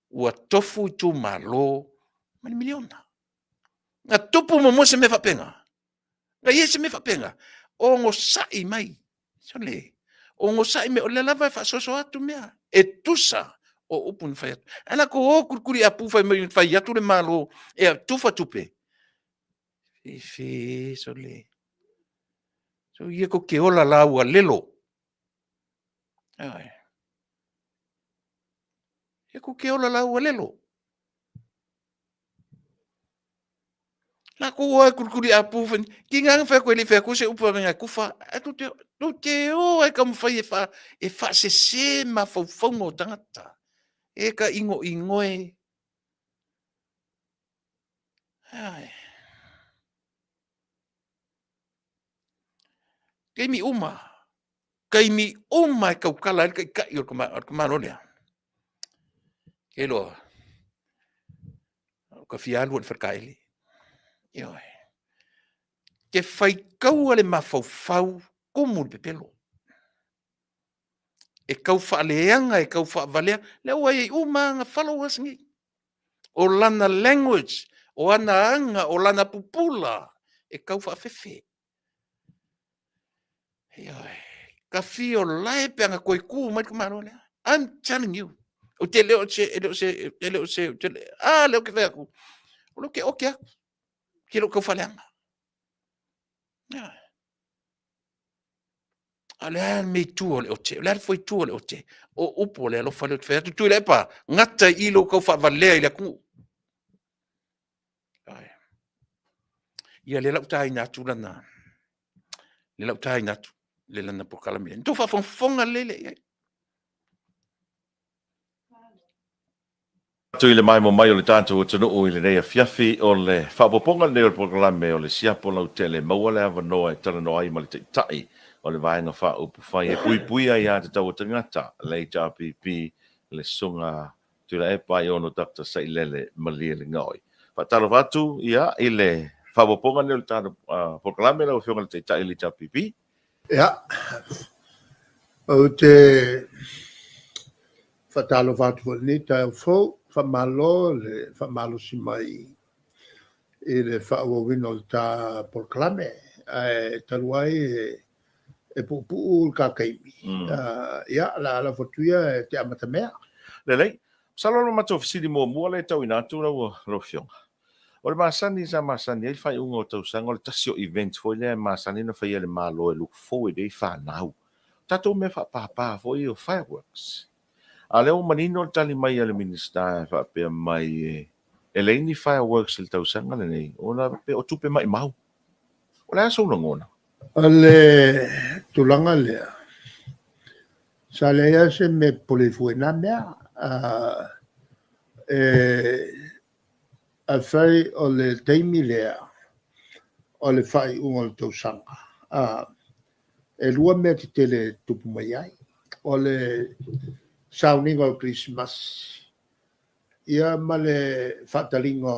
ua tofu itumalo ma le miliona. Na tupu muamua se mea faapena? Na i ai se mea faapena? Onosai mai, sole, onosai mai, o lea lava e faasoasoa atu mea, e tusa o upu na fai atu. Ae latou o kulikuliapu fai mai na fai atu le Malo e tufa tupe. Fefe, sole, soia tou te ola laualelo. Ioe. Ia tou te ola laualelo. Latou o e kulikuliapu, tiga lava ona fai atu e le i fai atua se upu e tufa, ae tou te o lava e taumafai e faasese mafaufauga o tagata. E ka inoino e. Taimi uma, taimi uma e tautala ai le Taitai o le Malo lea, e iloa, ua ta fia alu lava i le faletaele. Ioe. E te faitaua le mafaufau, tumu i le pepelo. E tau faaleaga, e tau faavalea, lea ua i ai uma lava ana followers nei. O lana language, o ana aga, o lana pupula, e tau faafefe. Ioe. Ta fia o lae pe ana toe tu mai le tamaloa lea. I'm telling you. Ou te le o se, e le o se, e le o se, a, lea ou te fai atu, o lea ou te ote atu, ou te le o tau faaleaga. Ioe. A o le a le mea i tua o le ote? O le a le foe i tua o le ote? O upu o le alofa lea ou te fai atu. Tuilaepa, gata i i lou tau faavalea i le atunuu. Ia, lea la ua taina atu lana, lea la ua taina atu le lana polokalame. Na tou faafogafoga lelei lea i ai. Atu i le maemo mai o le tatou atunuu i lenei afiafi, o le faaopoopoga lenei o le polokalame o le Siapo Lautele, maua le avanoa e talanoa ai ma le Taitai o le Vaega Faaupufai e Puipuia Aiatatau a Tagata, le HRPP, le Susuga Tuilaepa Aiono Dr. Sailele Malielegaoi. Faatalofa atu ia i le faaopoopoga lenei o le tatou polokalame lau Afioga i le Taitai o le HRPP. Ia, ou te. Faatalofa atu foi i lenei taeao fou, faamalo le faamalosi mai i le faaauauina o le ta polokalame. Ae talu ai e puupuu le ta taimi, ia, o le a lafo atu ia e te amatamea. Lelei. Masalo o le matou fesili muamua lea e tauina atu lau Afioga. O le masani sa masani ai le faaiuga o tausaga, o le tasi o event foi lea e masani ona faia e le Malo e look forward ai fanau. O tatou mea faapapa foi ia o fireworks. A o lea ua manino le tali mai a le Minisita e faapea mai e leai ni fireworks i le tausaga lenei ona faapea o tupe maimau. O le a sou lagona? O le tulaga lea, sa leai lava se mea e popole ai fua i na mea. E Afai o le taimi lea o le faaiuga o le tausaga, e lua mea tetele e tutupu mai ai. O le sauniga o le Kerisimasi, ia ma le faataliga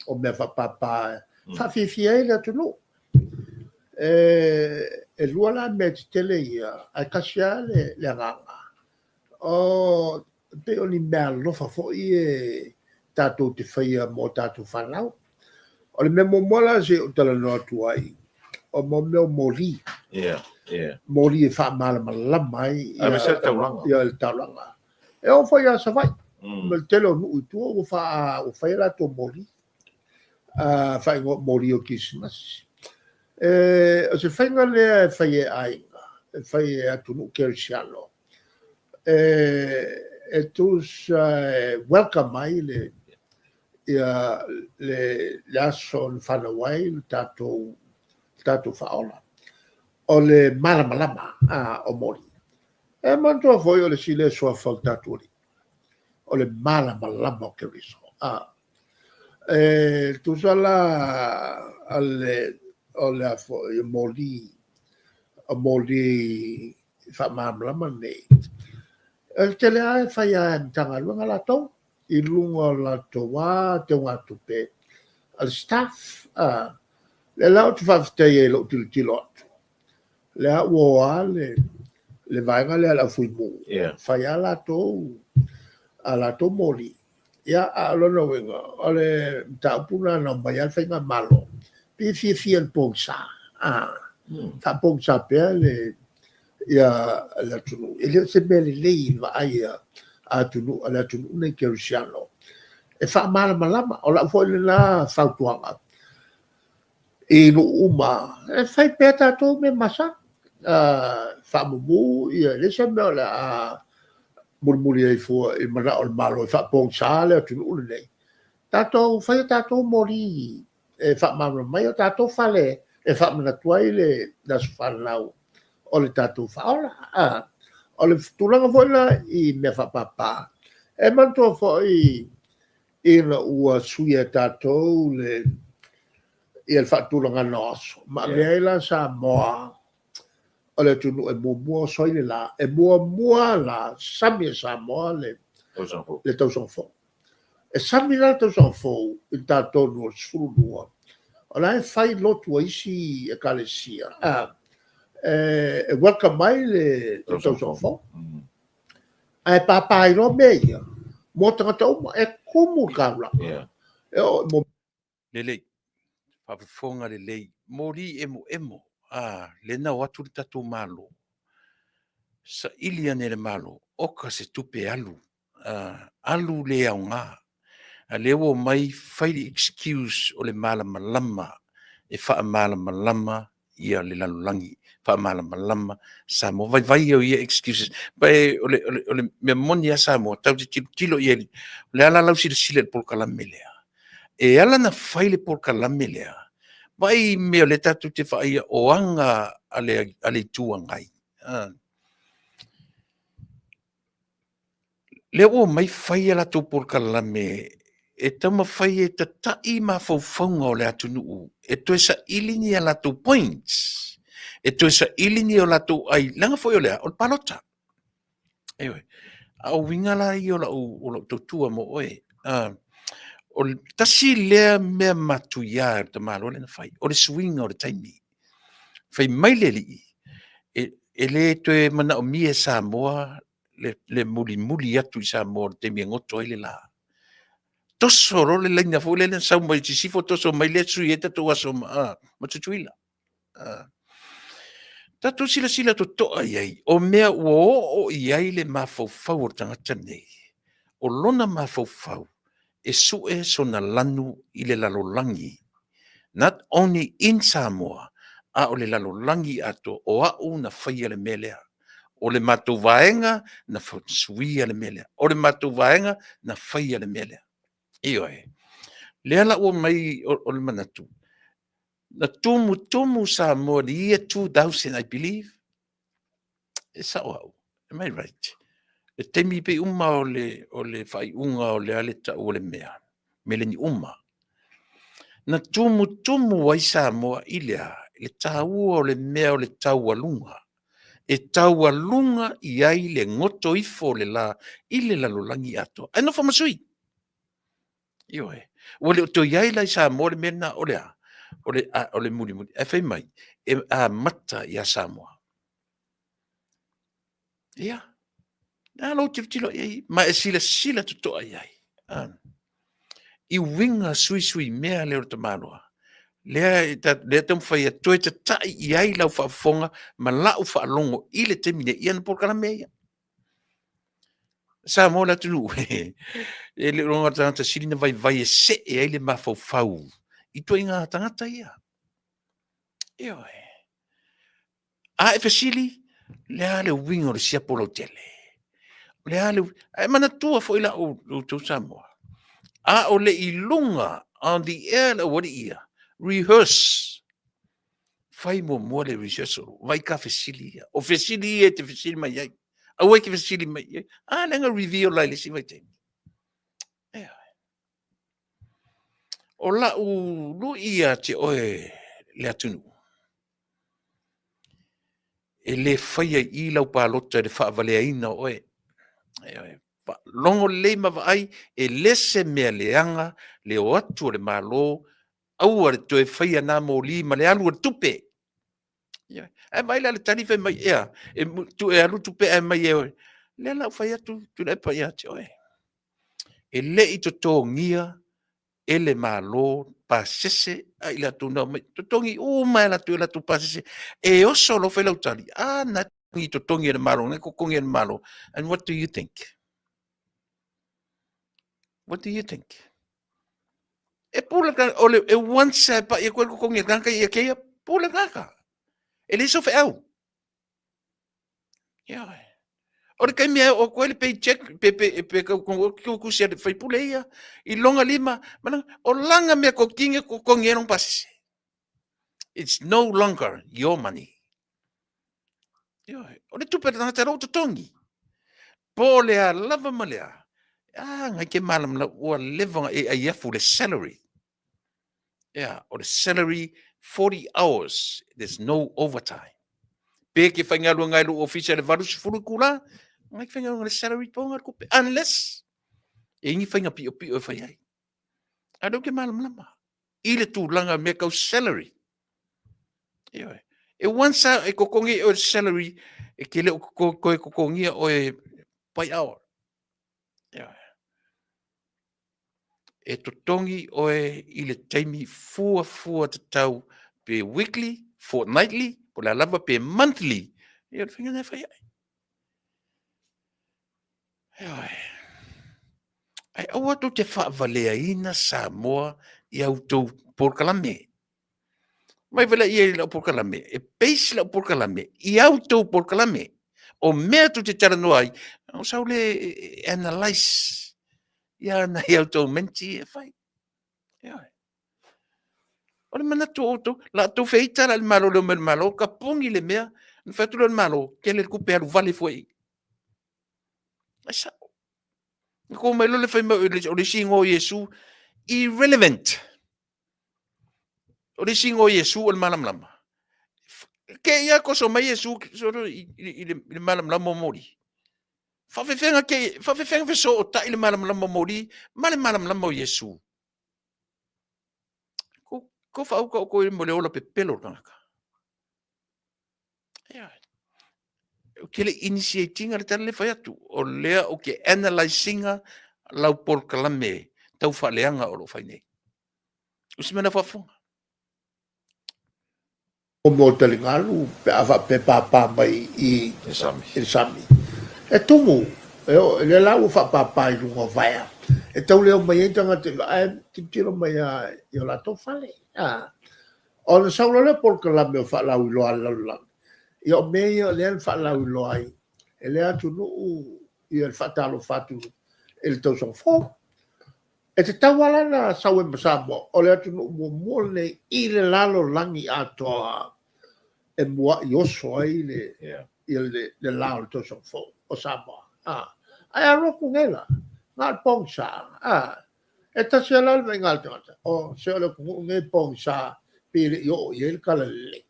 o mea faapapa e faafiafia ai le atunuu. E lua la mea tetele ia, ae tasi lava le agaga, O, pei o ni meaalofa foi e tatou te faia mo tatou fanau. O le mea muamua la se i ou talanoa atu ai, o mo mea o moli. Yeah, yeah. Moli e faamalamalama ai ia, le taulaga. Ia, le taulaga. E oo foi ia Savaii, ma le tele o nuu i tua ua, fa, ua fai a latou moli. Faaigoa moli o Kerisimasi. E, o se faiga lea e fai e aiga, e fai e atunuu kerisiano, e, e tusa e welcome ai le, ia, le, le aso na fanau ai le tatou, le tatou faaola. O le malamalama a, o moli. E manatua foi o le isi lea suafa o le tatou Alii, o le malamalama o Keriso. A, e tusa la a le, o le a foi, o moli, o moli faamalamalama nei. O le tele lava e fai lava e Matagaluega latou i luga o latou lava teugatupe a le staff. A, lea la ou te faafetai ai i lou tilotilo atu, lea ua o lava le, le vaega lea a le aufuimu, Yeah. fai lava latou a latou moli. Ia, a o lona uiga, o le mataupu lena na omai lava le faigamalo, pei e fiafia i le pogisa, a, faapogisa pea le, ia, le atunuu. E le o se mea lelei i le vaai a atunuu, a le atunuu lenei kerisiano e faamalamalama. O lau foi lena fautuaga i nuu uma, e fai pea tatou mea masani, faamumu, ia, e leai se mea o le a mulimuli ai fua i manao o le Malo e faapogisa le atunuu lenei. Tatou fai a tatou moli e faamalamalama mai o tatou fale e faamanatu ai le aso fanau o le tatou faaola. O le tulaga foi la i mea faapapa, e manatua foi ina ua suia e tatou le ia le faatulagaga o aso, ma avea ai la Samoa o le atunuu e muamua oso ai le la, e muamua la sami e Samoa le le tausaga fou. E sami la le tausaga fou i le ta tonu o le 12, o la e fai lotu a isi ekalesia, e welcome mai le tausaga fou. Ae papa ai loa mea ia mo tagata uma, e tumu le taulaga. E oo i Lelei, faafofoga lelei, moli emoemo, a, lea na o atu le tatou Malo, saili ane e le Malo, oka se tupe alu, a, alu le aoga. A lea ua omai fai le excuse o le malamalama e faamalamalama ia le lalolagi, faamalamalama Samoa. Vaivai ia o ia excuses. Pa e, o le, o le, o le mea moni lava Samoa, tatou te tilotilo i ai, o le a la lau silasila i le polokalame lea? E ala ona fai le polokalame lea, vaai i mea o lea tatou te vaaia o aga a le, a le Itu Agai. Lea ua omai fai a latou polokalame e taumafai e tata'i mafaufauga o le atunuu e toe saili ni a latou points, e toe saili ni o latou ai, leaga foi o le a? O le palota. Ioe. A o uiga la ia o lau, o lau tautua mo oe, o le tasi lea mea matuia e le tamaloa lea na fai, o le suiga o le taimi. Fai mai le alii, e, e le toe manaomia e Samoa le, le mulimuli atu i Samoa i le taimi e goto ai le la. Toso loa le laina foi lea na sau mai Sisifo toso mai lea sui ai tatou aso ma, a, ma Tutuila. A. Tatou silasila totoa i ai, o mea ua oo i ai le mafaufau o le tagata lenei, o lona mafaufau e sue sona lanu i le lalolagi, not only in Samoa, a o le lalolagi atoa, o au na faia le mea lea. O le matou vaega na suia le mea lea. O le matou vaega na faia le mea lea. Ioe. Lea la ua aumai o le manatu, na tumutumu Samoa i le year 2000 I believe, e sao au? Am I right? Le taimi pei uma o le, o le faaiuga o le a le tau o le mea, meleniuma. Na tumutumu ai Samoa i le a? I le taua o le mea o le taualuga. E taualuga i ai le goto ifo o le la i le lalolagi atoa. Ae nofo ma sui. Ioe. Ua le o toe i ai la i Samoa le mea lena, o le a? O le, a, o le mulimuli. Ae fai mai, e amata ia Samoa. Ia, le a lou tilotilo i ai, ma e silasila totoa i ai. A. I uiga suisuimea lea o le tamaloa, lea lea taumafai e toe tatai i ai lau faafofoga ma lau faalogo i le taimi nei, i ana polokalame ia. Samoa le atunuu, e le o iloga tagata sili na vaivai e see ai le mafaufau i ituaiga tagata ia. Ioe. A e fesili, le a le uiga o le siapo lautele? O le a le... Ae manatua foi la outou Samoa, a o le i luga on the air le aualii ia, rehearse, fai muamua le rehearsal, vaai ka fesili ia. O fesili ia e te fesili mai ai. Aua e te fesili mai i ai. A lea na reveal la i le isi vaitaimi. O lau lui ia te oe le atunuu, e le faia i i lau palota i le faavaleaina o oe. Faalogo lelei ma vaai, e le se mea leaga le o atu o le Malo, aua le toe faia na moli ma le alu o le tupe. Ae vaai la i le tali fai mai, ea, e, e alu tupe ae mai e oe. Lea la ua fai atu Tuilaepa ia te oe. E le i totogia e le Malo pasese a i latou na omai, totogi uma e latou i latou pasese. E oso loa fai lau tali, a na i totogi e le Malo, na totogi e le Malo. And what do you think? What do you think? E pule ka, o le, e once e pai e koe totogi e tagata ia keia, pule tagata. E le so feau. Ioe. O le taimi e oo atu ai le paycheck, pe, pe, pe kau kau kusi a le faipule ia, i longa lima, mana, o langa mea kotingi ko kongi e long pasese. It's no longer your money. Ioe. O le tupe tangata lou totogi. Po o le a lava ma le a. Ah, ngai ke malam la ua leva e ai afu le salary. Ea, o le salary 40 hours, there's no overtime. Pe ke whaingaluenga i lou ofisa le 80 kula, ngai ke whaingaluenga le salary ponga le kupe, unless e ingi whainga pio pio e whai ai. A leu ke malamalama. I le tūlanga mea kau salary. Ioe. E once a e kokongi o le salary, e ke leo koe kokongia o e by hour. Ioe. E totogi oe i le taimi fuafua tatau pe weekly, fortnightly, po o le a lava pe monthly, ia o le faiga lena e fai ai. Ioe. Ae aua tou te faavaleaina Samoa i a outou polokalame. Mai vale ia i lau polokalame, e base lau polokalame i a outou polokalame. O mea tou te talanoa ai, o sau le analyse ia na i outou menti e fai. Ioe. O le manatu o outou, la outou feita la le Malo le o mai le Malo, ka pogi le mea, na fai atu lea o le Malo, tele le tupe alu vale fua i. Ai sao. Na kou mai loa le fai mai o le isi igoa o Iesu, irrelevant. O le isi igoa o Iesu o le malamalama. Ke ia koso mai Iesu i le malamalama o moli. Faafefega ke, faafefega fesootai le malamalama o moli ma le malamalama o Iesu. Ko, ko whaauka o koe mo le ola pepelo o le tangata. Ou te le i initiate ina le tala lea e fai atu, o lea ou te analyse ina lau polokalame tau faaleaga o lo o fai nei. O se mea na faafofoga. Mo taligalu pe a faapea e papa mai i le sami. E tumu, e oo, lea la ua faapapa i luga o vaea, e tau le omai ai tagata i ae tilotilo mai lava i o latou fale. A, ona sau loa lea o polokalame o faalauiloa a le lalolagi, ia o mea ia o lea na faalauiloa ai e lea atunuu ia le faatalofa atu i le tausaga fou. E tatau lava la ona sau ai ma Samoa, o le atunuu muamua lenei i le lalolagi atoa e muai oso ai le, yeah. ia le, le la o le tausaga fou o Samoa. Ah. Ae alu atu nei la, na o le pogisa. Ah. E tasi lava la le vaaiga a le tagata, o se o le atunuu lenei e pogisa, pei e le i oo i ai le tala lelei.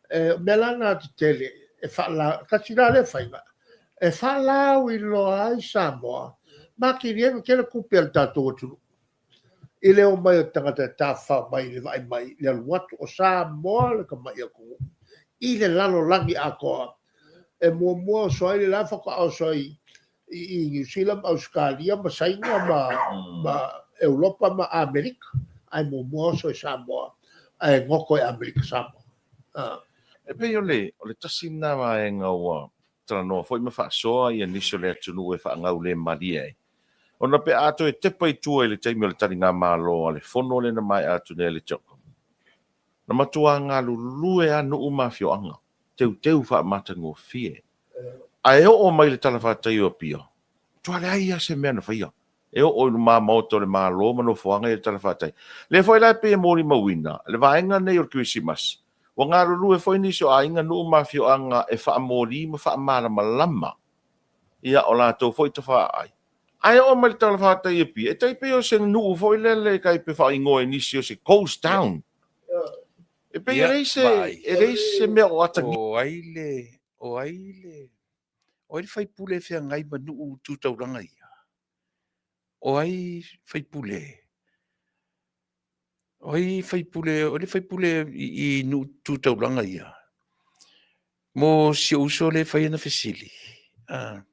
E, o mea la na tetele, e faala, tasi la lea faiga, e faalauiloa ai Samoa, ma atili ai ona tele tupe a le tatou atunuu. I le omai o tagata e tafafao mai i le vaai mai i le alu atu o Samoa le tamai atunuu i le lalolagi atoa. E muamua oso ai le la faatoa oso ai i Niu Sila ma Ausetalia ma Saina ma, ma Europa ma Amerika. Ae muamua oso i Samoa, ae goto e Amerika Samoa. Ah. E pei o le, o le tasi lena vaega ua talanoa foi ma faasoa ia nisi o le atunuu e faagau le malie ai. Ona pe a toe tepa i tua i le taimi o le taligamalo a le fono lea na maea atu nei a le CHOGM, na matuā galulue a nuu ma afioaga, teuteu faamatagofie. Ae oo mai le talafatai o Apia, matua leai lava se mea na faia. E oo i lumā maota o le Malo ma nofoaga ia le talafatai. Lea foi la e pei e molimauina, le vaega lenei o le Kerisimasi, ua galulue foi nisi o aiga, nuu ma afioaga e faamoli ma faamalamalama ia o latou foi tafaaai. Ae oo mai le talafatai i Apia, e tai pei o se nuu foi lele tai pe faaigoa e nisi o se ghost town. E pei e leai se, e leai se mea o atagia. O ai le, o ai le, o ai le faipule e feagai ma nuu tu taulaga ia? O ai faipule? O ai faipule, o le faipule i, i nuu tu taulaga ia? Mo si ou uso lea e fai ana fesili, ah,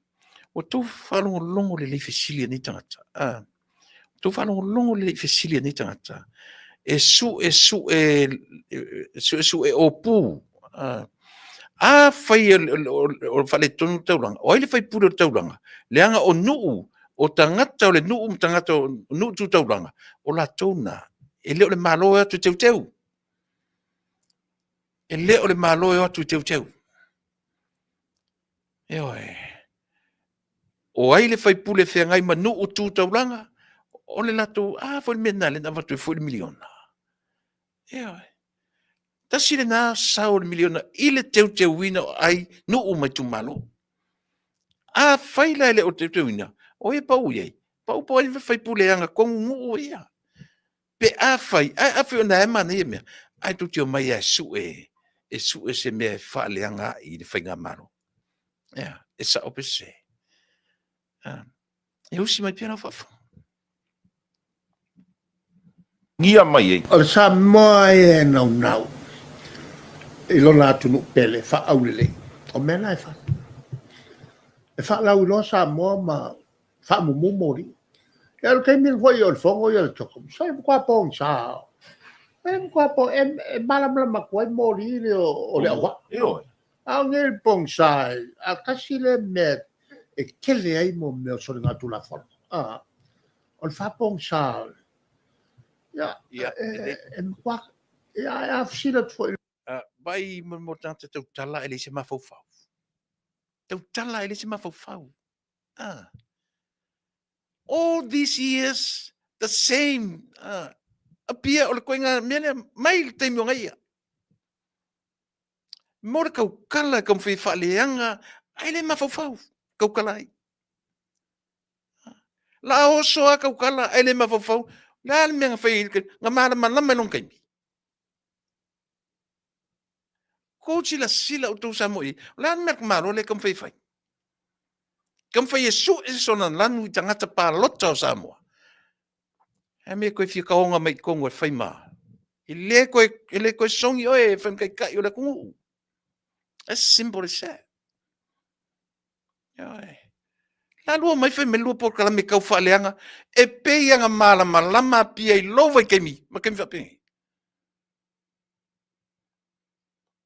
ua tou faalogologo lelei i fesili a nei tagata, ah, ua tou faalogologo lelei i fesili a nei tagata, e sue sue, sue sue opu, ah, afai o faaletonu le taulaga, o ai le faipule o le taulaga? Leaga o nuu, o tagata o le nuu ma tagata o nuu tu taulaga, o latou na, e le o le Malo e o atu e teuteu. E le o le Malo e o atu e teuteu. Ioe. O ai le faipule e feagai ma nuu tu taulaga? O le latou, a foi le mea lena lea na avatu ai foi le miliona. Ioe. Tasi lena sao o le miliona i le teuteuina o ai nuu ma itumalo. Afai la e le o teuteuina, o ai e pau i ai? Pau po ai le faipule e agatonu nuu ia. Pe afai, ae afai o na e manaia mea, ae tou te omai lava e sue, e sue se mea e faaleaga ai i le faigamalo. Ea, e sao pe sese. E usi mai pea lau faafofoga. Gia mai ai. O le Samoa e naunau i lona atunuu pele faaaulelei, o mea na e fai. E faalauiloa Samoa ma faamumu moli. Ia o le taimi foi o le fono ia o le CHOGM, sa e matua pogisa. E matua po, e, e malamalama atu ai moli le o, o le auvaa. Ioe. A o nei le pogisa, a tasi le mea e tele ai mo mea o soligatulafono. A, o le faapogisa. Ia, Ia, e, e matua, ia, e afisila atu foi. Vai mo tagata tautala e leai se mafaufau. Tautala e leai se mafaufau. Ah. All these years, the same. Ah. Apia o le koinga mea lea mai le taimi o ngaia. Mo le kaukala e taumafai e faaleaga, ae le mafaufau kaukala ai. Ah. La oso a kaukala ae le mafaufau. Le a le mea na fai, na malamalama i lona taimi. Kou silasila outou Samoa i ai, o le a le mea a le Malo lea e taumafai e fai? Taumafai e sue sona lanu i tagata palota o Samoa. A mea e toe fia taoga mai i totonu e fai ma. E le toe, e le toe sogi oe e fai ma taitai o le atunuu. As simple as that. Ioe. La lua mai fai mai lua polokalame tau faaleaga e pei ana malamalama Apia i lou vaitaimi ma taimi faapenei.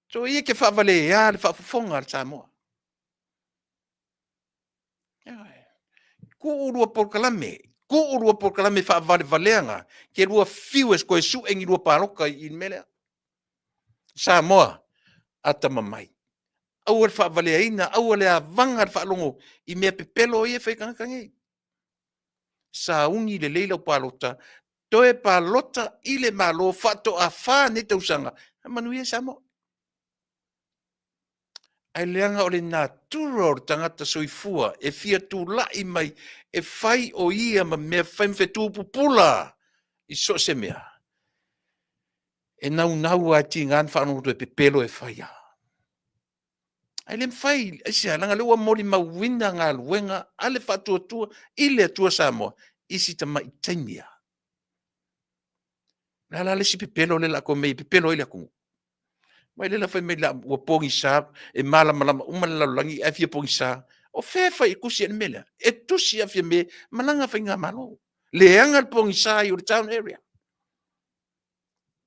So ia ke faavalea le faafofoga a le Samoa. Ioe. Tuu lua polokalame, tuu lua polokalame faavalevaleaga, ke lua fiu e toe sue ni lua palota i le mea lea. Samoa, atamamai. Aua le faavaleaina, aua le avaga le faalogo i mea pepelo ia e fai e tagata nei. Sauni lelei lau palota, toe palota i le Malo faatoa fa nei tausaga, e manuia Samoa. Ae leaga o le natura o le tagata soifua e fia tulai mai e fai o ia ma mea fai ma fetu pupula i so o se mea. E naunau lava e tiga ona faalogo atu e pepelo e fai lava. Ae le mafai, aisea? Leaga o lea ua molimauina galuega a le Faatuatua i le Atua Samoa i si tamai taimi lava. O le a la le isi pepelo lea o le a toe aumai e pepelo ai le atunuu? Vaai lea fai mai ua pogisa, e malamalama uma le lalolagi ae fia pogisa. O fea e fai e tusi ai le mea lea? E tusi lava Fiame malaga a faigamalo. Leaga le pogisa i le town area.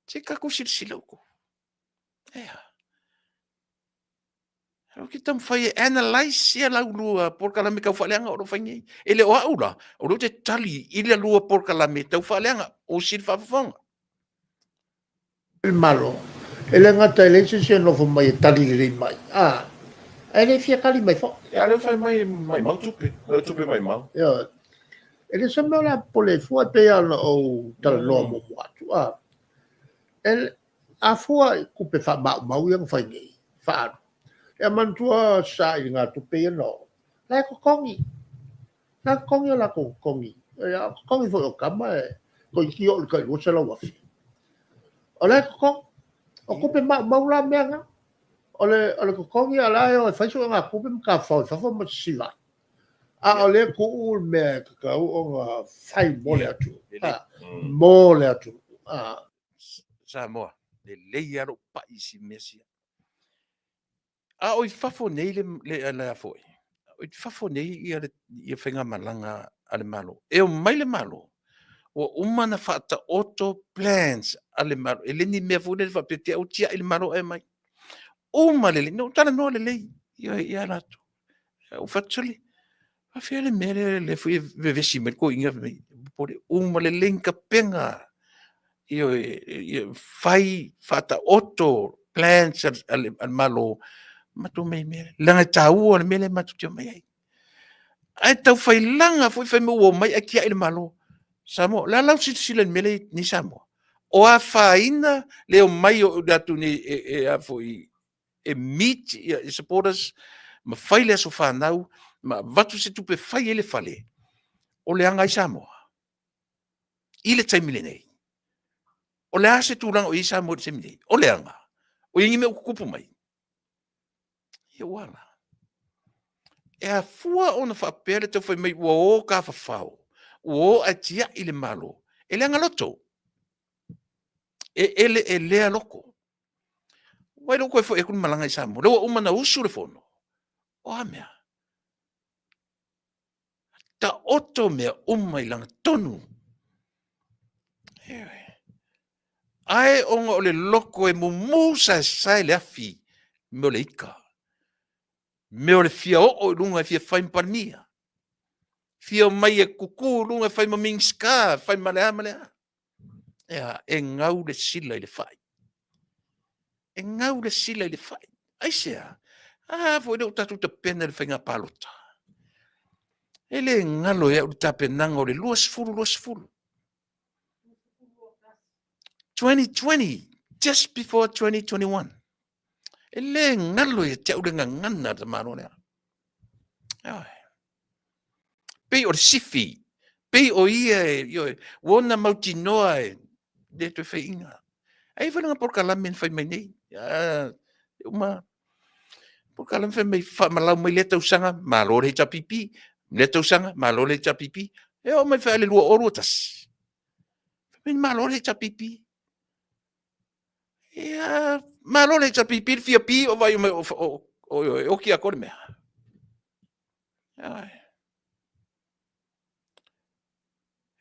Se i tatou silasila outou. E a? Ou te taumafai e analyse ia la ulua polokalame tau faaleaga o lo o fai nei. E le o au la, o lea ou te tali i la lua polokalame tau faaleaga, osi le faafofoga. Le Malo, e le gata e leai se isi e nofo mai e tali lelei mai, a, ae le fia tali mai foi. A lea fai mai e maimau tupe, o tupe maimau. Ioe. E le o se mea o le a popole ai fua, e pei lava ona ou talanoa muamua atu, a, e, a fua i tupe faamaumau ia na fai nei, faaalu, ia manatua sailigatupe ia na oo, la e totogi, la e totogi o latou totogi, ia o totogi foi o tama e toeitiiti oo i le tai $200,000. O la e totogi. O tupe maumau la mea na. O le totogi a o la e o e fai suegatupe ma tafafao i fafo ma sisiva ai. A o lea e tuu le mea e tatau ona fai mo le atunuu. Mo le atunuu. Samoa, lelei lava lou pai i si mea sia. A o i fafo nei le, le a foi, o i fafo nei ia le ia faigamalaga a le Malo. E omai le Malo, ua uma ona faataoto plans a le Malo. E le ni mea foi lele faapea te i ua tiai le Malo ae omai. Uma lelei, na ou talanoa lelei ia latou. Ou fai atu, sole, faapefea le mea lea, lea foi e vevesi mai le toeaina fai mai, popole, uma lelei ona tapena, ioe, fai, faataoto plans a le Malo, matou omai i mea ia, leaga e taua le mea lea matou te omai ai. Ae tau fai laga foi fai mai ua omai ae tiai le Malo. Samoa, o le a lau silasila i le mea lea e i ai nei Samoa? O afaina le omai o i latou nei e, a foi, e meet ia supporters ma fai le aso fanau ma avatu se tupe e fai ai le fale, o leaga ai Samoa i le taimi lenei. O le a se tulaga o i ai Samoa i le taimi lenei? O leaga. O i ai ni mea ua tutupu mai? Ia ua a la? E afua ona faapea le tau fai mai ua o tafafao, ua o ae tiai le Malo, e leaga loto. E eleelea loto. Vaai lea ua toe foi atu le malaga i Samoa, lea ua uma ona usu le fono. O a mea? Taoto mea uma i lagatonu. Ioe. Ae ona o le loto e mumu saesae le afi, mea o le ika, mea o le fia oo i luga e fia fai ma Palemia, fia omai e tutu i luga e fai ma Minisita, fai ma le a ma le a. E a? E gau le sila i le fai. E gau le sila i le fai. Aisea? A foi lea ua tatou tapena i le faiga palota. E le galo ia au le tapenaga o le 2020. 2020, just before 2021. E le galo ia te au le gagana a le tamaloa lea. Ioe. Pei o le sifi, pei o ia e, ioe, ua ona mautinoa e le toe faiina. Ae i ai foi lana polokalame na fai mai nei. Ah, uma polokalame fai mai faamalau mai lea tausaga, malo le HRPP, lea tausaga, malo le HRPP. E oo mai foi i le 2021, fai mai malo le HRPP. Ia, malo le HRPP le fia pi o vai mai o, o, o, o, e oti atoa le mea.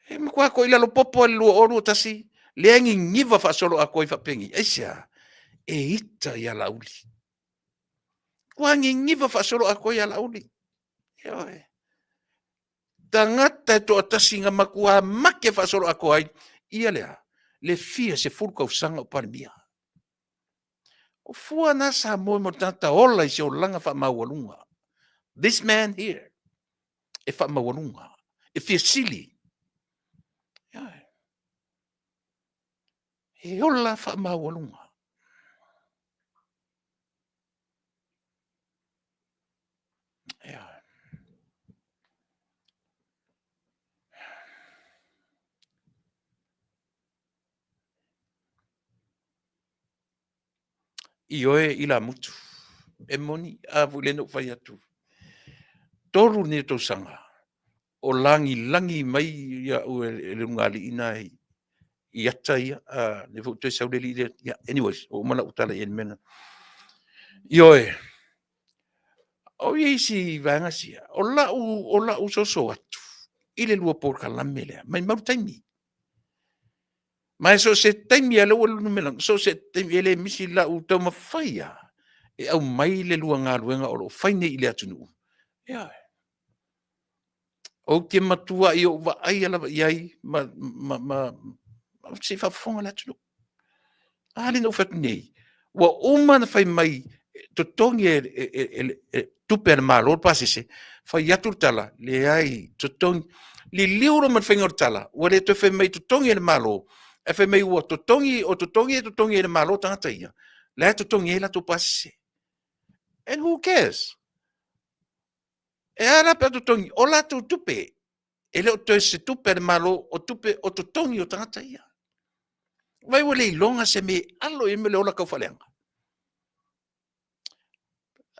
E matua ko i lalo popo le 2021, lea e niniva faasolo atoa ai faapenei. Aisea? E ita ia Laauli. Ua niniva faasolo atoa ia Laauli. Ioe. Tagata e toatasi na matua make faasolo atoa ai, ia lea, le fia 10 tausaga o Palemia. O fua na Samoa mo le tagata ola i se olaga faamaualuga. This man here, e faamaualuga, e fia sili. E ola faamaualuga. Yeah. Ioe i la mutu. E moni, a foi le no fai atu. Tolu ni tausaga o lagilagi mai iaʻu e le ulugalii na i ata ia, lea foi ua toe sau le alii lea. Ia, anyways, ua uma lau tala i ai i le mea lena. Ioe, o ia isi vaega sia, o lau soso atu i le lua polokalame lea, maimau le taimi. Ma e so o se taimi lava lea ua numera, so o se taimi e le misi lau taumafai lava e aumai le lua galuega o lo o fai nei i le atunuu. Ioe. Ou te matuai ou vaaia lava i ai ma, ma, ma, ma se i faafofoga le atunuu. A lea na ou fai atu nei, ua uma ona fai mai totogi e, e, e, e, e tupe a le Malo le pasese, fai atu le tala, leai, totogi. Liliu loa ma le faiga o le tala, ua le toe fai mai totogi e le Malo, ae fai mai ua totogi, o totogi e totogi e le Malo tagata ia, la e totogi ai latou pasese. And who cares? E a la pe a totogi? O latou tupe. E le o toe se tupe a le Malo, o tupe o totogi o tagata ia. Vai ua le iloga se mea e alo i ai le ola taufaaleaga.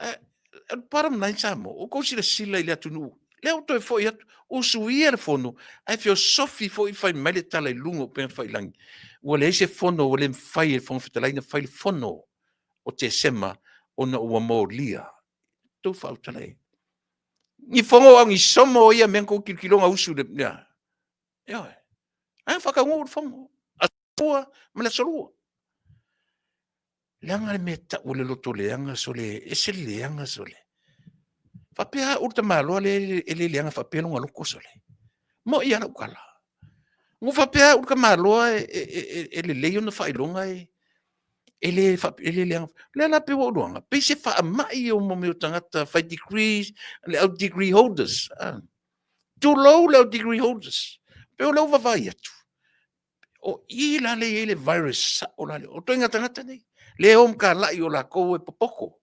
O le bottom line Samoa, ua tou silasila i le atunuu, lea ua toe foi atu, usuia le fono, ae feosofi foi fai mai le tala i luga o upega tafailagi, ua leai se fono, ua le mafai e le Fofoga Fetalai ona fai le fono o Tesema ona ua molia. Tou faautala e. Ni fono au ni somo ia mea tou tilotilo na usu le mea. Ioe. Ae faataunuu le fono. Aso ma le aso lua. Leaga le mea tau o le loto leaga sole, e ese le leaga sole. Faapea au le tamaloa lea e le leaga faapea lona loto sole. Mo'i lava lau tala. Ua faapea au le tamaloa e lelei ona faailoga e le leaga. O lea la pei ua ou iloaina, pei se faamai ia o mea o tagata fai degrees, le au degree holders. Tulou le au degree holders. Pei o lea ua vaavaai atu, o i la lea e i ai le virus sao la lea. O ituaiga tagata nei, lea e o ma talai o latou e popoto.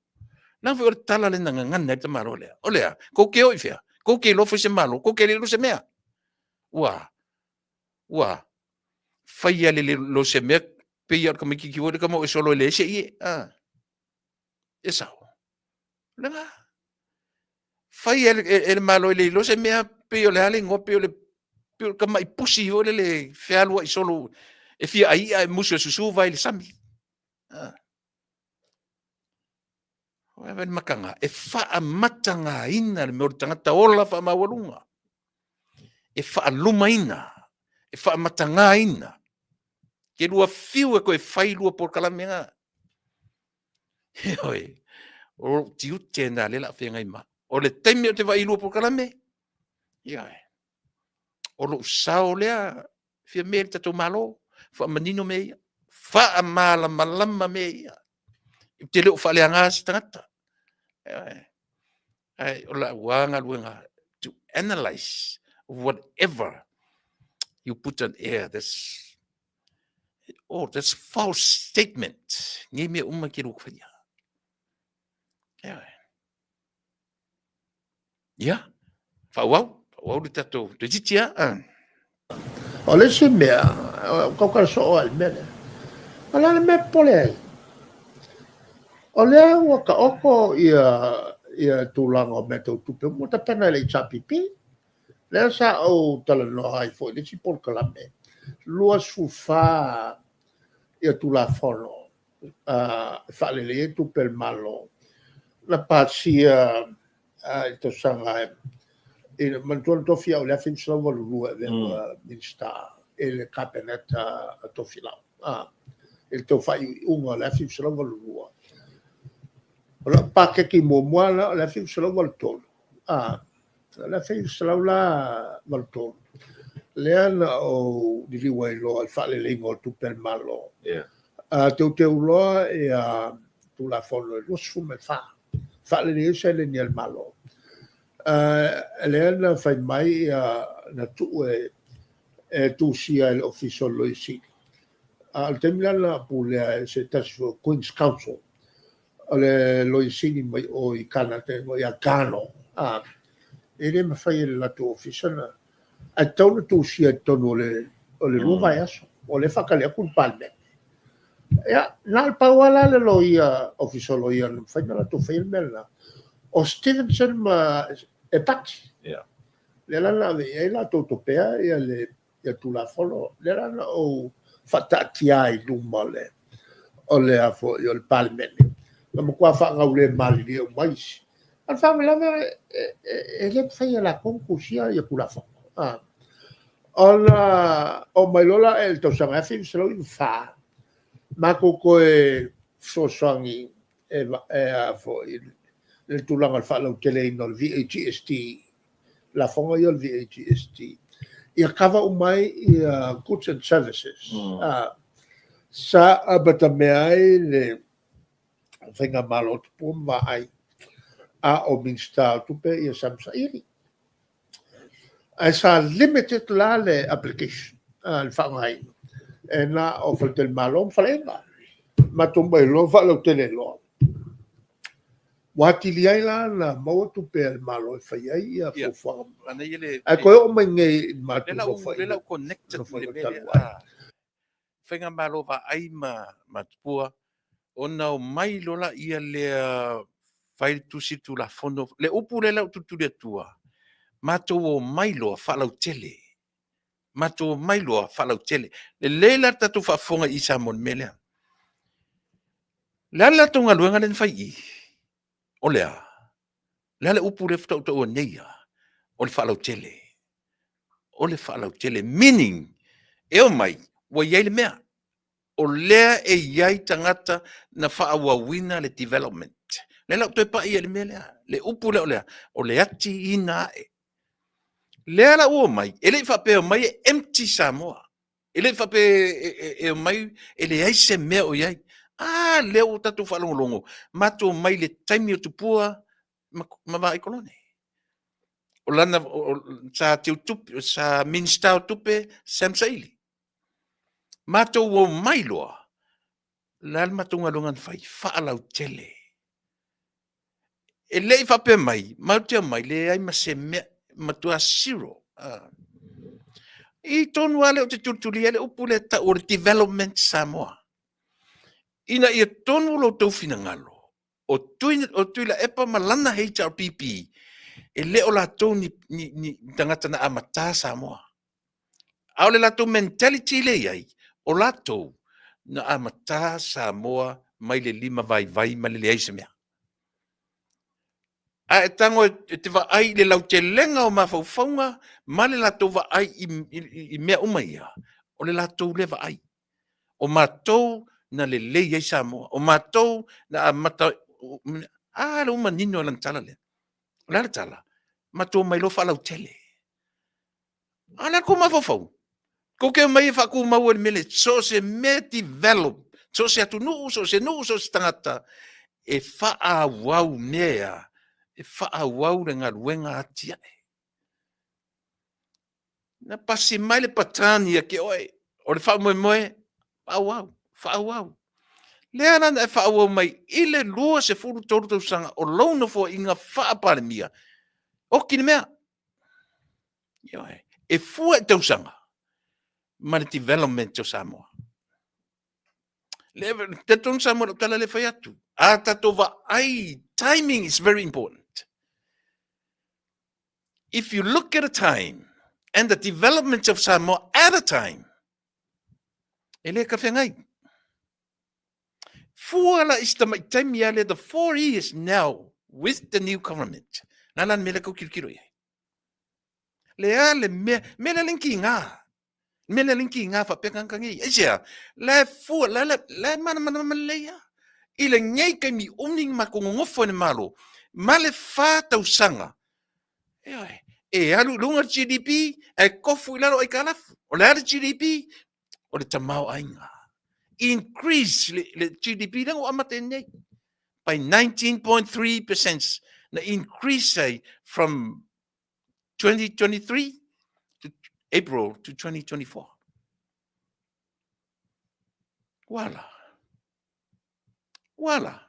Leaga foi o le tala lea na gagana ai le tamaloa lea. O le a? Tou te o i fea? Tou te iloa foi se Malo, tou te le iloa se mea. Ua, ua faia le le se mea, pei lava o le tamaitiiti foi lea tama e solo e leai se ie. Ah. E sao. O lena. Fai e le Malo e le iloa se mea, pei o le a le igoa, pei o le pei o le tamai pusi foi lele fealuai solo e fia ai i'a e musu e susu vai i le sami. Ah. Ua le mataga, e faamatagaina le mea o le tagata ola faamaualuga. E faalumaina, e faamatagaina. Ke lua fiu e toe fai lua polokalame na. Heoi, o lou tiute na lea la feagai ma. O le taimi o te vaai i lua polokalame, ia, o lou sao lea, fia mea i le tatou Malo, faamanino mea ia, faamalamalama mea ia. Ou te le o faaleaga se tagata. Ae o lau lava galuega to analyze whatever you put on air, that's, oh, that's false statement. Nei mea uma ke lua whaia. Yeah. Ia, faaauau, faaauau le tatou toeitiiti lava. O le isi mea, ua tautala soo lava i le mea lea, o le a le mea e popole ai? O lea ua taoto ia tulaga o mea tau tupe uma ua tapena e le HRPP. Lea sa ou talanoa ai foi i le isi polokalame, 24 ia Tulafono e faaleleia ai tupe a le Malo na pasia i le tausaga Ina manatua na tofi au i le 1982 e avea ma Minisita i le Kapeneta a Tofilau, i le tau faaiuiuga o le 1982. O lau paketi muamua la o le 1983, o le 1983, lea na ou liliu ai loa i le faaleleiga o tupe a le Malo. Teuteu loa ia Tulafono e 24, faalelei ai seleni a le Malo. Lea na fai mai na tuu e tusia e le Ofisa o le Loia Sili. A o le taimi la na pulea e se tasi foi o Queen's Counsel, o le Loia Sili mai o i Kanata e igoa ia Garno, e le mafai e le latou ofisa na, ae tatau ona tusia i totonu o le 2 vaiaso, o lea e faatali atu le Palemene. Ia, na o le pau lava la le loia, ofisa o loia na mafai ona latou faia le mea lena, o Stevenson ma Epati. Yeah. Lea la na ave i ai latou topea ia le ia Tulafono. Lea la na ou faataatia ai i luma o le o le a foi o le Palemene. Na matua faagaule malilie uma isi. A o le faalavelave e, e, e le mafai e latou ona tusia ia Tulafono. Ah. Ona oo mai loa la i le tausaga 1994, matou toe fesoasoani e, e a foi i le tulaga o le faalauteleina o le VAGST, lafoga ia o le VAGST, ia kava uma ai ia goods and services. Sa amatamea ai le Faigamalo a Tupua ma Vaai, a o Minisita o Tupe ia Sam Saili. Ae sa limited la le application, le faaaogaina, e na o faletalimalo ma faleaiga. Matou mai loa faalautele loa. Ua atili ai la na maua tupe a le Malo e fai ai ia fuafuaga. Ae toe oo mai nei i le matou nofoaiga. Lea la ua connected le mea lea. Faigamalo Vaai ma Tupua, ona omai loa laia lea fai le tusi Tulafono. Le upu lea la ua tulituli atua, matou omai loa faalautele. Matou omai loa faalautele. Lelei la le tatou faafofoga i Samoa i le mea lea. O le a le latou galuega lea na fai i i? O le a? O le a le upu lea faatoa ou taua nei lava? O le faalautele. O le faalautele, meaning, e omai ua i ai le mea. O lea e i ai tagata na faaauauina le development. O lea la ua toe pai i le mea lea, le upu lea o le a? O le atiina ae. Lea la ua omai, e le i faapea e omai e empty Samoa. E le i faapea e omai e leai se mea o i ai. A lea ua tatou faalogologo, matou omai i le taimi o Tupua ma Vaai Kolone. O lana, sa teutupe, sa Minisita o Tupe Sam Saili. Matou omai loa, o le a le matou galuega na fai? Faalautele. E le i faapea mai, matou te omai, leai ma se mea, matua zero. I tonu lava lea ou te tulitulia ai le upu lea e tau o le Development Samoa. Ina ia tonu lo outou finagalo, o, Tui, o Tuilaepa ma lana HRPP, e le o latou ni, ni, ni tagata na amata Samoa. A o le latou mentality lea e i ai, o latou na amata Samoa mai le lima vaivai ma le leai se mea. A e tago e te vaai i le lautelega o mafaufauga ma le latou vaai i, i, i mea uma ia, o le latou lea vaai. O matou na lelei ai Samoa, o matou na amata... A, lea ua manino lana tala lea. O le a le tala? Matou omai loa faalautele. A o le a le tou mafaufau? Tou te omai e faatumau ai le mea lea, so o se mea develop, so o se atunuu, so o se nuu, so o se tagata, e faaauau mea, e faaauau le galuega atiae. Na pasi mai le patani ia te oe, o le faamoemoe, faaauau, faaauau. Lea la na e faaauau mai i le 23 tausaga o lou nofoaiga faa-Palemia, oti le mea. Ioe. E fua i tausaga ma le development o Samoa. Le talitonu Samoa lau tala lea fai atu. A tatou vaai, timing is very important. If you look at a time and the development of Samoa at a time, e le tafeagai. Fua la i si tamai taimi a lea, the 4 years now with the new government. La la le mea lea tau tilotilo i ai. Le a le mea, mea lea le kiga. Mea lea le kiga faapea tagata nei. Aisea? La e fua, la, la, la e malamalama lelei lava. I lenei taimi umi na matou nonofo ai i le Malo, ma le fa tausaga, ioe, e alu i luga le GDP ae tofu i lalo aitalafu. O le a le GDP? O le tamaoaiga. Increase le, le GDP lea ua amata ai nei by 19.3% na increase ai from 2023 to April to 2024. Wala. Wala.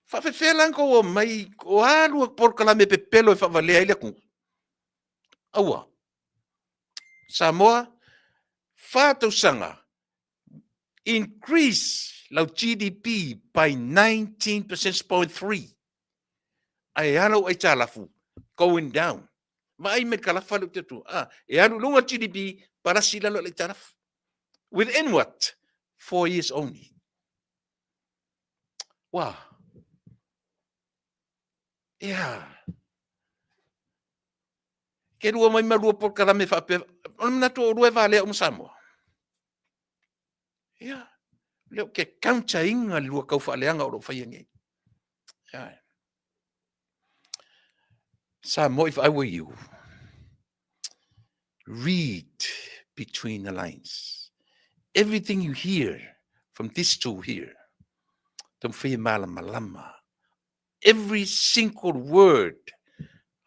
Faafefea la kou o mai, o a lua polokalame pepelo e faavalea ai le atunuu? Aua. Samoa, fa tausaga, increase lau GDP by 19.3 ae a lau aitalafu going down. Vaai mai kalafa le atu. Ah, e alu lunga GDP, palasi lalo le aitalafu. Within what? 4 years only. Wow. Yeah. Ke lua mai ma lua polokalame faapea, o le manatu o lua e valea uma Samoa. Ia, lea o ke counter-ina le lua taufaaleaga o lo o faia nei. Ia. Samoa, if I were you, read between the lines. Everything you hear from this two here, taumafai e malamalama. Every single word.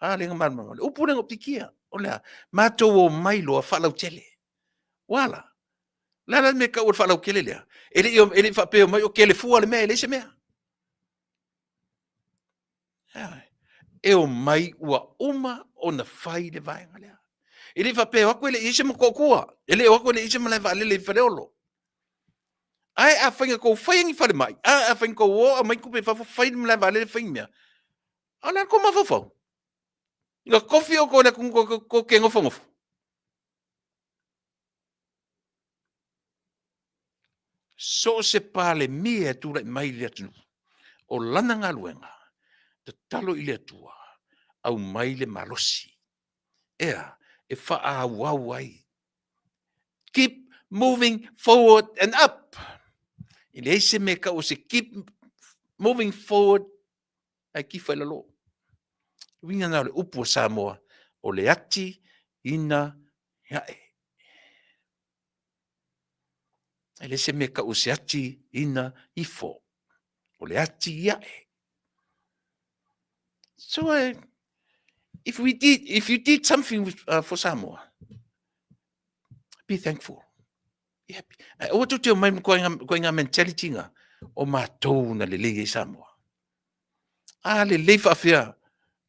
A, le malamalama. Le upu lea o pikia. O lea, matou o mai loa faalautele. Wala. Le a la le mea tau o le faalautele lea? E le i, e le i faapea mai o kele fua le mea, e leai se mea. E o mai ua uma ona fai le vaega lea. E le i faapea o atu e le i i ai se Motootua, e le o atu e le i i ai se malae vaalele i Faleolo. Ae afai na tou faia ni falemai, ae afai na tou o aumai tupe i fafo fai le malae vaalele fai ni mea, a o le a le tou mafaufau? Na tofi outou e le atunuu tou te nofonofo. So o se Palemia e tulai mai i le atunuu, o lana galuega, tatalo i le Atua, aumai le malosi. Ea, e faaauau ai. Keep moving forward and up. E leai se mea e tau o se keep moving forward ae kifa i lalo. Uiga na o le upu a Samoa, o le ati ina ae. E leai se mea e tau o se ati ina ifo. O le ati i ae. So, if we did, if you did something with, for Samoa, be thankful. Be happy. Ae aua tou te omai ma koe ngā mentality ngā o mātou na lelei ai Samoa. A lelei faafea,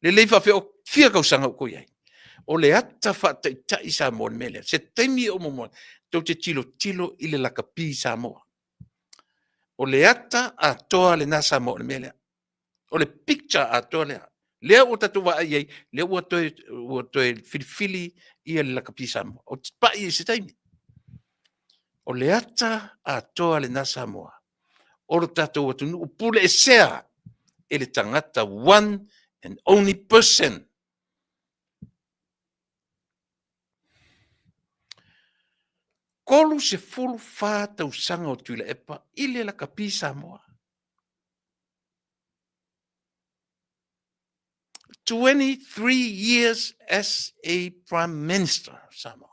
lelei faafea o fia kausaga o kou i ai. O le ata faataitai Samoa le mea lea. Se taimi o momoa, tou te tilo tilo i le lakapi Samoa. O le ata atoa lena Samoa o le mea lea. O le picture atoa lea. Lea ua tatou vaai ai, lea ua toe, ua toe filifili ia le lakapi Samoa. O te pai i se taimi. O le ata atoa lena Samoa. O lo tatou atunuu pule esea e le tagata one and only person. 34 tausaga o Tuilaepa i le lakapi Samoa. 23 years as a Prime Minister of Samoa.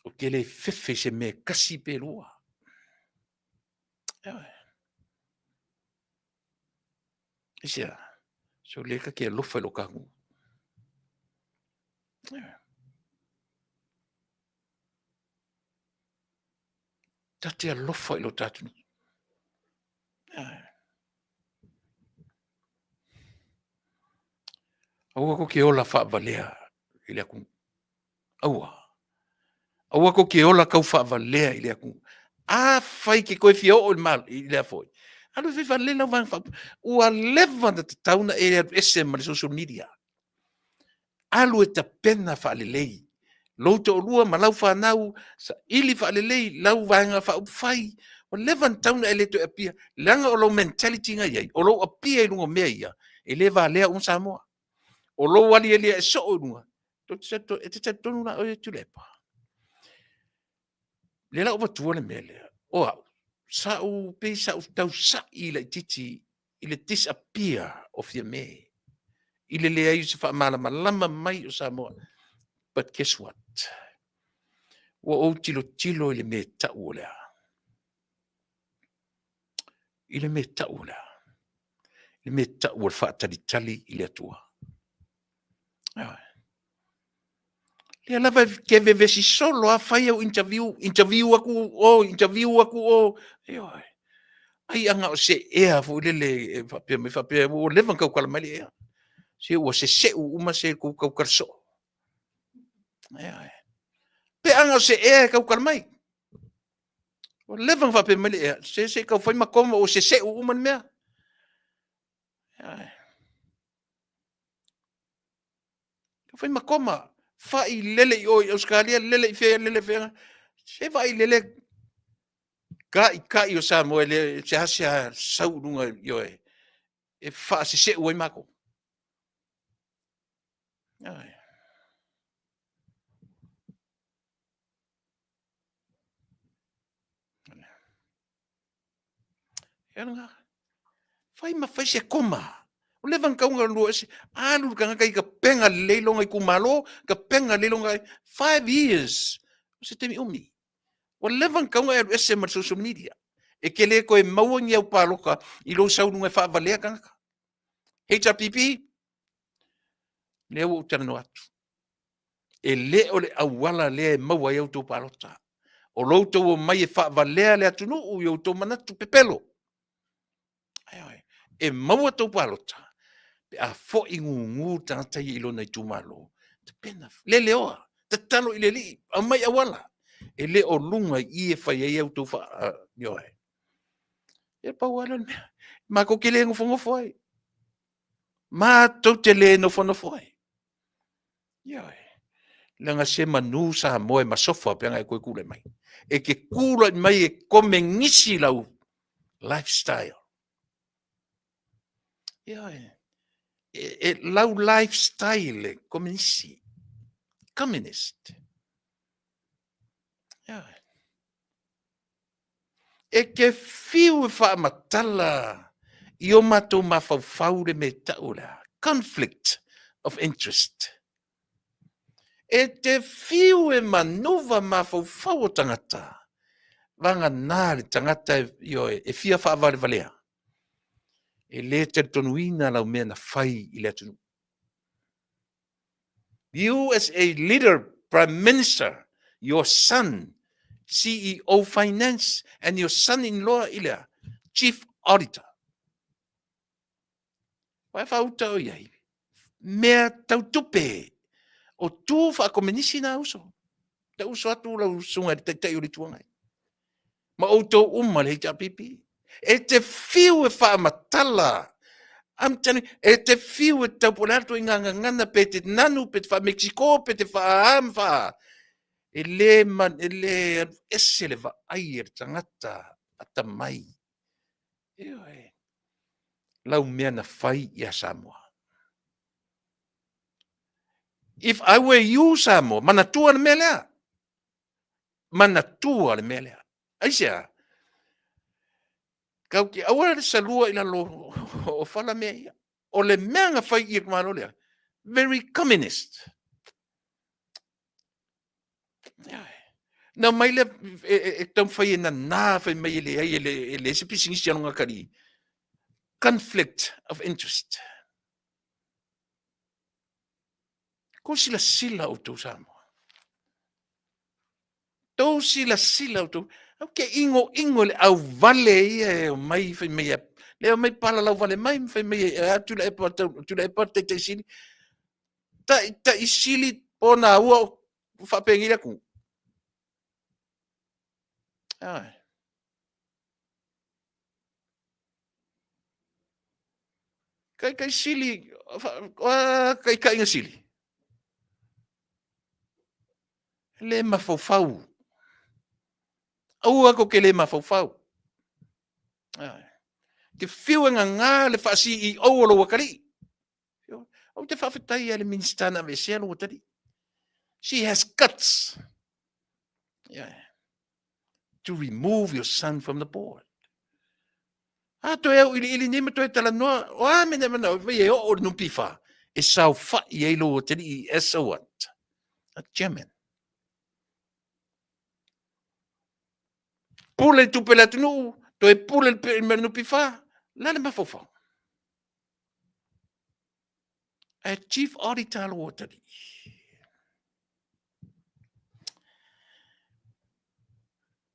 Ou te le fefe i se mea e kasi pe lua. Aisea, so le ka ke alofa i lo kāku. Ta te alofa i lo tātou. Aua ko ke ola faavalea i le atunuu. Aua. Aua ko ke ola kau faavalea i le atunuu. Afai ke koe fia oo i le malo, i le foi. Alu e fai faalelei lau vaega faa... Ua leva ona tatau ona e alu ese ma le social media. Alu e tapena faalelei lou toalua ma lau fanau, saili faalelei lau vaega faaupufai. Ua leva ona tatau ona e le toe appear, leaga o lou mentality na i ai, o lou appear i luga o mea ia, E le valea uma Samoa. O lou aliali ae soo i luga, e te talitonu la oe e Tuilaepa. Lea la ua avatua le mea lea, o au, sa ou, pei sa ou tausai laitiiti i le disappear o Fiame, i le leai o se faamalamalama mai o Samoa. But guess what? Ua ou tilotilo i le mea e tau o le a? I le mea e tau o le a? Le mea e tau o le faatalitali i le Atua. Lea lava e te vevesi solo lava fai au interview, interview atu o, interview atu o. Ioe. Ai ana o se ea foi lele e faapea mai faapea ua leva ona tautala mai le ea. Se ua seseu uma se tou tautala soo. Ioe. Pe ana o se ea e tautala mai. Ua leva ona faapea mai le ea, se se i tau fai ma koma ua seseu uma le mea. Ioe. Fai ma koma, fai lele i o i Ausetalia, lele i fea, lele i fea. Se vaai lele kai kai o Samoa e le seasea sau i luga i oe e faaseseu ai matou. Ioe. Ia lena. Fai ma fai se koma. O leva na tau galulue ese. Alu le tagata i tapena lelei lona itumalo, tapena lelei lona... 5 years. O se taimi umi. Ua leva na tau na e alu ese ma le social media. E te le toe maua ni au palota i lou sau i luga e faavalea tagata. HRPP, lea ua ou talanoa atu. E le o le auala lea e maua ai a outou palota. O lo outou omai e faavalea le atunuu i outou manatu pepelo. E maua tou palota pe a foi gugu le tagata ia i lona itumalo. Tapena, leleoa, tatalo i le Alii, aumai auala. E le o luga i i e fai ai a outou faa... Ioe. E pau lava lea o le mea. Matou te le nofonofo ai. Matou te le nofonofo ai. Ioe. Leaga se manu Samoa e masofa pe ana e toe tulai mai. E te tulai mai e komenisi lau lifestyle. Ioe. E, e, lau lifestyle e komenisi. Communist. Ioe. E te fiu e faamatala i o matou mafaufau le mea e tau lea, conflict of interest. E te fiu e manuva mafaufau o tagata, vagana le tagata e, ioe, e fia faavalevalea, e le talitonuina lau mea na fai i le atunuu. You as a leader, Prime Minister, your son, CEO Finance, and your son-in-law i lea, Chief Auditor. Wai whauta o iai, mea tau tupe, o tū whaakomenisi nā uso. Ta uso atu lau sunga i le taitai o le Itu Agai. Ma outou uma le HRPP. E te fiu e faamatala. I'm telling you, e te fiu e tau po le atu i ngā ngangana pe te nanu, pe te wha-Mexico, pe te wha-a ma wha-a. E le, man, e le ese le vaai a le tagata atamai. Ioe. Lau mea na fai ia Samoa. If I were you, Samoa, manatua le mea lea. Manatua le mea lea. Aisea? Kau te aua le salua i lalo o fala mea ia. O le mea na fai i le malo lea, very communist. Na mai le e, e, e taumafai e nanā fai mai e leai e le, e leai se pisinisi a lona atalii. Conflict of interest. Tou silasila outou Samoa. Tou silasila outou. Au ke inoino i le auvale ia e omai fai mai e, le omai palalau vale mai ma fai mai e atu le epa tau le epa taitai sili. Taitai sili po na ua o faapenei le atunuu. Ai. Taitai sili, taitaiga sili. Le mafaufau. Aua tou te le mafaufau. Te fiu e gagā le faa-CEO o lou atalii. Ou te faafetai i le Minisita na aveesea lou atalii. She has guts. Yeah. To remove your son from the board. A toe au iliili nei ma toe talanoa, o a mea nei manao, mai e oo le NPF e saofai ai lou atalii as a what? A chairman. Pule i tupe le atunuu, toe pule le mea le NPF, la le mafaufau. Ae Chief Auditor lou atalii.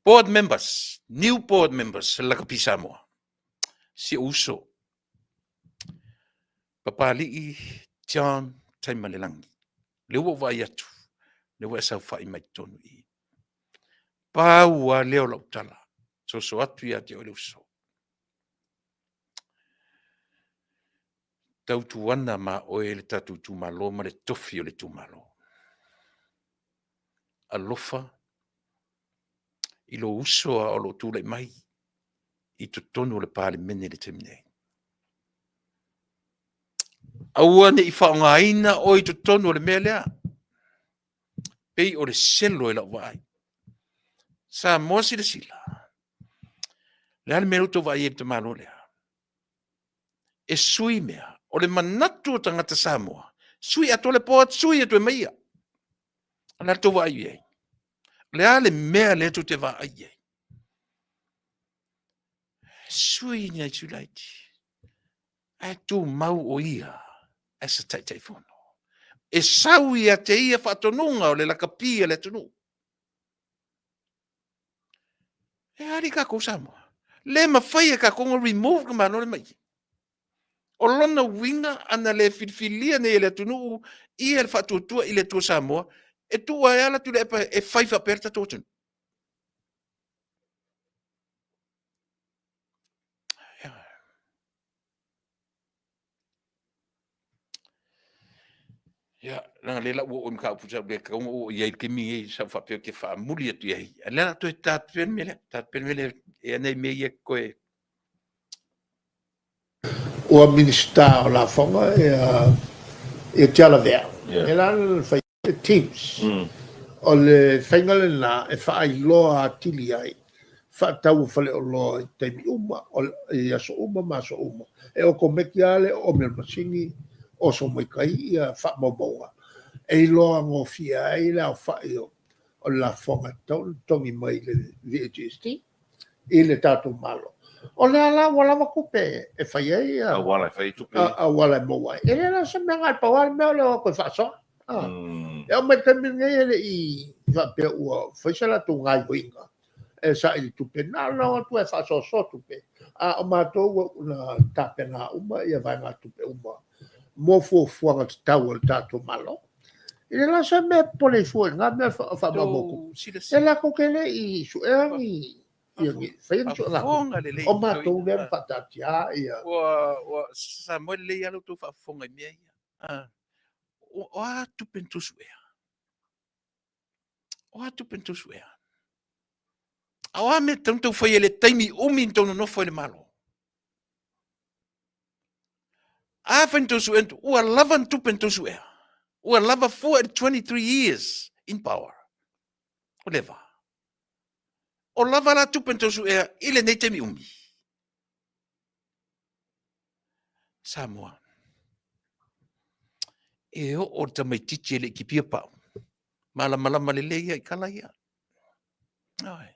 Board members, new board members, Lakapi Samoa. Si ou uso, Papali'i John Taimalelagi. Lea ua ou vaai atu, lea ua e saofai mai totonu i i. Pau lava lea o lau tala, soso atu ia te oe le uso. Tautuana ma oe le tatou itumalo ma le tofi o le itumalo. Alofa i lou uso a o lo o tulai mai i totonu o le Palemene i le taimi nei. Aua ne i faaaogaina oe i totonu o le mea lea. Pei o le selo i lau vaai. Samoa silasila. Le a le mea lea ua outou vaai ai i le tamaloa lea? E sui mea. O le manatu o tagata Samoa, sui atoa le board, sui atu e mai ia. O le a le tou vaai i ai? O le a le mea lea tou te vaai i ai? Sui ni ai sui laiti. Ae tumau o ia as a Taitaifono. E sau ia te ia faatonuga o le lakapi a le atunuu. E ali kākou Samoa. Le mafai e kākou ona remove le Malo le mai. O lona uiga ana le filifilia nei e le atunuu ia le faatuatua i le Atua Samoa, e tuu ai lava Tuilaepa e fai faapea le tatou atunuu. Ia, leaga lea la ua oo i mataupu sa ou le tatau ona oo i ai i le taimi lenei sa ou faapea ou te faamuli atu i ai. A o lea o le a toe ta atu pea le mea lea, ta atu pea le mea lea, e i ai nai mea ia e toe Ua Minisita o Lafoga ia Tialavea, lea la na fai ai le TIMS. O le faiga lena e faailoa atili ai faatau o faleoloa i taimi uma, i aso uma ma aso uma. E okomeki lava le oomi o le masini, oso mai tai ia faamaumauga e iloa gofie ai le aofai o le lafoga e tatau ona totogi mai i le VAGST. i le tatou Malo. O lea la ua lava tupe e fai ai auala e fai ai tupe. Auala e maua ai. E le la se mea na o le pau lava le mea o le o atu e faasoa. E oo mai i le taimi lenei e le i faapea ua fai se latou gaoioiga e saili tupe, na ona o atu e faasoasoa tupe, a o matou na tapena uma ia vaegatupe uma mo fuafuaga tatau a le tatou Malo. E le la se mea e popole ai fua i na mea faamaumau tupe. E latou te le i suea ni ia ni faia ni suega o matou lea na faataatia ia. Ua Samoa lelei lava la outou faafofoga i mea ia. O a tupe na tou suea? O a tupe na tou suea? A o a mea tatau ona tou faia i le taimi umi na tou nonofo ai i le Malo? Afai na tou suea, ua lava ni tupe na tou suea. Ua lava fua i le 23 years in power. Ua leva. O lava la tupe na tou suea i lenei taimi umi. Samoa. E oo le tamaitiiti e le i kipia pau. Malamalama lelei ia i tala ia. Oi.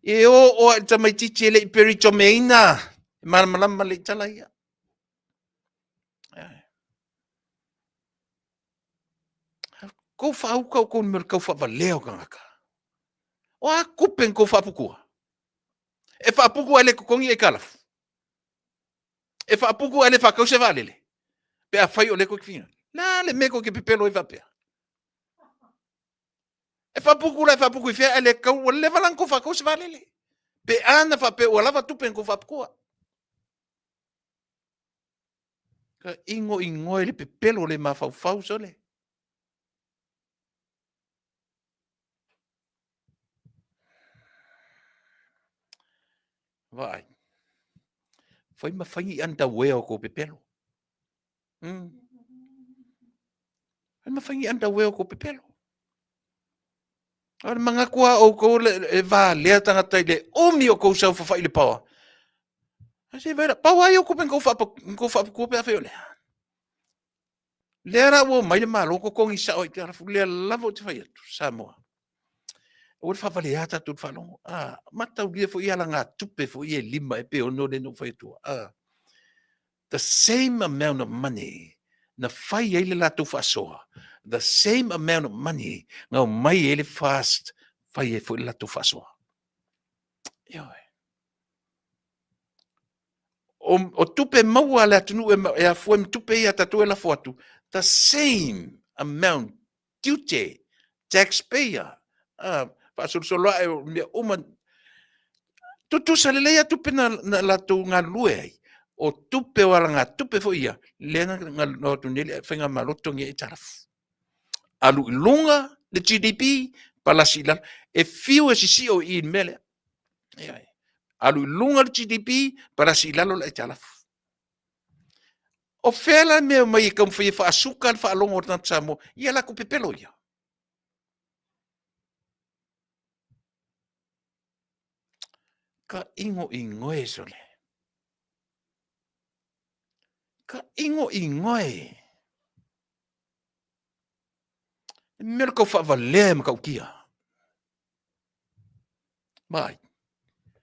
E oo lava i le tamaitiiti e le i peritomeina, e malamalama lelei i tala ia. Kou faauka outou i le mea o le tau faavalea o tagata. O a tupe na tou faaputua? E faaputu ae le totogi aitalafu. E faaputu ae le faatau se vaalele. Pe afai o lea tou te finagalo. O le a le mea tou te pepelo ai faapea? E faaputu la e faaputu i fea ae le tatau, ua leva la ona tou faatau se vaalele. Pe a na faapea ua lava tupe na tou faaputua. Ka igoigoa i le pepelo le mafaufau sole. Vaai. Fai ma fai ni underwear o tou pepelo. E mafai ni underwear o kou pepelo. O le manatu a outou e valea tagata i le umi o kou saofafai i le paoa. Ae se vaai la, pau lava ia o tupe na tou faaputua pe afai o lea. Lea la ua omai le Malo totogi sao ai aitalafu, lea lava ou te fai atu, Samoa. Aua le faavalea tatou i le faalogo. A, mataulia foi alagatupe foi ia e 5 ea pe 6 lea na ou fai atua. A, the same amount of money na fai ai le latou faasoa, the same amount of money na omai ai le FAST fai ai foi le latou faasoa. Ioe. O, o tupe maua a le atunuu e, e afua ma tupe ia tatou e lafo atu, the same amount tiute, taxpayer, faasolosolo ae o mea uma, tutusa lelei lava tupe na, na latou galulue ai, o tupe o alagatupe foi ia, lea na, na, na o atu nei le faigamalo totogi ai aitalafu. Alu i luga le GDP, palasi i lalo. E fiu e sisio i i le mea lea. Ioe. Alu i luga le GDP, palasi i lalo le aitalafu. O fea la le mea e omai e taumafai e faasuka le faalogo o le tagata Samoa ia latou pepelo ia? Ka inoinoe sole. Ka inoinoe. Le mea o le tau faavalea e matautia. Mai.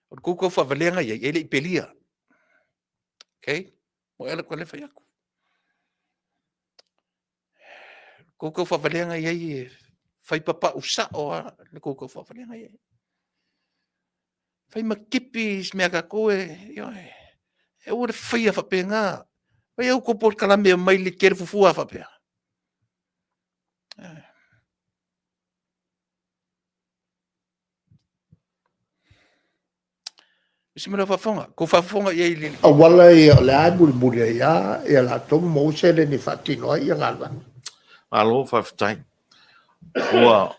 O le tou tau faavaleaga i ai, e le i pelia. Okay? Mo e ala le fai atu. Tou tau faavaleaga i ai e fai papau sao a le tou tau faavaleaga i ai. Fai ma tipi si mea tatou e, ioe, e aua le faia faapena. Fai au tou polokalame e omai le tele fuafua faapea. Eh. Isi mea faafofoga, kou faafofoga i ai le auala ia o le a e mulimuli ai lava ia latou ma maua seleni e faatino ai ia galuega. Malo faafetai. Ua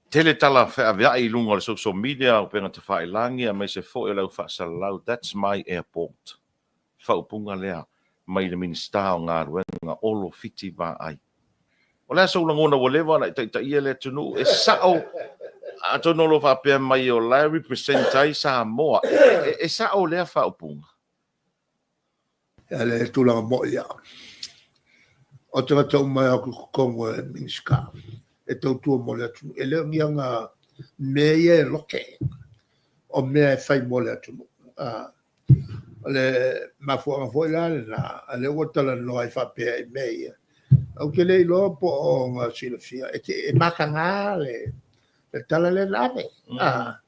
tele tala feaveai i luga o le social media, upega tafailagi aemaise foi o le au faasalalau, that's my airport. Faaupuga lea mai le Minisita o Galuega Olo Fiti Vaai. O le a sou lagona ua leva ona e taitaia le atunuu? E sao, atonu o lo o faapea mai o la e represent ai Samoa. E sao lea faaupuga? Ia le tulaga moi ia. O tagata uma e o atu i totonu e Minisita e tautua mo le atunuu. E le o ni aga mea ia e lote, o mea e fai mo le atunuu. O le mafuaaga foi la lena, a lea ua talanoa ai faapea i mea ia, ou te le iloa po o na silafia, e, te, e mataga le, le tala lea na ave. Mm. Ah,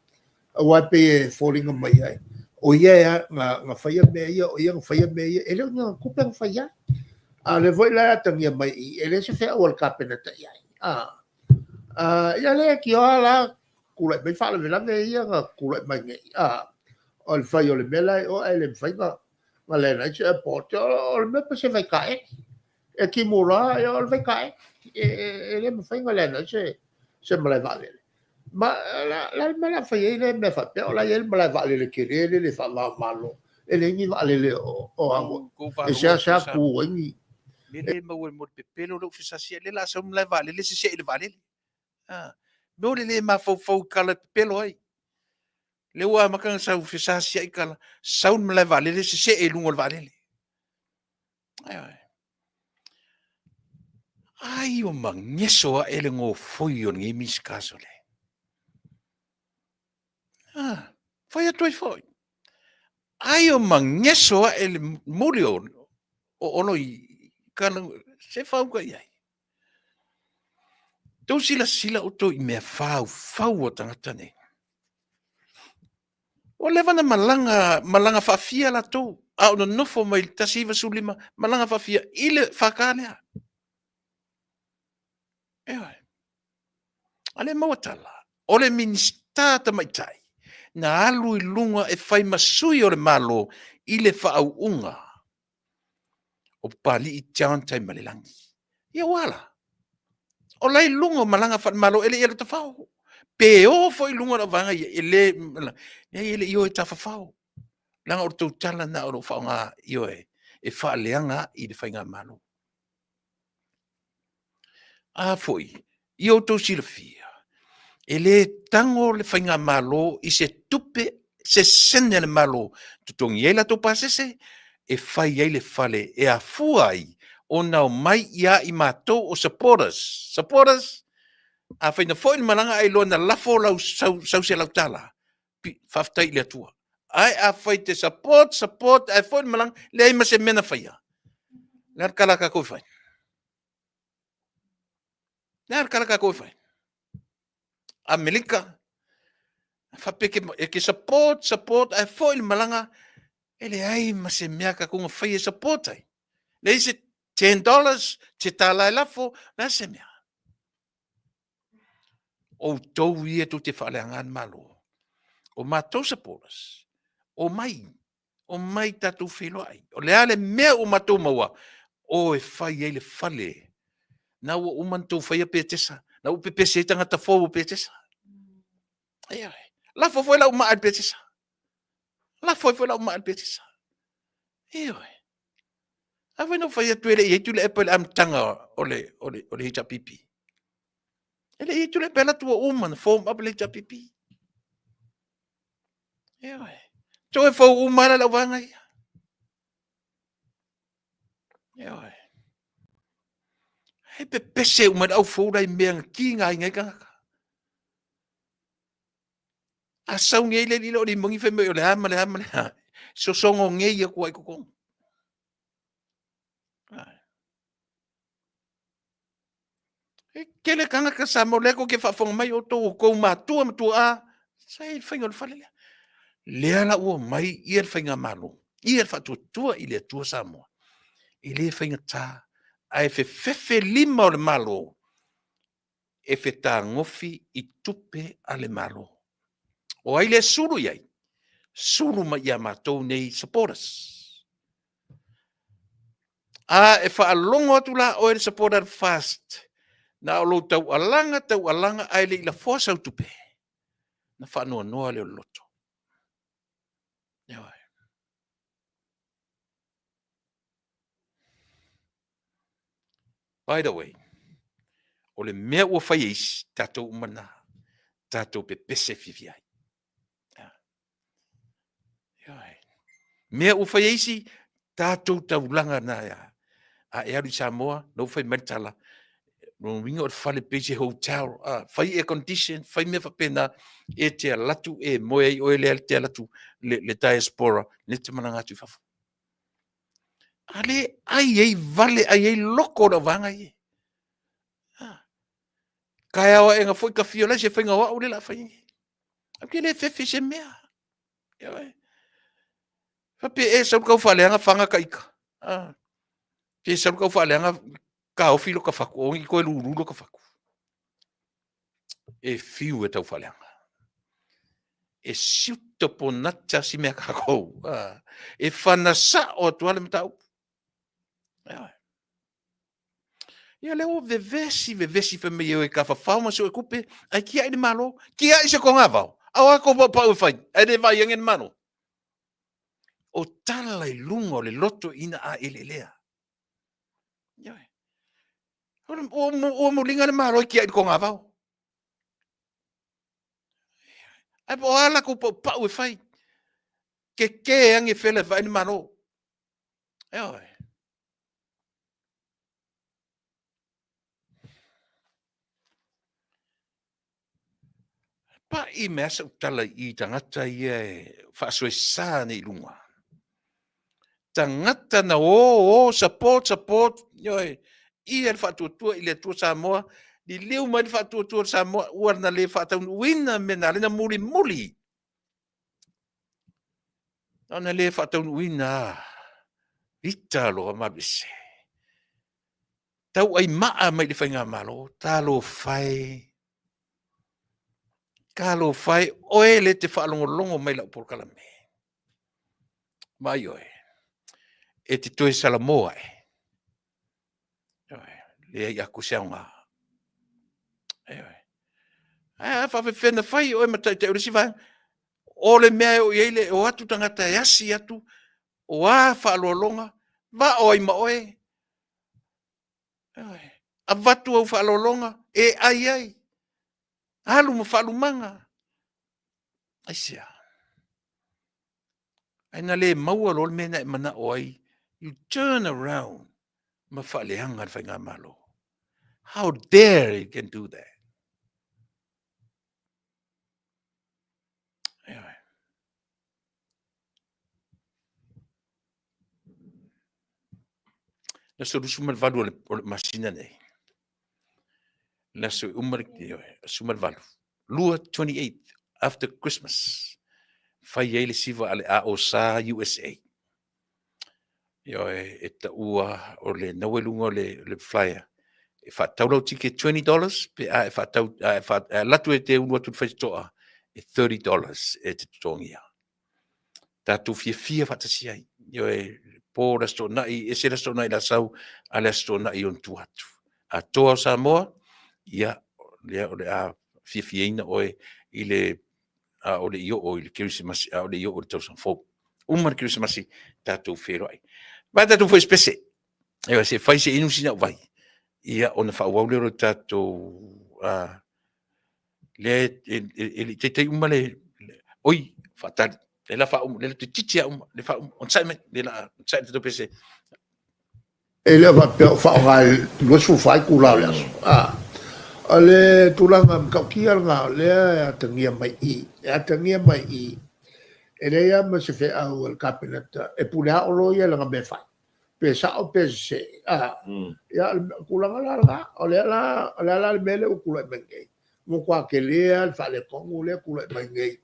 aua e pei e foliga mai ai, o ia e, na, na faia mea ia, o ia na faia mea ia, e le o ni tupe na faia ai. A o lea foi la e atagia mai i, e le se feau a le Kapeneta i ai. Ah, ah, ia lea e tioa la, tulai mai faalavelave ia na tulai mai nei, a, o le fai o le mea la i o ae le mafai na, na land ai se airport, o, o le mea pa se vaikaele. E timu loa, ia, o le vaikaele. E, e, e le mafai na land ai se, se malae vaalele. Ma la, la le mea la fai ai le mea faapea, o la i ai le malae vaalele tele le le faava o Malo. E leai ni vaalele o, o aua. E seasea tu ai ni. Le le maua mo le pepelo lou fesasi, le la sau malae vaalele, sesee i le vaalele. Ah, mea o le le mafaufau i kala e pepelo ai. Lea ua amata ona sau fesasiai kala, sau le malae vaalele, sesee i luga o le vaalele. Ioe. Ai o mageso ae le gofoi o lenei Minisita sole. Ah, fai atu ai foi. Ai o mageso ae le muli o, o Olo i kala, se fauga i ai. Tou silasila outou i mea faufau a tagata nei. Ua leva na malaga, malaga faafia latou, a o nonofo mai le 1915, malaga faafia i le FK lea. Ioe. A le maua tala, o le Minisita tamaitai na alu i luga e fai ma sui o le Malo i le faauuga o Papalii John Taimalelagi. Ia ua ala. O la i luga o malaga faale-Malo e le i alu tafao. Pe o foi i luga o lau vaega ia, e le, leai e le i o e tafafao. Leaga o le tou tala lena o lo o faaaoga, ioe, e faaleaga ai le faigamalo. A foi, i outou silafia, e lē tago le faigamalo i se tupe, se sene a le Malo, totogi ai latou pasese, e fai ai le fale e afua ai ona omai ia i matou o supporters. Supporters, afai na foi le malaga ae iloa na lafo lau sau, sau $100, faafetai i le Atua. Ae afai te support, support, ae foi le malaga, leai ma se mea na faia. O le a le tala a tatou e fai? Le a le tala a tatou e fai? Amerika, faapea e te, e te support, support, ae foi le malaga, e leai ma se mea a tatou na faia e support ai. Leai se $10, se tala e lafo, le a se mea. Outou ia tou te faaleaga le Malo, o matou supporters, omai, omai tatou feiloai. O le a le mea ua matou maua, o e fai ai le fale. Na ua uma ona tou faia Petesa, na ua pepesi ai tagata fou o Petesa. Ioe. Lafo foi lau maa i le Petesa. Lafo ai foi lau maa i le Petesa. Ioe. A foi na ou fai atu e le i i ai Tuilaepa i le amataga o le, o le, o le HRPP. E le i i ai Tuilaepa e alu atu ua uma ona form up le HRPP. Ioe. Toe fou uma lava le auvaega ia. Ioe. E pepese uma i le au fou la i mea na tigaina ai tagata. A sau nei le alii lea o Limoni fai mai o le a ma le a ma le a. Sosogo nei atu ai i totonu. E tele tagata Samoa lea tou te faafofoga mai outou o tou matua ma tuaa sa i le faiga o le fale lea. Lea la ua omai ia le faigamalo, ia le faatuatua i le Atua Samoa. E le faigata, ae fefefe lima o le Malo e fetagofi i tupe a le Malo. O ai le sulu i ai? Sulu mai ia matou nei supporters. A e faalogo atu la oe le supporter fast, na o lou taualaga, taualaga, ae le i lafoa sau tupe, na faanoanoa lea o le loto. Ioe. By the way, o le mea ua fai e isi, tatou uma lena, tatou pepese fiafia ai. Ioe. Mea ua fai e isi, tatou taulaga na ia. A e alu i Samoa, na ua fai mai le tala, lona uiga o le fale pei se hotel, ah, fai air condition, fai mea faapena, e te alu atu e moe ai oe lea te alu atu le, le diaspora, le te malaga atu i fafo. A le ai ai vale ai ai loko o le auvaega ia. Ah. Taeao aena foi ka fio lai se faiga o au le la fai. Au ke le fefe se mea. Ioe. Faapea e sau kau faaleaga fanga ka ika. Ah. Pe sau kau faaleaga kaofi lo ka fatu, o ngi koe lulu lo ka fatu. E fiu e tau faaleaga. E siuta ponata si mea kākou. Ah. E whana sao atu ale mataupu. Ioe. Ia lea ua vevesi, vevesi fai mai e oe ka whawhao ma sue kupe, ai kia i le malo, kia i se konga vao. Au a ko pau e fai, ai le vai ange le malo. O tala i lunga o le loto ina a ele lea. Ioe. Ua muliga le malo i kia i le konga vao. Ai po o a lakou paupau e fai. Ke ke ange fela e vai le malo. Ioe. Paʻi mai sau tala i tagata ia e faasoesa nei i luga. Tagata na o, o, support, support, ioe, ia le faatuatua i le Atua Samoa, liliu mai le faatuatua o le Samoa, ua na le faataunuuina mea na ala na mulimuli. Na le faataunuuina ita loa ma alu ese. Tauai maa mai le faigamalo, talofa e. Talofa e, oe le te faalogologo mai lau polokalame. Vaai oe, e te toe salamo ae. Leai atu se aoga. Ioe. Ae a faafefea na fai oe ma taitai o le isi vaega. O le mea e oo i ai le o atu tagata e asi atu, o a faaaloaloga, vao ai ma oe. Ioe. Avatu au faaaloaloga e ai ai, alu ma faalumaga. Aisea? Ae na le maua loa le mea na e manao ai, you turn around ma faaleaga le Faigamalo. How dare you can do that? Ioe. Le aso 28 o le masina nei. Le aso e uma le, ioe, 28. 2, 28 after Christmas. Fai ai le siva a le AOSA USA. Ioe, e taua o le naue luga o le, le flyer. E faatau lau ticket $20 pe a e faatau a e fa, a alu atu e te ulu atu i le faitotoa e $30 e te totogia. Tatou fiafia faatasi ai. Ioe, po le Aso Toonai, ese le Aso Toonai i le Asau, a le Aso Toonai i ona tua atu. Atoa o Samoa, ia, lea o le a fiafiaina oe i le a o le i oo i le Kerisimasi, a o le i oo i le tausaga fou. Uma le Kerisimasi, tatou feiloai. Vai tatou foi spese. Ioe, se fai se inu sina vai. Ia, ona faaauau lea o le tatou lea e le i taitai uma le oi faatali lea la faauma lea la toeitiiti lava uma le faauma onosai mai lea la onosai le tatou pese. E le o faapea o faaaoga i le 24 itula o le aso. O le tulaga matautia lena o lea e atagia mai i i, e atagia mai i i, e leai lava ma se feau a le Kapeneta e pule lava Olo ia i lana mea e fai, pe sao pe sese. Ia, o le tulaga la lena, o le a la le mea lea ua tulai mai nei? Ua matua tele lava le faaletonu lea e tulai mai nei,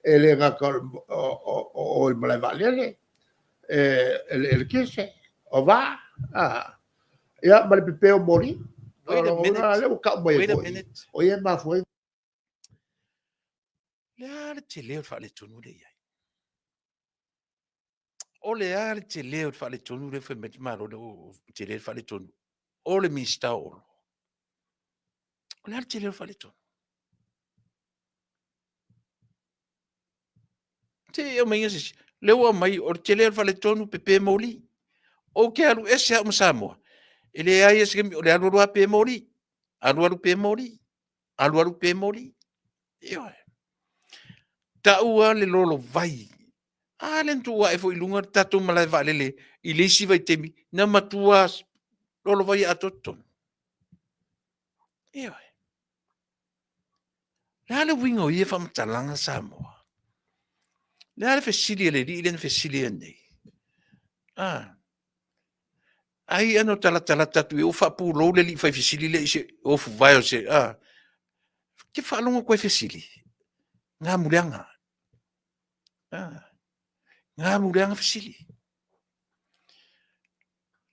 e le gata o le malae vaalele, e eletise, o vaa, ia ma le pepe o moli. Wait a minute. O lea ua tau mai Wait a foi, minute. o ia e mafua ai. Le a le tele o le faaletonu lea e i ai? O le a le tele o le faaletonu lea fai mai le Malo lea ua tele le faaletonu? O le Minisita o Olo. O le a le tele o le faaletonu? Se i aumai se isi. Lea ua aumai, o le tele o le faaletonu pepe moli. Ou te alu ese au ma Samoa. E leai lava se taimi, o le alu alu lava pe moli. Alu alu pe moli. Alu alu pe moli. Ioe. Taua le lolovai. A lea na tuu ae foi i luga le tatou malae vaalele i le isi vaitaimi, na matua lolovai atoa totonu. Ioe. Le a le uiga o ia faamatalaga Samoa? Le a le fesili a le alii lea na fesili ai nei? Ah. Ai ana talatalata atu i o faapulou le alii fai fesili lea i se ofu vae o se ah. Ke faalogo koe fesili. Ngā muleanga. Ah. Ngā muleanga fesili.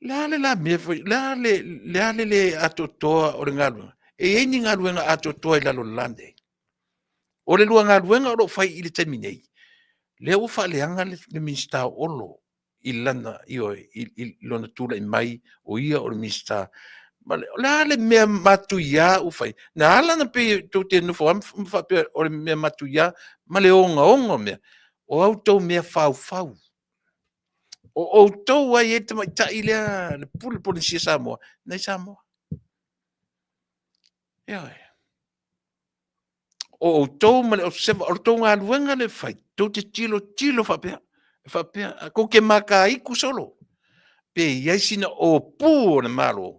Le a le la mea foi, le a le, le a le le atoatoa o le galuega. E i ai ni galuega atoatoa i lalo o le la nei. O le lua galuega o lo o fai i le taimi nei, lea ua faaleaga le, le Minisita o Olo i lana, ioe, i, i lona tulai mai o ia o le Minisita. Ma le, o le a le mea matuia ua fai? Na ala ona pei tou te nofo lava ma faapea o le mea matuia ma le ogaoga o mea, o a outou mea faufau. O outou ai e le tamaitai lea, le pule Polenisia Samoa, nai Samoa. Ioe. O outou ma le observer, o le tou galuega le fai, tou te tilo tilo faapea, faapea, kou te makaiku solo, pe i ai sina ōpū o le Malo,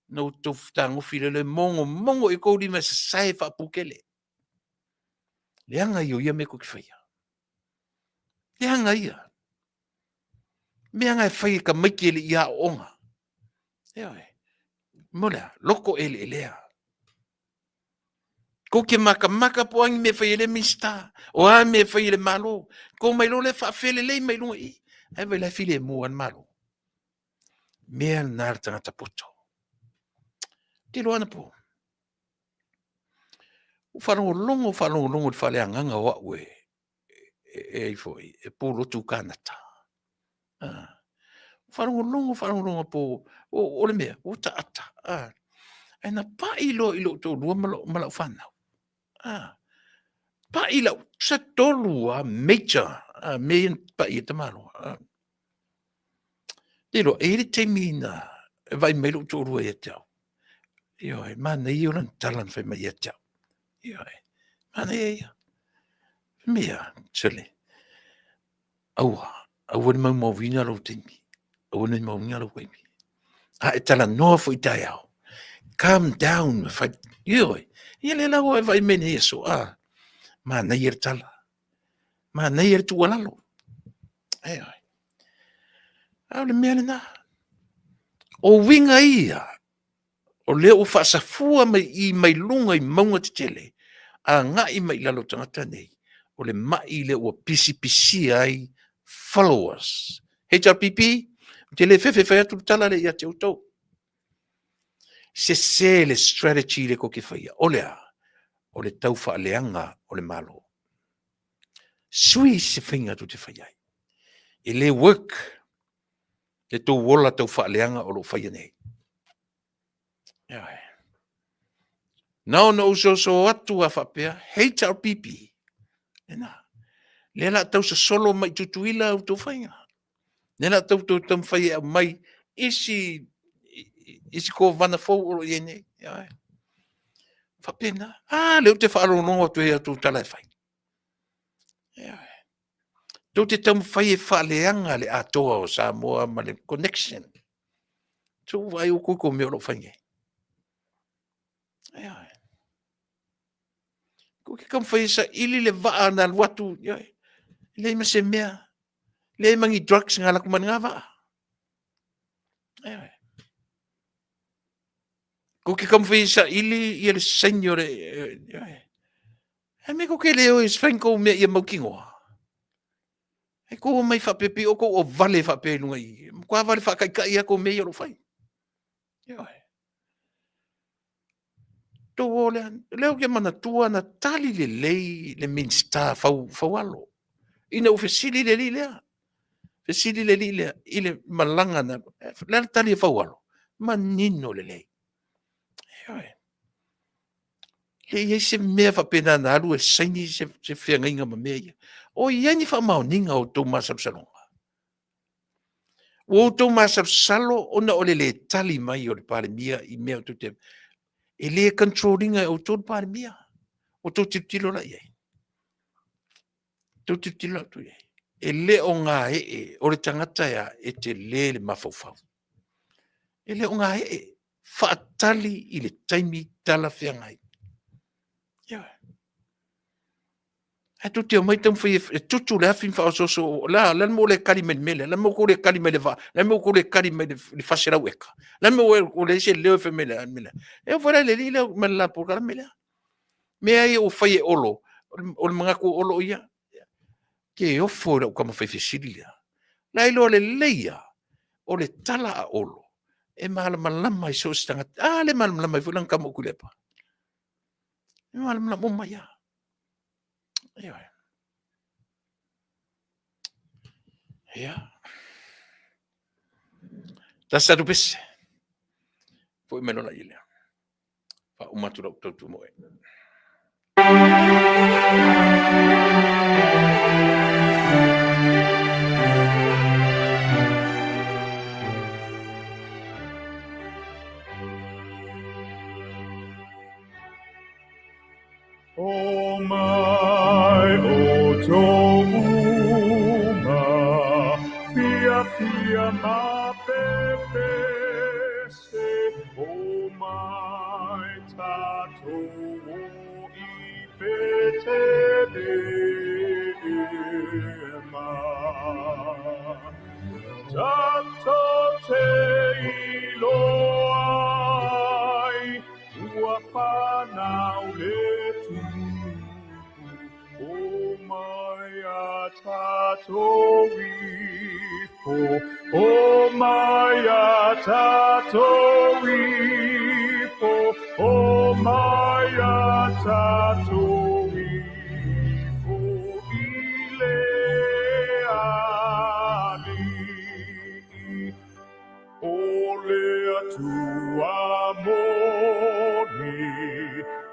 na outou fetagofi lea le mogomogo i kou lima e sasae faapukele. Leaga ia o ia mea kou te faia. Leaga ia. Mea na e fai e tamaiti e le i aooga. Ioe. Mo le a, loko eleelea. Kou te makamaka po o a ni mea e fai e le Minisita, o a mea e fai e le Malo. Kou mai loa lea faafelelei mai luga i i. Ae vaai la e filemu lava le Malo. Mea lena a le tagata poto. Ou te iloa anapo, ua faalogologo faalogologo i le faaleagaga o au e, e, e foi, e pulotu Kanata. Ah. Faalogologo faalogologo po o, o le mea, ua taata. Ah. Ae na pai loa i lou toalua ma, lo, ma lau fanau. Ah. Pai lau, sa tolu a major, ah, mea ia na pai e tamaloa. Ah. Te iloa, e i ai le taimi na e vaai mai lou toalua ia te au. Ioe, manaia o lana tala na fai mai ia te au. Ioe, manaia ia. Mea, sole, aua, aua ne maumauina lou taimi. Aua ne maumauina lou taimi. A e talanoa foi taeao. Calm down, ma fai. Ioe, ia le lau e vai mene ia so, a. Manaia le tala. Manaia le tuualalo. Ioe. A o le mea lena. O uiga ia, o lea ua faasafua mai i mai luga i mauga tetele, agai mai i lalo o tagata nei, o le mai lea ua pisipisia ai followers. HRPP, ou te le fefe e fai atu le tala lea ia te outou. Sese le strategy lea tou te faia. O le a? O le tau faaleaga o le Malo. Sui se faiga tou te faia ai. E le work le tou ola tau faaleaga o lo o faia nei. Ioe. Na ona ou soso atu a faapea, HRPP, lena. Lea la tau sosolo mai Tutuila au tou faiga. Lea la tau tau taumafai e aumai isi isi kovana fou o lo o i ai nei. Ioe. Faapena. A, lea ou te faalogologo atu ai i a outou tala e fai. Ioe. Tou te taumafai e faaleaga le atoa o Samoa ma le connection. Tuu vaai outou i tou mea o lo o fai nei. Ioe. Tou te taumafai e saili le vaa na alu atu, ioe. E leai ma se mea. Leai ma ni drugs na alu atu ma lena vaa. Ioe. Tou te taumafai e saili ia le saini o le... Ioe. Ae mea tou te le o e fai ni tou mea ia mautinoa. E tou omai faapea pei o tou o vale faapea i luga i. Matua vale faataitai lava tou mea ia o lo o fai. Ioe. Tou o lea, lea ou te manatua na tali lelei le Minisita Faualo ina ua fesili le alii lea. Fesili le alii lea i le malaga na, le a le tali a Faualo? Manino lelei. Ioe. E i ai se mea faapena na alu e saini se feagaiga ma mea ia. O i ai ni faamaoniga o outou masalosaloga? Ua outou masalosalo ona o le lē tali mai o le Palemia i mea tou te... E le control ina e outou le Palemia. Ua outou tilotilo la i ai? Tou tilotilo atu i ai. E le o gaee, o le tagata e a, e tele le mafaufau. E le o gaee, faatali i le taimi talafeagai. Ioe. Ae tou te omai taumafai e tutu le afi ma faaosooso, o le a le mea ua le tali mai i le mea lea, o le a le mea ua le tali mai i le vaa, o le a le mea ua le tali mai i le 400 eka, o le a le mea ua leai se leo e fai mai i le mea lea. E oo foi la i le alii lea ma le la polokalame lea. Mea ia ua fai e Olo, o le manatu o Olo ia, ke ofo i lau tama fai fesili lea. La e iloa lelei lava, o le tala a Olo, e malamalama i so o se tagata. A lea e malamalama ai foi lana tama o Tuilaepa. E malamalama uma ai lava. Ioe. Ia. Tasi tatou pese. Foi mai loa lea. Faauma atu lau tautumoe. O mai outou uma, fiafia ma pepese, o mai tatou o i Petelema. Tatou te iloa ai, ua fanau le Tupu, omai a tatou ifo, omai a tatou ifo, omai a tatou ifo i le Alii. O le Atua moni,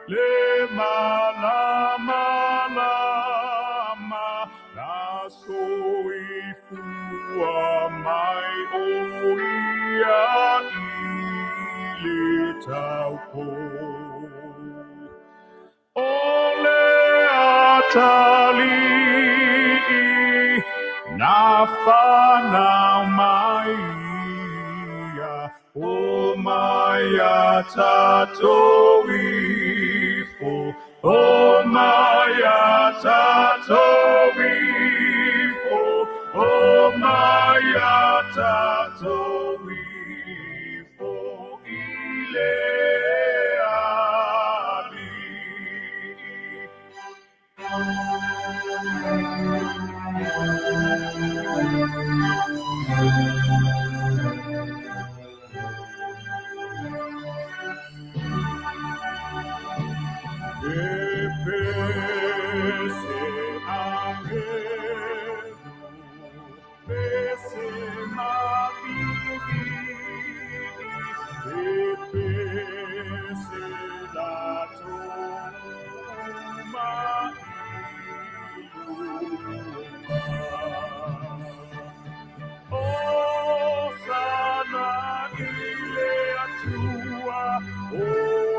le malamalama, na soifua mai o ia i le taupo. O le atalii na whanau mai ia, o mai a tatou ifo, o mai a tatou ifo, o mai a tatou ifo i le alii. E pese angelu, pese mavivii, e pese latou uma i luma. Hosana i le Atua, o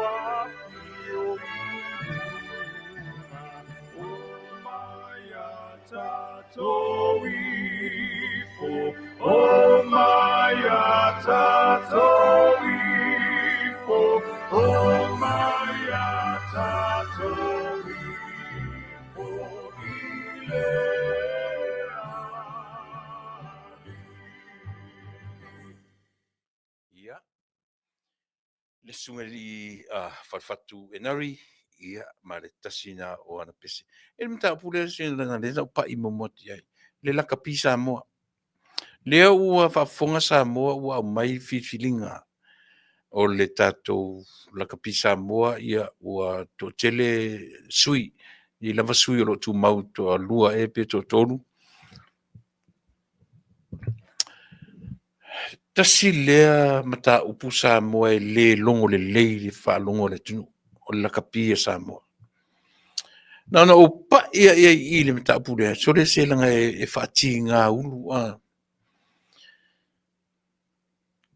afio i luga, o mai a tatou ifo, o mai a tatou ifo, o mai a tatou ifo i le alii. Ia, le susuga i le Falefatu Enari, ia, ma le tasi na o ana pese. E le mataupu lea se lana lea na ou pai muamua atu i ai, le lakapi Samoa. Lea ua faafofoga Samoa ua aumai filifiliga o le tatou lakapi Samoa, ia ua toatele sui, i lava sui o lo o tumau toalua ea pe toatolu. Tasi lea mataupu Samoa e le logo lelei i le faalogo a le atunuu, o le lakapi a Samoa. Na ona ou pai lava i ai i i le mataupu lea, sole se leaga e faatiga ulu.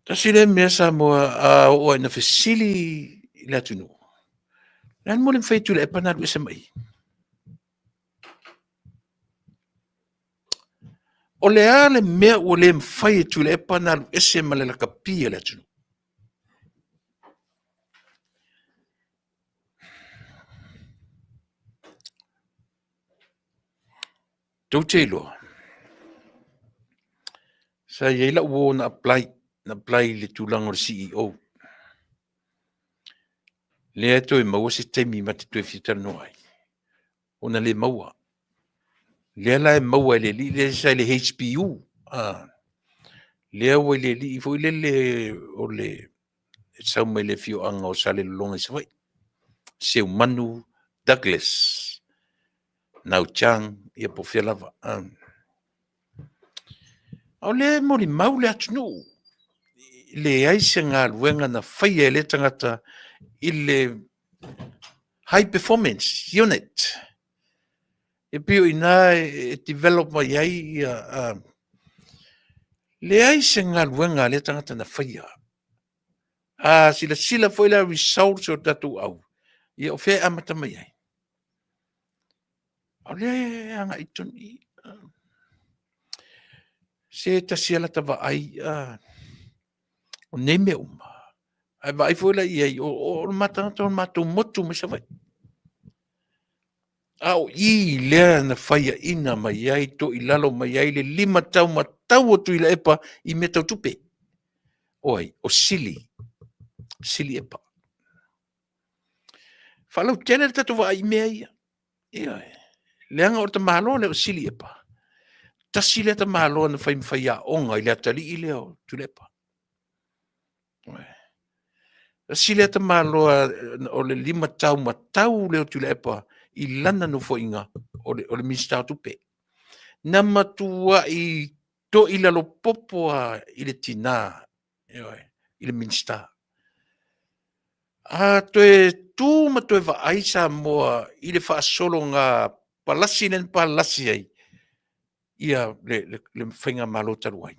Tasi lea mea Samoa a oo lava ina fesili i le atunuu, o le a le mea ua le mafai e Tuilaepa ona alu ese mai i i? O le a le mea ua le mafai e Tuilaepa ona alu ese ma le lakapi a le atunuu? Tou te iloa, sa i ai lau uo na apply, na apply i le tulaga o le CEO. Lea e toe maua se taimi ma te toe fia talanoa ai, ona le maua. Lea la e maua e le alii lea sa i le HPU, lea ua i le alii foi lele o le sau mai le afioaga o Salelologa i Savaii, Seumanu Douglas Nau Chang, ia po o fea lava. A o lea e molimau le atunuu, leai se galuega na faia e lea tagata i le High Performance Unit. E pei o i ina e develop mai ai ia, leai se galuega a lea tagata na faia. A silasila foi la results o tatou au, ia o fea e amata mai ai? O lea e agai tonu i i. Se tasi lava lata vaai, o nei mea uma, ae vaai foi la i ai, o le tagata o le matou motu mai Savaii. A o i lea na faiaina mai ai, toilalo mai ai le limataumatau o Tuilaepa i mea tau tupe. O ai? O Sili. Sili Epa. Faalautele le tatou vaai i mea ia. Ioe. Leaga o le tamaloa lea o Sili Epa, tasi lea tamaloa na fai ma faiaoga i le atalii lea o Tuilaepa. Tasi lea tamaloa o le limataumatau lea o Tuilaepa i lana nofoaiga o le Minisita o Tupe. Na matuai toilalopopo lava i le tina, ioe, i le Minisita. A toe tu ma toe vaai Samoa i le faasologa palasi lea na palasi ai ia le faigamalo talu ai.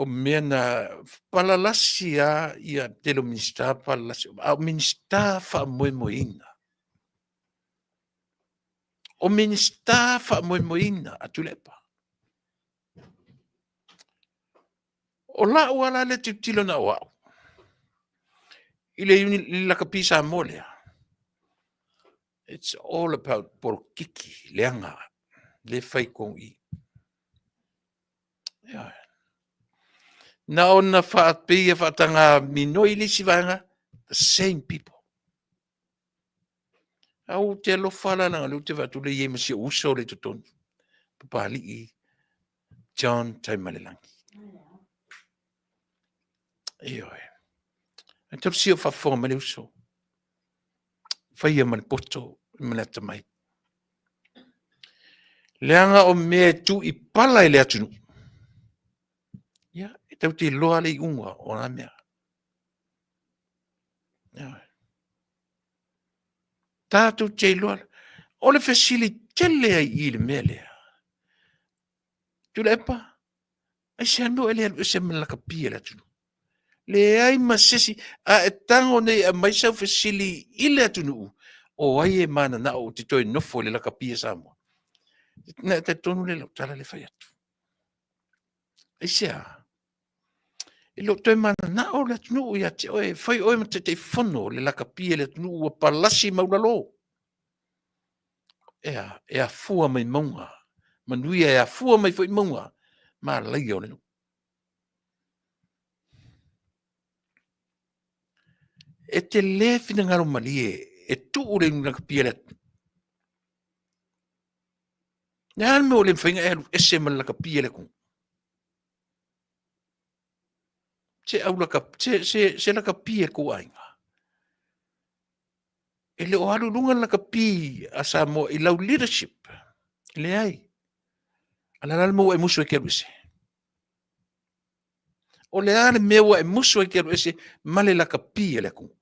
O mea na palalasi a ia tele o Minisita palalasi, a o Minisita faamoemoeina. O Minisita faamoemoeina a Tuilaepa. O lau lava la lea tilotilo na o au i le lakapi Samoa lea, it's all about polokiki leaga le fai tonu i. Na ona faapei e faataga minoi le isi vaega, the same people. A ou te alofa la leaga o lea ou te vaai atu o lea e i ai ma si ou uso lea i totonu, Papalii John Taimalelagi. Ioe. Ae tausia o faafofoga mai le uso. Faia ma le poto ma le atamai. Leaga o mea e tuu i pala i le atunuu, ia, e tatou te iloa le iuga o na mea. Ioe. Tatou te iloa. O le fesili tele ai i i le mea lea. Tuilaepa, aisea mea ua e le alu ese ma le lakapi a le atunuu? Leai ma se isi, a e tago nei e aumai sau fesili i le atunuu, o ai e mananao ou te toe nofo i le lakapi a Samoa? Na e talitonu lea i lau tala lea e fai atu. Aisea? E le o toe mananao le atunuu ia te oe, fai oe ma Taitaifono o le lakapi a le atunuu ua palasi maualalo. E a? E afua mai mauga, manuia e afua mai foi mauga, malaia o le nuu. E te le finagalo malie e tuu le lakapi a le atunuu. Le a le mea ua le mafai ona e alu ese ma le lakapi a le atunuu? Se au laka, se, se, se lakapi a le tou aiga. E le o alu i luga le lakapi a Samoa i lau leadership. Leai. A o le a le mea ua e musu ai e te alu ese? O le a le mea ua e musu ai e te alu ese ma le lakapi a le atunuu?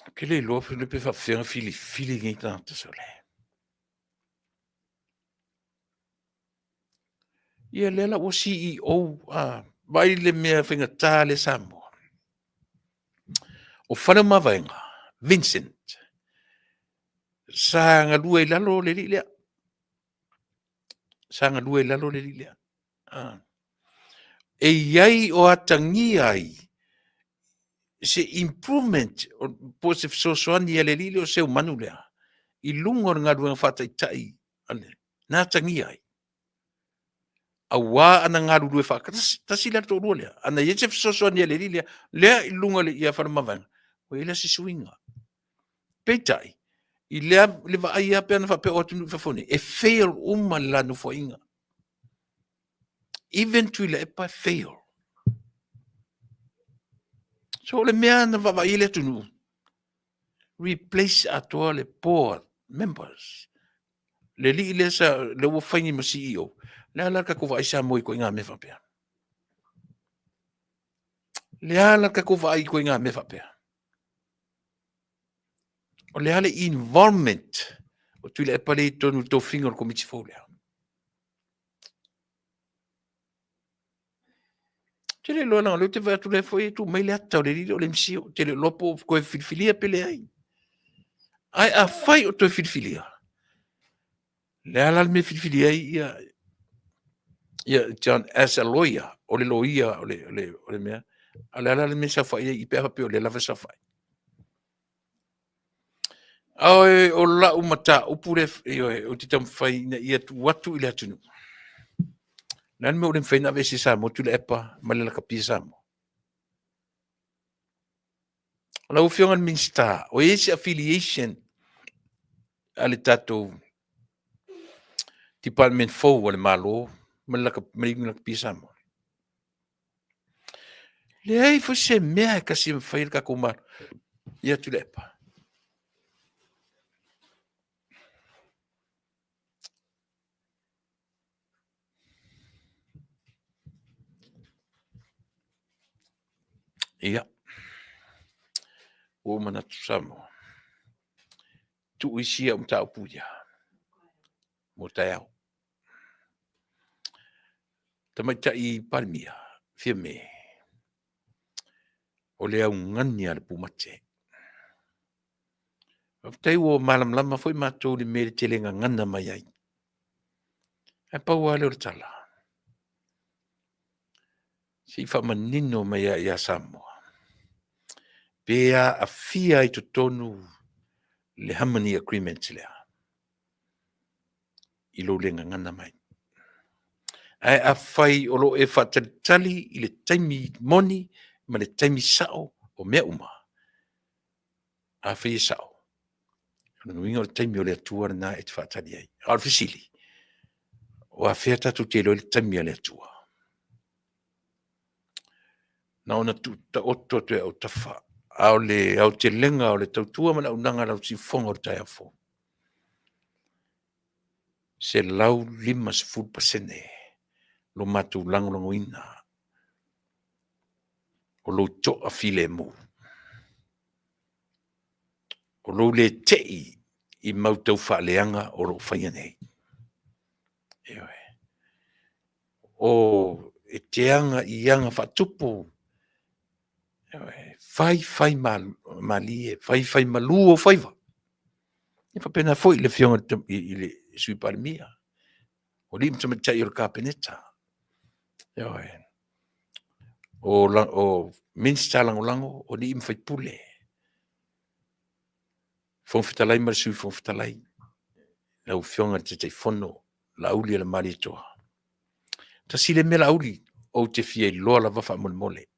Ou te le iloa pe faapefea ona filifili nei tagata sole. Ia lea la ua CEO, a, vaai le mea faigata lea Samoa. O Faleomavaega, Vincent, sa galue i lalo le alii lea. Sa galue i lalo le alii lea. A. E i ai o atagia ai se improvement po o se fesoasoani a le alii lea o Seumanu lea i luga o le galuega faataitai na atagia ai. Aua ana galulue faatasi, tasi la le toalua lea, ana i ai se fesoasoani a le alii lea, lea i luga ia Faleomavaega, ua i ai la se suiga. Peitai, i lea le vaai lava pe ana faapea o atunuu i fafo nei, e fail uma le la nofoaiga. Even Tuilaepa e fail. So o le mea na vaavaai ai le atunuu, replace atoa le board members. Le alii lea sa, lea ua fai nei ma CEO, le a la le tatou vaai Samoa i ituaiga mea faapea? Le a la le tatou vaai i ituaiga mea faapea? O le a le involvement o Tuilaepa lea i totonu o le tofiga o le Komiti fou lea? Ou te le iloa leaga o lea ou te vaai atu o lea foi e tuu mai le ata o le alii lea o le MC, ou te le iloa po o toe filifilia pe leai. Ae afai o toe filifilia, le a la le mea e filifilia ai ia, ia John as a lawyer, o le loia o le, o le, o le mea, a o le a la le mea e saofai ai i pe a faapea o lea lava e saofai. Ae o lau mataupu lea, ioe, ou te taumafai ina ia tuu atu i le atunuu. O le a le mea ua le mafai ona aveese e Samoa Tuilaepa ma le lakapi Samoa? O lau Afioga i le Minisita, o i ai se affiliation a le tatou department fou a le Malo ma le lakapi Samoa? Leai foi se mea e kasi e mafai e le tatou Malo ia Tuilaepa. Ia, ua ou manatu Samoa, tuu isi au mataupu ia mo taeao. Tamaitai Palemia, Fiame, o le augani a le pumate. Faafetai ua malamalama foi matou i le mea e te le gagana mai ai. Ae pau lava lea o le tala, se i faamanino mai lava ia Samoa, pe aafia i totonu le Harmony Agreement lea i lou le gagana mai. Ae afai o lo o e faatalitali i le taimi moni ma le taimi sao o mea uma, afai e sao, o lona uiga o le taimi o le Atua lena e te faatali ai. A o le fesili, o afea tatou te iloa ai le taimi a le Atua? Na ona tuutaoto atu i autafa, a o le aotelega o le tautua ma le auaunaga a lau siufofoga o le taeao fou, 150% lo matou lagolagoina o lou toafilemu, o lou le tei i mau taufaaleaga o lo o faia nei. Ioe. O e te aga i aga faatupu, ioe, fai fai malie, fai fai malu ou faiva. E faapena foi i le Afioga i le Sui Palemia, o alii ma tamaitai o le Kapeneta, ioe, o Minisita Lagolago, o alii ma faipule, Fofoga Fetalai ma le Sui Fofoga Fetalai, lau Afioga i le Taitaifono Laaulialemalietoa. Tasi lea mea Laauli ou te fia iloa lava faamolemole,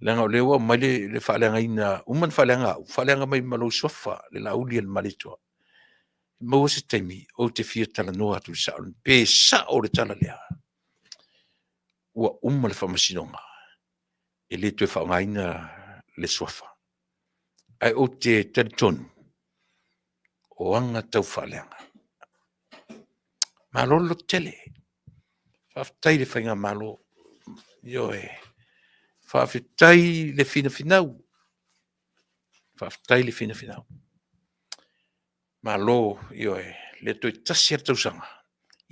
leaga o lea ua aumai le faaleagaina, uma ona faaleaga au, faaleaga mai ma lou suafa le Laaulialemalietoa. Maua se taimi ou te fia talanoa atu i le sao, pe sao le tala lea, ua uma le faamasinoga, e le toe faaaogaina le suafa. Ae ou te talitonu, o aga taufaaleaga. Malo le lototele, faafetai i le Faigamalo, ioe, faafetai le finafinau, faafetai le finafinau. Malo, ioe, le toe tasi lava le tausaga,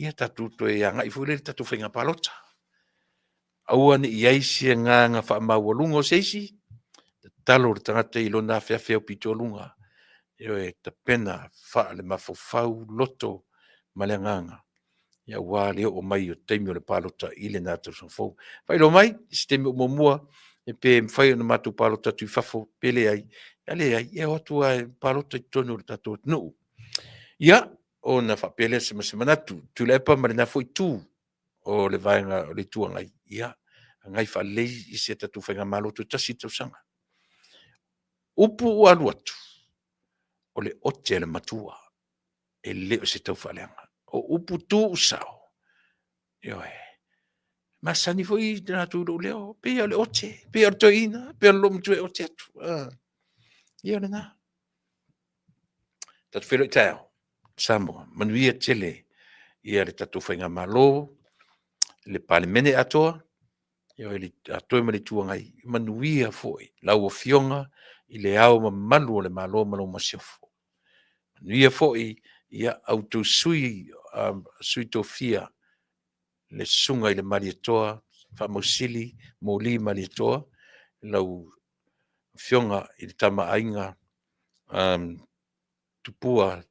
ia tatou toe agai foi lea i le tatou faiga palota. Aua ne i i ai se agaga faamaualuga o se isi, tatalo le tagata i lona afeafe aupito luga, ioe, tapena faale-mafaufau, loto ma le agaga, aua le oo mai o taimi o le palota i lena tausaga fou. Faailoa mai, i se taimi o muamua, pe mafai ona matou palota atu i fafo, pe leai, a leai, ia o atu lava e palota i totonu o le tatou atunuu. Ia, ona faapea lea o se manatu, Tuilaepa ma lena foi Itu o le Vaega o le Itu Agai, ia, agai faalelei si a tatou Faigamalo toe tasi le tausaga. Upu ua alu atu, o le ote a le matua, e le o se taufaaleaga. O upu tuusao, ioe, masani foi latou i lou leo, pei lava o le ote, pei lava o le toeaina, pei lava o le loomatua e ote atu. Ia o lena. Tatou feiloai taeao, Samoa, manuia tele le tatou Faigamalo, le Palemene atoa, atoa ma le Itu Agai, manuia foi lau Afioga i Le Ao Mamalu o le Malo ma lau Masiofo. Manuia foi a outou sui, sui tofia, le Susuga i le Malietoa Faamausili Moli Malietoa, lau Afioga i le Tama a Aiga Tupua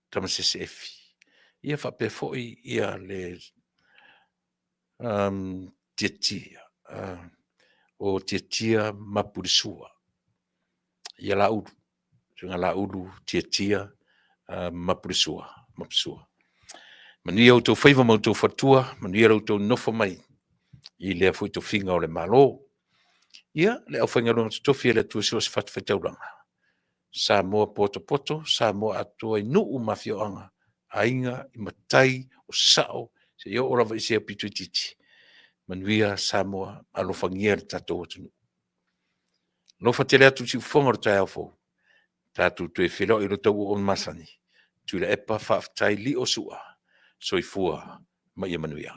Tamasese Efi, ia faapea foi le Tiatia, o Tiatia Mapuilesua, ia Laulu, Susuga Laulu Tiatia Mapuilesua. Manuia outou faiva ma outou faletua, manuia lo outou nonofo mai i lea foi tofiga o le Malo. Ia, le aufaigaluega totofi a le Atua i so o se fatafaitaulaga, Samoa potopoto, Samoa atoa i nuu ma afioaga, aiga i matai, o sao, seia oo lava i se aupito itiiti, manuia Samoa, alofagia le tatou atunuu. Alofa tele atu i le siufofoga o le taeao fou, tatou toe feiloai i lo outou auauna masani, Tuilaepa Faafetai Lio Sua, soifua ma ia manuia.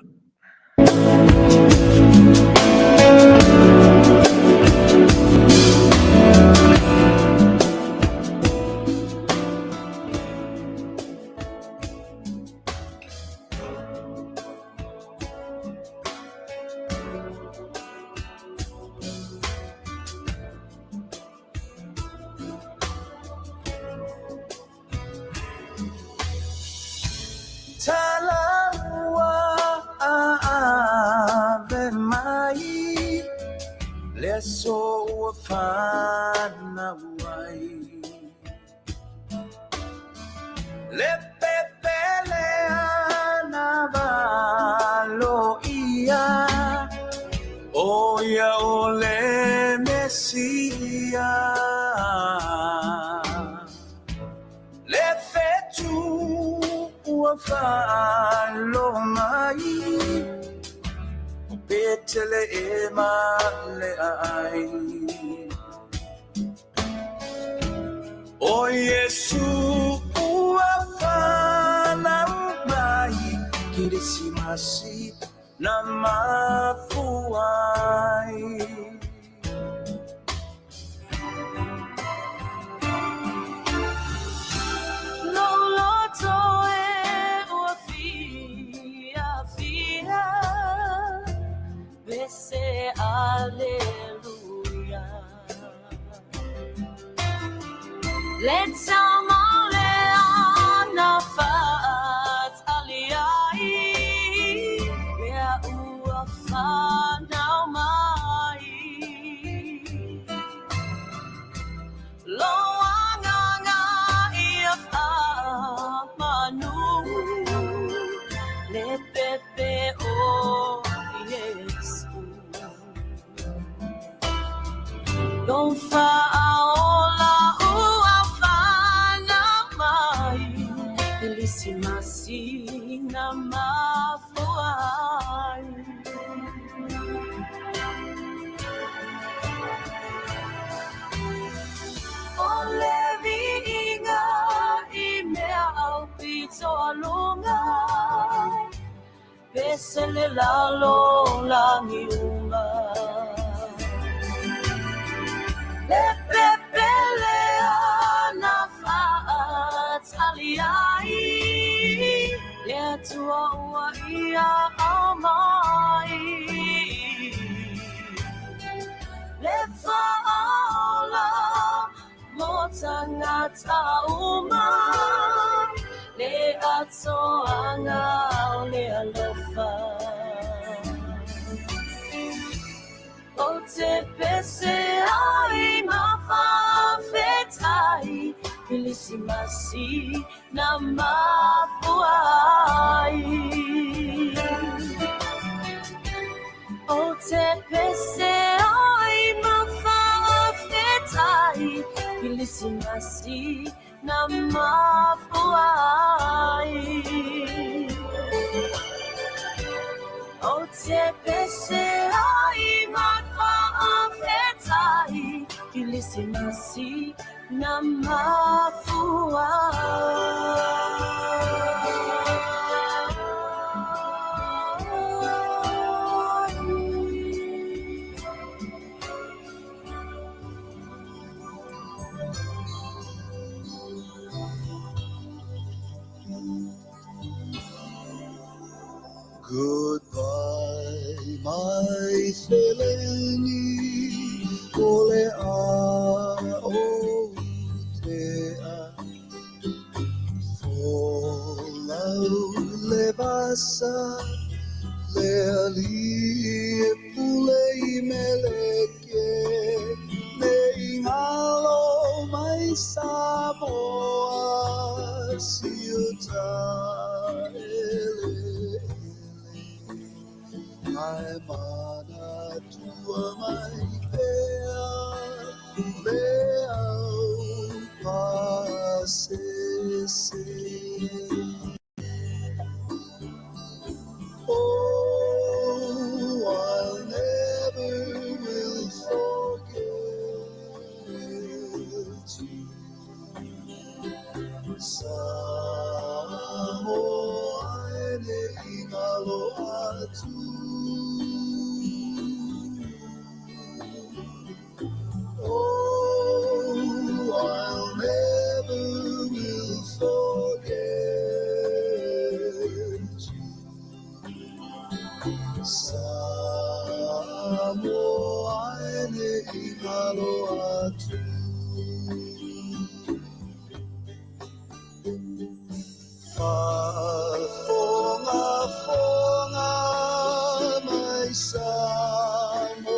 aso ua fanau ai. Le pepele ana valo ia, o ia o le Mesia. Le fetu ua faalo mai, o Petele e ma le ai. O Iesu ua fanau mai, Kirisimasi na mafua ai. Loloto e ua fia fia, pese aleluia. Le taumale ana faatali ai, lea ua fanau mai. Lo agaga ia faamanu, le pepe o Iesu. Lo faaola ua fanau mai, Kerisimasi na mafua ai. O le viiga i mea aupito aluga, pese le lalolagi uma. Le pepele ana faatali ai, le Atua ua ia aumai. Le faaola mo tagata uma, le atoaga o le alofa. O te pese ai ma faafetai, Kerisimasi na mafua ai. O te pese ai ma faafetai, Kerisimasi na mafua ai. O te pese ai ma faafetai, Kerisimasi na mafua ai. Goodbye, my seleni, o le a o te a. Folau le vasa, le ali e pule i meleke, me ingalo mai Samoa, siuta ele. Ai mana tua mai pea, le au pasese. Oh, I'll never will forget you. Samoa e ne ingalo atu. Oh, I'll never will forget you. Samoa e ne ingalo atu. Faafoga foga mai Samoa.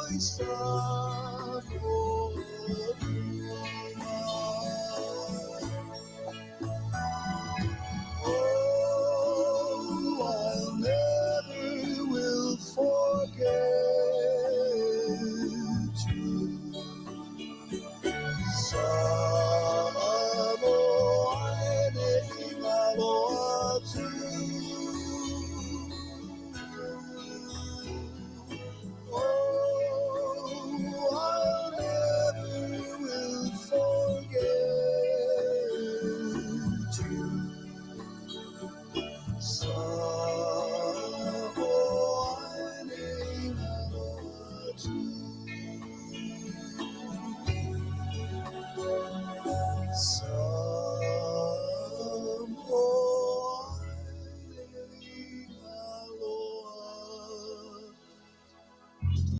I Samoa.